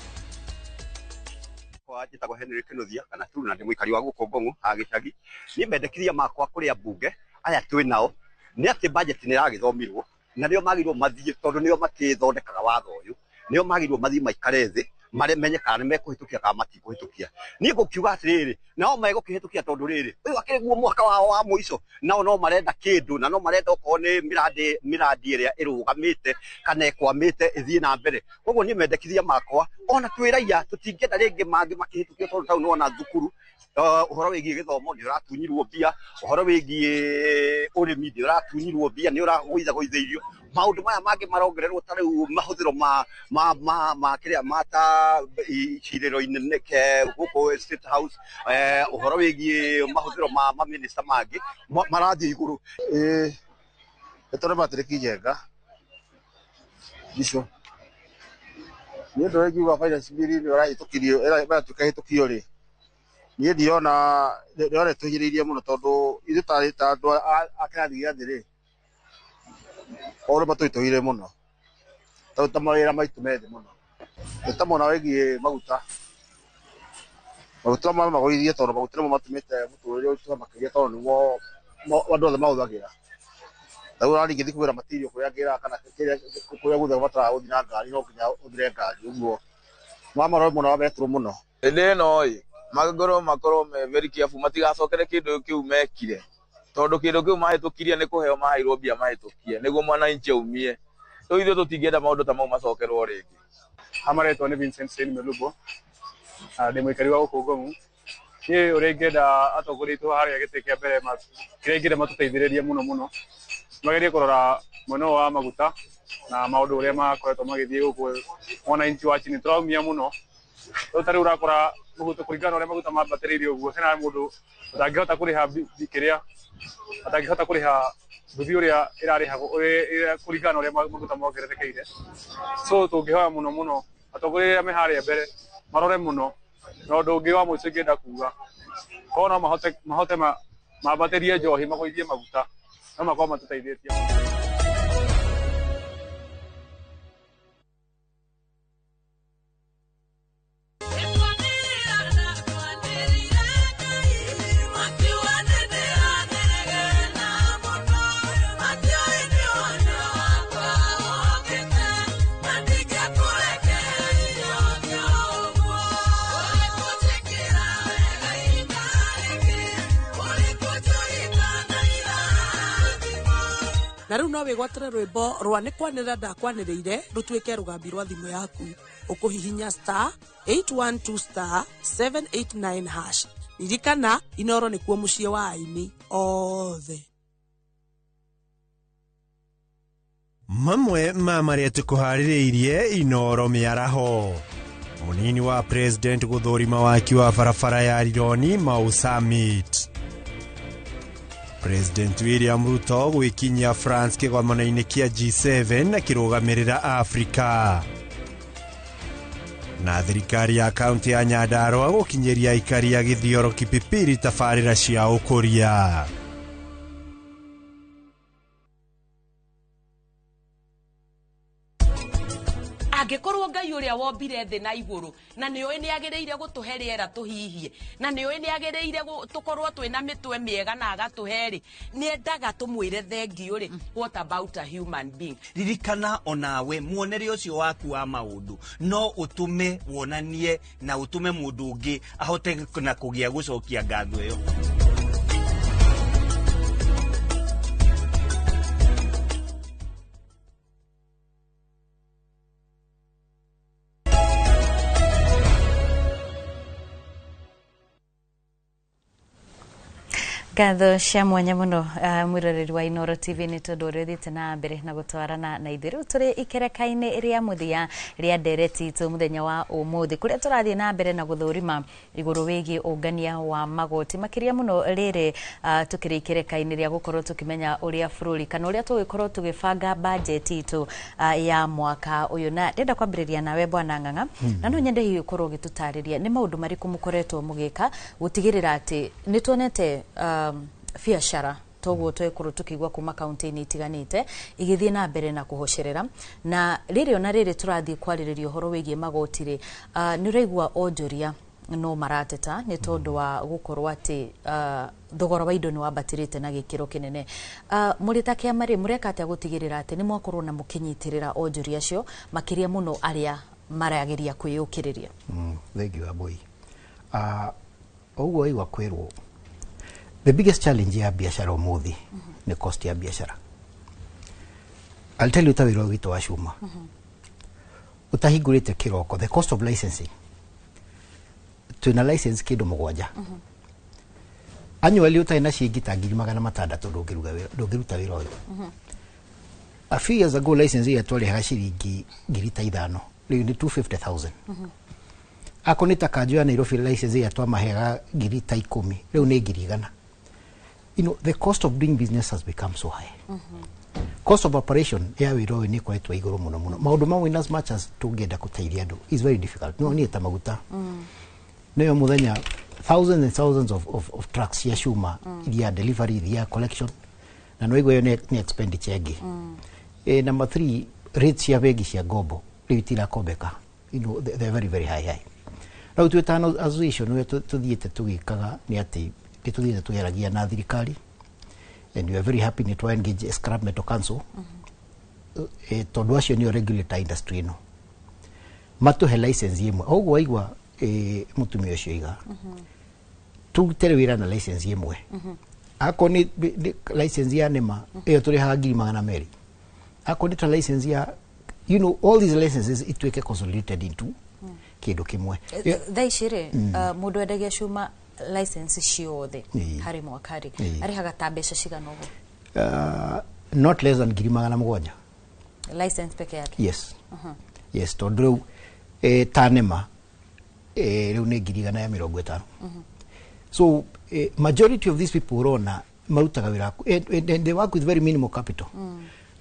Kwa njĩtagwo Henry Kinuthia kana tu na ndĩ mũikari wa gũkũ Ngong'o haha gĩcagi. Niĩ mendekithia makwa kũrĩ ambunge aya twĩ nao Nĩ atĩ budget nĩ ĩragĩthomirwo na nĩo magĩrĩirwo mathiĩ, tondũ nĩo makĩthondekaga watho ũyũ, nĩo magĩrĩirwo mathiĩ maikare thĩ mamenye kana nĩ mekũhĩtũkia kana matikũhĩtũkia. Niĩ ngũkiuga atĩrĩrĩ, nao megũkĩhĩtũkia tondũ rĩrĩ ũyũ akĩrĩ guo mwaka wao wa mũico, nao no marenda kĩndũ na no marenda okorwo nĩ mĩrandi ĩrĩa ĩrũgamĩte kana ĩkwamĩte ĩthiĩ na mbere. Koguo niĩ mendekithia makwa ona twĩ raia tũtingĩenda rĩngĩ mangĩ makĩhĩtũkio, tondũ tau nĩwona thukuru ũhoro wĩgiĩ gĩthomo nĩ ũratunyirwo mbia, ũhoro wĩgiĩ ũrĩmi nĩ ũratunyirwo mbia, nĩ ũragũithagũithĩirio. Maũndũ maya mangĩ marongererwo ta rĩu mahũthĩro ma ma ma ma kĩrĩa ma ta icirĩro inene ke gũkũ State House, ũhoro wĩgiĩ mahũthĩro ma maminista mangĩ marathiĩ igũrũ. Ĩĩ nĩ Patrick Njenga Gico. Niĩ ũndũ ũrĩa ingiuga finance bill nĩ ĩrahĩtũkirio, ĩratuĩka ĩhĩtũkio rĩ, niĩ ndiona ndĩrona ĩtũhinyĩrĩirie mũno, tondũ ithuĩ tarĩ ta andũ a kĩrathi gĩa thĩ rĩ, maũndũ matũritũhĩire mũno, tondũ ta mawĩra maitũ me thĩ mũno. Nĩ ta mwena wĩgiĩ maguta, maguta no magũithie, tondũ maguta nĩmo matũmĩte mũtũrĩre ũritũhe makĩria, tondũ nĩmo andũ othe mahũthagĩra. Ta rĩu ũrathiĩ ngĩthiĩ kũgĩra material kũrĩa ngĩraga kana kĩrĩa kũrĩa guothe ũbataraga gũthiĩ na ngari, no nginya ũhũthĩre ngari, ũguo mamarore mũno wa betũrũ mũno. Hĩndĩ ĩno ĩ magĩkorwo makorwo me very careful matigacokere kĩndũ kĩu mekire, tondũ kĩndũ kĩu mahĩtũkirie nĩ kũheo maheirwo mbia mahĩtũkie nĩguo mwananchi aumie. Rĩu ithuĩ tũtingĩenda maũndũ ta mau macokerwo rĩngĩ. Amaretwo nĩ Vincent Sein Melubo, ndĩ mũikari wa gũkũ Ngong'u. Niĩ ũrĩa ingĩenda atongoria aitũ harĩa gĩtĩ kĩa mbere, kĩrĩa ingĩenda matũteithĩrĩrie mũno mũno, magerie kũrora mwena ũyũ wa maguta na maũndũ ũrĩa makoretwo magĩthiĩ gũkũ mwananchi wa chini tũraumia mũno. Rĩu ta rĩu ũrakora maguta kũringana na ũrĩa maguta mambatĩrĩire ũguo, hena mũndũ ũtangĩhota kũrĩha kĩrĩa atangĩhota kũrĩha nduthi ũrĩa ĩrarĩhagwo kũringana na ũrĩa maguta mongererekeire. So tũngĩhoya mũno mũno atongoria arĩa me harĩa mbere marore mũno. Na ũndũ ũngĩ wa mũico ingĩenda kuga, korwo no mahote mambatĩrie njohi magũithie maguta, no makorwo matũteithĩtie mũno. Na rĩu no wĩgwatĩre rwĩmbo rwa nĩ kwanĩrĩra ndakwanĩrĩire rũtuĩke rũgambi rwa thimũ yaku. Ũkũhihinya star 812 star 789 hash. Ririkana Inoro nĩkuo mũciĩ wa aini othe. Mamwe ma marĩa tũkũharĩrĩirie Inoro mĩaraho. Mũnini wa president gũthũrima waki wa barabara ya Rironi Mau Summit. President William Ruto gwĩkinyia France kĩgomano-inĩ kĩa G7 akĩrũgamĩrĩra Afrika. Na thirikari ya kaunti ya Nyandarua gũkinyĩria aikari a Gĩthioro Kipipiri tabarĩra cia ũkũria. Angĩkorwo Ngai ũrĩa wombire thĩ na igũrũ na nĩũĩ nĩagĩrĩire gũtũhe rĩera tũhihie, na nĩũĩ nĩagĩrĩire tũkorwo twĩna mĩtwe mĩega na agatũhe rĩ, nĩendaga tũmwĩre thengiũ rĩ, what about a human being? Ririkana onawe muonere ũcio waku wa maũndũ no ũtũme wonanie na ũtũme mũndũ ũngĩ ahote na kũgĩa gũcokia ngatho ĩyo. Ngatho cia mwanya mũno mwĩroreri wa Inoro TV nĩ tondũ ũrĩa ũthiĩte na mbere na gũtwarana na ithuĩ. Rĩu tũrĩ ikereka-inĩ rĩa mũthia rĩa ndereti itũ mũthenya wa ũmũthĩ, kũrĩa tũrathiĩ na mbere na gũthũrima igũrũ wĩgiĩ ũngania wa magoti, makĩria mũno rĩrĩ tũkĩrĩ ikereka-inĩ rĩa gũkorwo tũkĩmenya ũrĩa bũrũri kana ũrĩa tũgĩkorwo tũgĩbanga bajeti itũ ya mwaka ũyũ. Na ndĩrenda kwambĩrĩria nawe Bwana Ng'ang'a, na no nyende hihi ũkorwo ũgĩtũtarĩria nĩ maũndũ marĩkũ mũkoretwo mũgĩka gũtigĩrĩra atĩ nĩ tuonete biacara toguo twekorwo tukigwa kuma kaunti-inĩ itiganĩte igĩthiĩ na mbere na kũhocerera. Na rĩrĩ ona rĩrĩ tũrathiĩ kwarĩrĩria ũhoro wĩgiĩ magoti rĩ, nĩ ũraigua onjoria No marateta nĩ tondũ wa gũkorwo atĩ thogora wa indo nĩ wambatĩrĩte na gĩkĩro kĩnene. Mũrĩ ta kĩama rĩ, mũreka atĩa gũtigĩrĩra atĩ nĩ mwakorwo na mũkĩnyitĩrĩra onjoria acio, makĩria mũno arĩa marageria kwĩyũkĩrĩria? Thank you, Aboi. Ũguo waigua kwĩrwo, the biggest challenge ya biacara ũmũthĩ nĩ cost ya biacara. I'll tell you, ta wĩra witũ wa cuma ũtahingũrĩte kĩroko, the cost of licensing, twĩna license kĩndũ 7 annually, ũtarĩ na ciringi ta 600,000 ndũngĩruga wĩra, ndũngĩruta wĩra ũyũ. A few years ago license ĩrĩa twarĩhaga ciringi 5,000, rĩu nĩ 250,000. Akorwo nĩ ta kanjũ ya Nairobi, license ĩrĩa twamaheaga 10,000, rĩu nĩ 100,000. The cost of doing business has become so high. Cost of operation ya wĩra ũyũ nĩ ĩkoretwo igũrũ mũno mũno. Maũndũ mamwe, in as much as tũngĩenda gũteithia andũ, is very difficult. No niĩ ta maguta, nĩyo mũthenya thousands and thousands of trucks cia cuma iria delivery, iria collection, na no ĩyo nĩ expenditure ĩngĩ. Number three, rates cia bengi cia ngombo rĩu itirakombeka. They're very very high high. Rĩu twĩ ta association, ũrĩa tũthiĩte tũgĩkaga nĩ atĩ nĩ tũthiĩte tũgĩaragia na thirikari, and we are very happy nĩ twa engage Scrap Metal Council, tondũ acio nĩo regulator industry ĩno, matũhe license ĩmwe. O ũguo waigua mũtumia ũcio iga, tũrutere wĩra na license ĩmwe. Akorwo nĩ license ya NEMA, ĩyo tũrĩhaga 200,000. Akorwo nĩ ta license ya all these licenses ituĩke consolidated into kĩndũ kĩmwe. Thaa ici rĩ, mũndũ endagia cuma license ciothe harĩ mwaka rĩ, arĩhaga ta mbeca cigana ũguo? Not less than 700,000. License peke yake? Yes. Yes, tondũ rĩu ta NEMA rĩu nĩ 150,000. So majority of these people ũrona marutaga wĩra and they work with very minimal capital.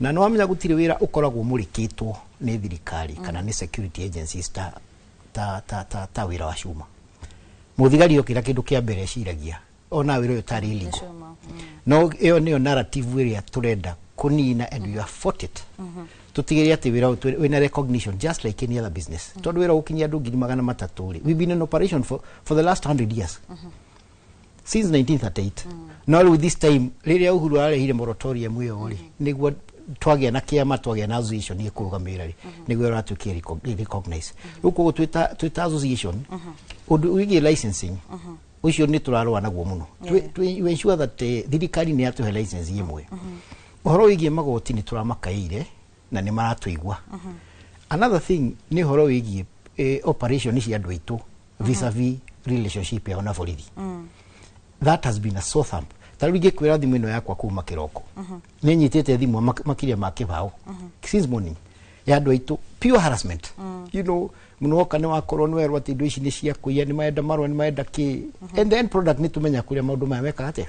Na nĩ wamenya gũtirĩ wĩra ũkoragwo mũrĩkĩtwo nĩ thirikari kana nĩ security agencies ta wĩra wa cuma. Mũthigari okĩra, kĩndũ kĩa mbere eciragia ona wĩra ũyũ tarĩ illegal. Cuma. No ĩyo nĩyo narrative ĩrĩa tũrenda kũnina, and we have fought it. Tũtigĩrĩre atĩ wĩra ũyũ wĩna recognition just like any other business, tondũ wĩra ũkinyia andũ 300,000 rĩ, we've been in operation for the last 100 years, since 1938. No rĩu this time rĩrĩa Uhuru arehire moratorium ĩyo rĩ, nĩguo twagĩa na kĩama, twagĩa na association ĩkũrũgamĩrĩra rĩ, nĩguo ĩratuĩkia recognize. Rĩu koguo twĩta association, ũndũ wĩgiĩ licensing ũcio nĩ tũrarũa naguo mũno. We ensure that thirikari nĩ yatũhe license ĩmwe. Ũhoro wĩgiĩ magoti nĩ tũramakaĩire na nĩ maratũigua. Another thing nĩ ũhoro wĩgiĩ operation cia andũ aitũ vis-a-vis relationship yao na borithi. That has been a sore thumb. Ta rĩu ingĩkwĩra, thimũ ĩno yakwa kuma kĩroko nĩ nyitĩte thimũ makĩria ma 20 since morning ya andũ aitũ, pure harassment. Mũno woka nĩ wakorwo nĩ werwo atĩ indo ici nĩ cia kũiya, nĩ marenda marũa, nĩ marenda kĩ, and the end product nĩ tũmenya kũrĩa maũndũ maya mekaga atĩa,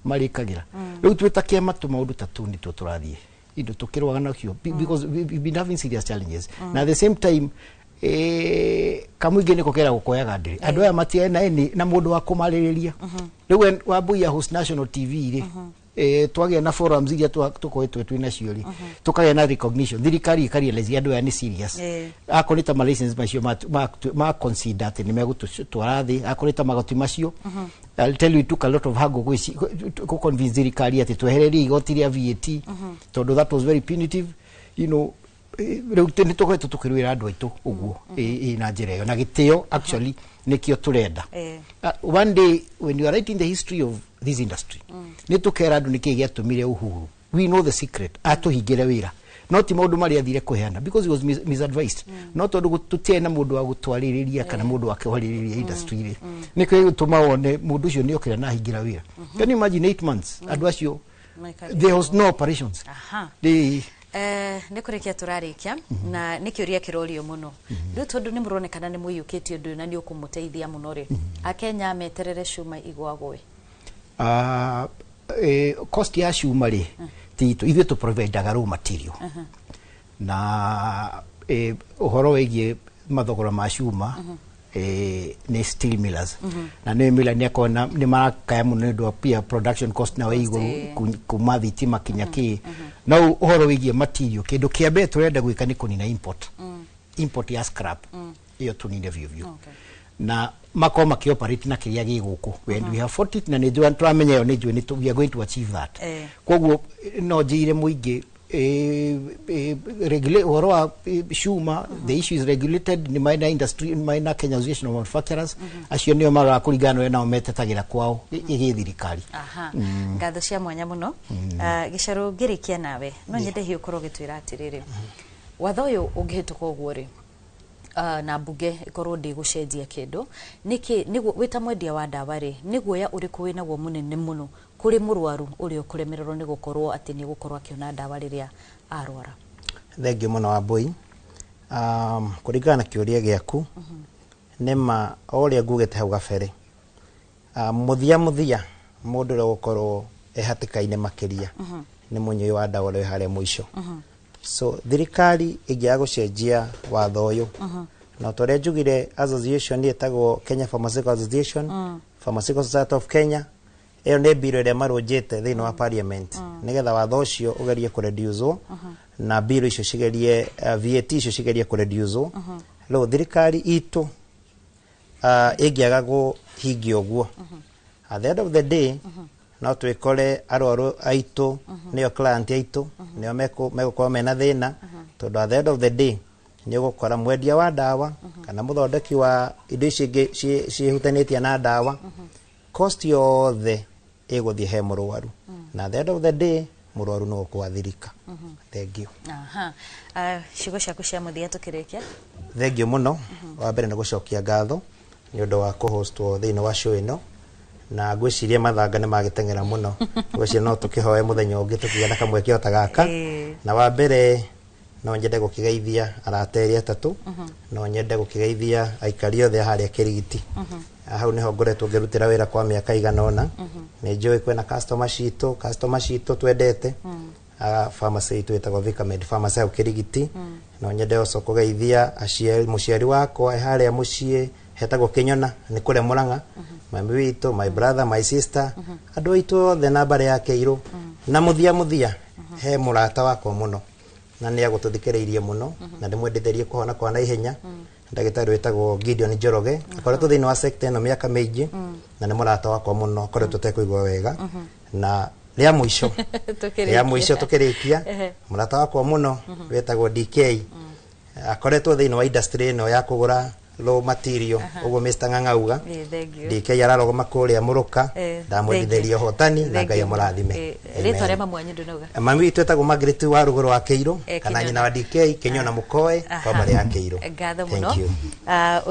marĩkagĩra. Rĩu twĩ ta kĩama, tũmaũndũ ta tũu nĩtuo tũrathiĩ indo tũkĩrũaga nacio because we've been having serious challenges. Na at the same time kamũingĩ nĩko keragwo koyaga ndĩrĩ, andũ aya matiarĩ na any na mũndũ wa kũmarĩrĩria. Rĩu Wambui host national TV rĩ, twagĩa na forums iria tũkoretwo twĩ nacio rĩ, tũkagĩa na recognition, thirikari ĩkarealize andũ aya nĩ serious. Akorwo nĩ ta ma license macio ma consider atĩ nĩ megũtwara thĩ, akorwo nĩ ta magoti macio. I'll tell you, it took a lot of haggle gũ convince thirikari atĩ twehererie igoti rĩa VAT, tondũ that was very punitive. Rĩu nĩ tũkoretwo tũkĩrũĩra andũ aitũ ũguo na njĩra ĩyo na gĩtĩo. Actually nĩkĩo tũrenda. One day when you are writing the history of this industry, nĩ tũkera andũ nĩkĩĩ gĩatũmire Uhuru, we know the secret, atũhingĩre wĩra, no ti maũndũ marĩa athire kũheana because he was misadvised, no tondũ tũtiarĩ na mũndũ wa gũtwarĩrĩria kana mũndũ wa kwarĩrĩria industry rĩ, nĩkĩo gĩgũtũma wone mũndũ ũcio nĩ okĩra na ahingĩra wĩra. Can you imagine 8 months andũ acio there was no operations? They, Nĩ kũrĩkia tũrarĩkia na nĩ kĩũria kĩrorio mũno rĩu, tondũ nĩ mũronekana nĩ mũiyũkĩtie ũndũ ũyũ na nĩ ũkũmũteithia mũno rĩ, Akenya meterere cuma igwagwe? Cost ya cuma rĩ, ti itũ, ithuĩ tũ providaga raw material, na ũhoro wĩgiĩ mathogora ma cuma nĩ steel millers, na nĩ miller nĩ akona nĩ marakaya mũno nĩ ũndũ wa pia production cost nayo ĩ igũrũ, kuma thitima kinya kĩ. No ũhoro wĩgiĩ material, kĩndũ kĩa mbere tũrenda gwĩka nĩ kũnina import ya scrap ĩyo, tũnine biũ biũ. Na makorwo makĩoperate na kĩrĩa gĩ gũkũ. And we have fought it, na nĩ njũĩ tũramenya ĩyo, nĩ njũĩ we are going to achieve that. Koguo no njĩire mũingĩ, ũhoro wa cuma, the issue is regulated nĩ maina industry, maina Kenya Association of Manufacturers. Acio nĩo maroraga kũringana na ũrĩa nao metetagĩra kwao ĩgĩ thirikari. Aha. Ngatho cia mwanya mũno. Gĩcarũ, ngĩrĩkia nawe, no nyende hihi ũkorwo ũgĩtwĩra atĩrĩrĩ, watho ũyũ ũngĩhĩtũka ũguo rĩ, na mbunge ĩkorwo ndĩgũcenjia kĩndũ, nĩkĩ nĩguo wĩ ta mwendia wa ndawa rĩ, nĩ guoya ũrĩkũ wĩnaguo mũnene mũno kũrĩ mũrwaru ũrĩa ũkũremererwo nĩ gũkorwo atĩ nĩ gũkorwo akĩona ndawa rĩrĩa arwara? Thengiũ mũno, Wambui. Kũringana na kĩũria gĩaku, nĩma o ũrĩa ngugĩte hau gabere, mũthia mũthia mũndũ ũrĩa ũgũkorwo e hatĩka-inĩ makĩria nĩ mũnyui wa ndawa ũrĩa wĩ harĩa mũico. So thirikari ĩngĩaga gũcenjia watho ũyũ, na ta ũrĩa njugire, association ĩtagwo Kenya Pharmaceutical Association, Pharmaceutical Society of Kenya, ĩyo nĩ bill ĩrĩa marũnjĩte thĩinĩ wa parliament nĩgetha watho ũcio ũgerie kũreducwo na bill icio cigerie, VAT icio cigerie kũreducwo. Rĩu thirikari itũ ĩngĩaga kũhingia ũguo, at the end of the day no twĩkore arwaru aitũ, nĩo client aitũ, nĩo megũkorwo mena thĩna, tondũ at the end of the day nĩ ũgũkora mwendia wa ndawa kana mũthondeki wa indo ici ingĩ ciĩhutanĩtie na ndawa, cost yothe ĩgũthiĩ he mũrwaru, na at the end of the day mũrwaru no ũkwathirika. Thengiũ. Aha. Ciugo ciaku cia mũthia tũkĩrĩkia. Thengiũ mũno. Wa mbere nĩ gũcokia ngatho nĩ ũndũ wa kũhostwo thĩinĩ wa show ĩno, na ngwĩciria mathanga nĩ magĩteng'era mũno, ngwĩciria no tũkĩhoe mũthenya ũngĩ tũkĩgĩa na kamweke o ta gaka. Na wa mbere no nyende gũkĩgeithia arata erĩ atatũ, no nyende gũkĩgeithia aikari othe a harĩa Kĩrigiti. Hau nĩho ngoretwo ngĩrutĩra wĩra kwa mĩaka igana ũna. Nĩ njũĩ kwĩna customer citũ twendete. Pharmacy itũ ĩtagwo Vicamed Pharmacy hau Kĩrigiti. No nyende also kũgeithia aciari, mũciari wakwa e harĩa mũciĩ hetagwo Kĩnyona, nĩ kũrĩa Mũrang'a, mami witũ, my brother, my sister, andũ aitũ othe na mbarĩ ya Kĩirũ. Na mũthia mũthia he mũrata wakwa mũno na nĩ agũtũthikĩrĩirie mũno na ndĩmwendithĩrie kũhona kwa naihenya, ndagĩtarĩ wĩtagwo Gideon Njoroge, akoretwo thĩinĩ wa sector ĩno mĩaka mĩingĩ na nĩ mũrata wakwa mũno, akoretwo tekũigua wega. Na rĩa mũico, rĩa mũico tũkĩrĩkia, mũrata wakwa mũno wĩtagwo DK, akoretwo thĩinĩ wa industry ĩno ya kũgũra raw material, ũguo Mr Ng'ang'auga. Thank you. DK ararũgama kũrĩa Mũrũka. Ndamwendithĩria ũhotani na Ngai amũrathime. Rĩtwa rĩa mamu wanyu ndũnauga? Mami witũ etagwo Margaret wa Rũgũrũ wa Kĩirũ, kana Kĩnyona. Nyina wa DK, Kĩnyona Mũkoe, kwa mbarĩ ya Kĩirũ. Ngatho Thank mũno. you.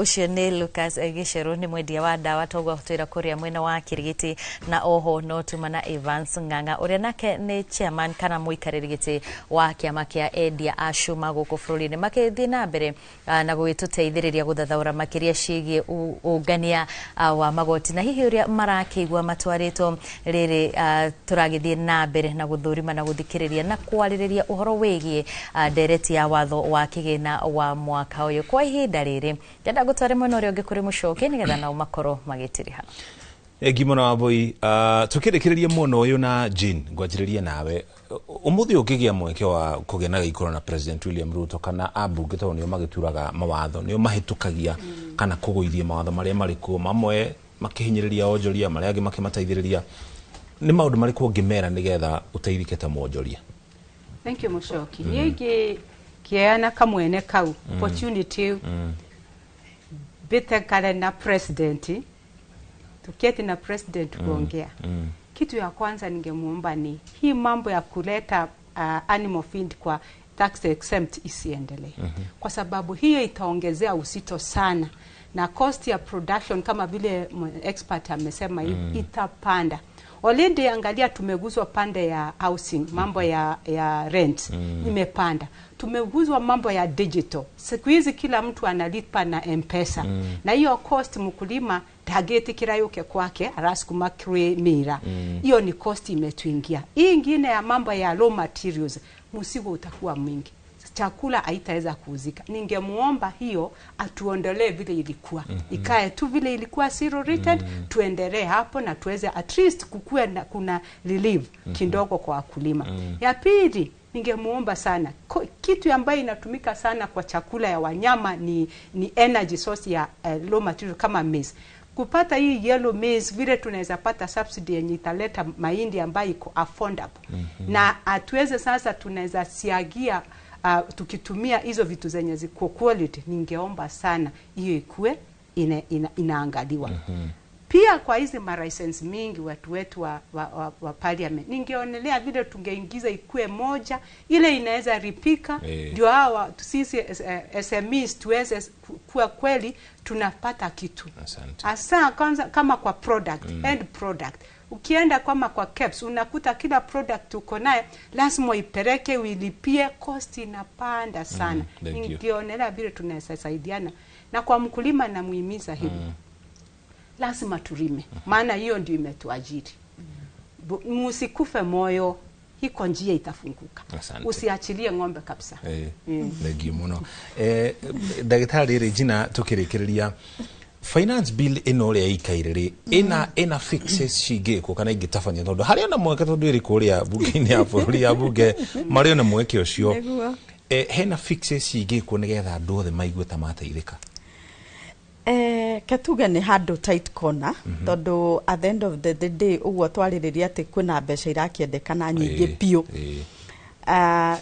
Ũcio nĩ Lucas Gĩcerũ, nĩ mwendia wa ndawa toguo twĩra kũrĩa mwena wa Kĩrigiti, na oho no tuma na Evans Ng'ang'a ũrĩa nake nĩ chairman kana mũikarĩri gĩtĩ wa kĩama kĩa endia a cuma gũkũ bũrũri-inĩ, makĩthiĩ na mbere na gũgĩtũteithĩrĩria gũthathaũra makĩria ciĩgiĩ ũngania wa magoti na hihi ũrĩa marakĩigua matwarĩtwo rĩrĩ tũragĩthiĩ na mbere na gũthũrima na gũthikĩrĩria na kwarĩrĩria ũhoro wĩgiĩ ndereti ya watho wa kĩgĩna wa mwaka ũyũ. Kwa ihinda rĩrĩ ndenda gũtware mwena ũrĩa ũngĩ kũrĩ mũcoki nĩgetha nao makorwo magĩtiriha. Egi mũno, Wambui. Tukĩrĩkĩrĩria mwena ũyũ na Jane, ngwanjĩrĩrie nawe. Ũmũthĩ ũngĩgĩa mweke wa kũgĩa na gĩikaro na President William Ruto kana ambunge, tondũ nĩo magĩturaga mawatho, nĩo mahĩtũkagia kana kũgũithia mawatho marĩa marĩ kuo, mamwe makĩhinyĩrĩria onjoria, marĩa angĩ makĩmateithĩrĩria, nĩ maũndũ marĩkũ ũngĩmera nĩgetha ũteithĩke ta mwonjoria? Thank you, Mũcoki. Niĩ ingĩkĩana kamwene kau, opportunity, mbĩte kare na president, tuketi na president kuongea, kitu ya kwanza ningemuomba ni hii mambo ya kuleta animal feed kwa tax exempt isiendelee, kwa sababu hiyo itaongezea uzito sana na cost ya production, kama vile expert amesema, itapanda. Already angalia, tumeguzwa pande ya housing, mambo ya rent imepanda. Tumeguzwa mambo ya digital. Siku hizi kila mtu analipa na M-Pesa. Na hiyo cost, mkulima ndangĩtĩkĩra yũke kwake arasukuma kri mira. Hiyo ni cost imetuingia. Hii ingine ya mambo ya raw materials, msigo utakuwa mwingi. Chakula haitaweza kuuzika. Ningemuomba hiyo atuondolee vile ilikuwa. Ikae tu vile ilikuwa zero rated, tuendelee hapo na tuweze at least kukue na, kuna relief kidogo kwa wakulima. Ya pili ningemuomba sana kitu ambayo inatumika sana kwa chakula ya wanyama ni energy source ya raw material kama maize. Kupata hii yellow maize, vile tunaweza pata subsidy yenye italeta mahindi ambayo iko affordable na atuweze sasa tunaweza siagia tukitumia hizo vitu zenye ziko quality. Ningeomba sana hiyo ikue inaangaliwa. Pia kwa hizi malicense mingi watu wetu wa parliament, ningeonelea vile tungeingiza ikue moja ile inaweza ripika, ndio hawa sisi SMEs tuweze kuwa kweli tunapata kitu. Asante. Hasa kwanza kama kwa product, end product. Ukienda kama kwa KEBS unakuta kila product uko naye lazima uipeleke uilipie, cost inapanda sana. Thank you. Ningeonelea vile tunaweza saidiana. Na kwa mkulima namuhimiza hivi, lazima tulime, maana hiyo ndio imetuajiri. Musikufe moyo, iko njia itafunguka. Asante. Usiachilie ng'ombe kabisa. Thengiũ mũno, ndagĩtarĩ Regina. Tũkĩrĩkĩrĩria, finance bill ĩno ũrĩa ĩikaire rĩ, ĩna fixes cingĩkwo kana ingĩtabania, tondũ harĩ ona mweke, tondũ ĩrĩ kũrĩa bunge-inĩ ya bũrũri ya bunge marĩ ona mweke ũcio? Nĩguo. Hena fixes cingĩkwo nĩgetha andũ othe maigue ta mateithĩka? Ketuge nĩ handũ tight corner, tondũ at the end of the day ũguo twarĩrĩria atĩ kwĩna mbeca irakĩendekana nyingĩ biũ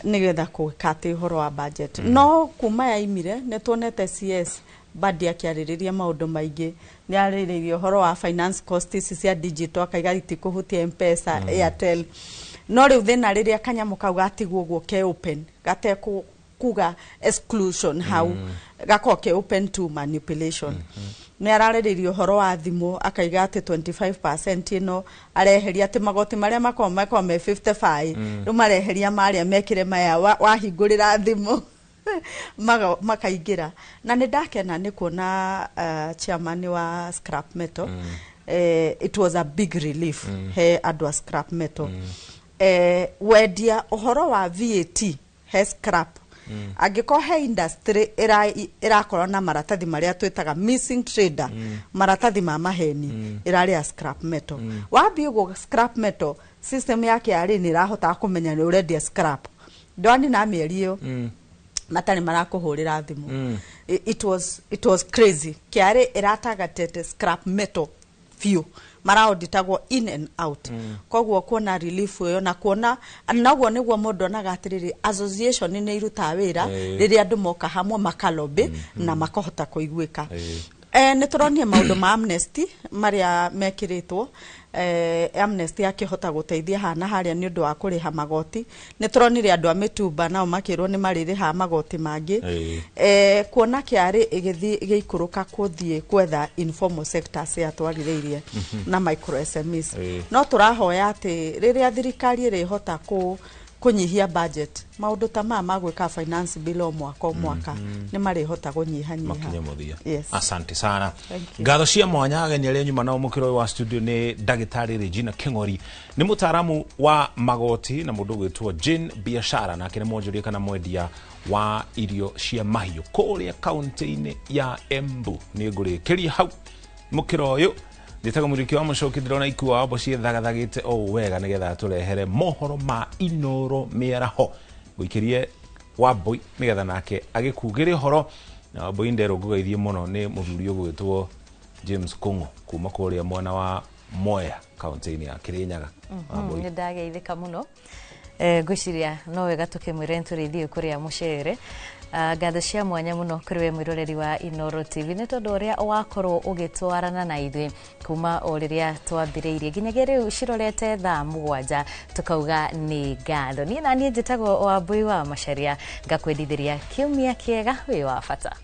nĩgetha gwĩka atĩ ũhoro wa budget. No kuma yaimire nĩ tuonete CS Mbadi akĩarĩrĩria maũndũ maingĩ. Nĩ arĩrĩirie ũhoro wa finance cost ici cia digital, akaiga itikũhutia M-Pesa, Airtel. No rĩu thĩna rĩrĩa kanyamũ kau gatigwo ũguo ke open, gatekũ kuga exclusion hau, gakorwo ke open to manipulation. Nĩ ararĩrĩria ũhoro wa thimũ, akaiga atĩ 25% ĩno areheria, atĩ magoti marĩa makorwo me 55, rĩu mareheria marĩa mekĩre maya wahingũrĩra thimũ makaingĩra. Na nĩ ndakena nĩ kuona chairman wa scrap metal. It was a big relief he andũ a scrap metal. Wendia ũhoro wa VAT he scrap, angĩkorwo he industry ĩrakorwo na maratathi marĩa twĩtaga missing trader, maratathi ma maheni, ĩrarĩ ya scrap metal. Wambia ũguo scrap metal system yake yarĩ nĩ ĩrahotaga kũmenya nĩ ũrendia scrap, ndwani na mĩeri ĩyo matarĩ marakũhũrĩra thimũ. It was crazy. KRA ĩratagatete scrap metal biũ, maraoditagwo in and out. Koguo kuona relief ĩyo na kuona naguo nĩguo mũndũ onaga atĩrĩrĩ, association nĩ irutaga wĩra rĩrĩa andũ moka hamwe makalobby na makahota kũiguĩka. Nĩ tũronire maũndũ ma amnesty marĩa mekĩrĩtwo. Amnesty akĩhota gũteithia haha na harĩa nĩ ũndũ wa kũrĩha magoti. Nĩ tũronire andũ a mĩtumba nao makĩrwo nĩ marĩrĩha magoti mangĩ. Kuona KRA ĩgĩthiĩ ĩgĩikũrũka kũthiĩ gwetha informal sectors yatwarithĩirie na micro SMEs. No tũrahoya atĩ rĩrĩa thirikari ĩrĩhota kũnyihia budget, maũndũ ta maya ma gwĩka finance bill o mwaka o mwaka nĩ marĩhota kũnyihanyiha. Makinye mũthia. Yes. Asante sana. Thank you. Ngatho cia mwanya ageni arĩa nyuma nao mũkĩro ũyũ wa studio nĩ ndagĩtarĩ Regina Kĩng'ori, nĩ mũtaaramu wa magoti, na mũndũ ũgwĩtwo Jane Biashara, nake nĩ mwonjoria kana mwendia wa irio cia mahiũ kũrĩa kaunti-inĩ ya Embu. Nĩ ngũrĩkĩria hau mũkĩro ũyũ. Njĩtagwo Mũrĩki wa Mũcoki. Ndĩrona ikua wambo ciĩthagathagĩte o ũũ wega nĩgetha tũrehere mohoro ma Inoro mĩaraho. Ngũikĩrie Wambui nĩgetha nake agĩkugĩre ũhoro. Na Wambui, nderwo ngũgeithie mũno nĩ mũthuri ũgwĩtwo James Kũng'ũ kuma kũrĩa mwena wa Mwea, kaunti-inĩ ya Kĩrĩnyaga. Wambui. Nĩ ndageithĩka mũno. Ngwĩciria no wega tũkĩmwĩre nĩtũrĩthiĩ kũrĩa mũcere. Ngatho cia mwanya mũno kũrĩ we mwĩroreri wa Inoro TV nĩ tondũ ũrĩa wakorwo ũgĩtwarana na ithuĩ kuma o rĩrĩa twambĩrĩirie nginyagia rĩu cirorete thaa 7, tũkauga nĩ ngatho. Niĩ naniĩ njĩtagwo Wambui wa Macharia, ngakwendithĩria kiumia kĩega wĩ wa bata.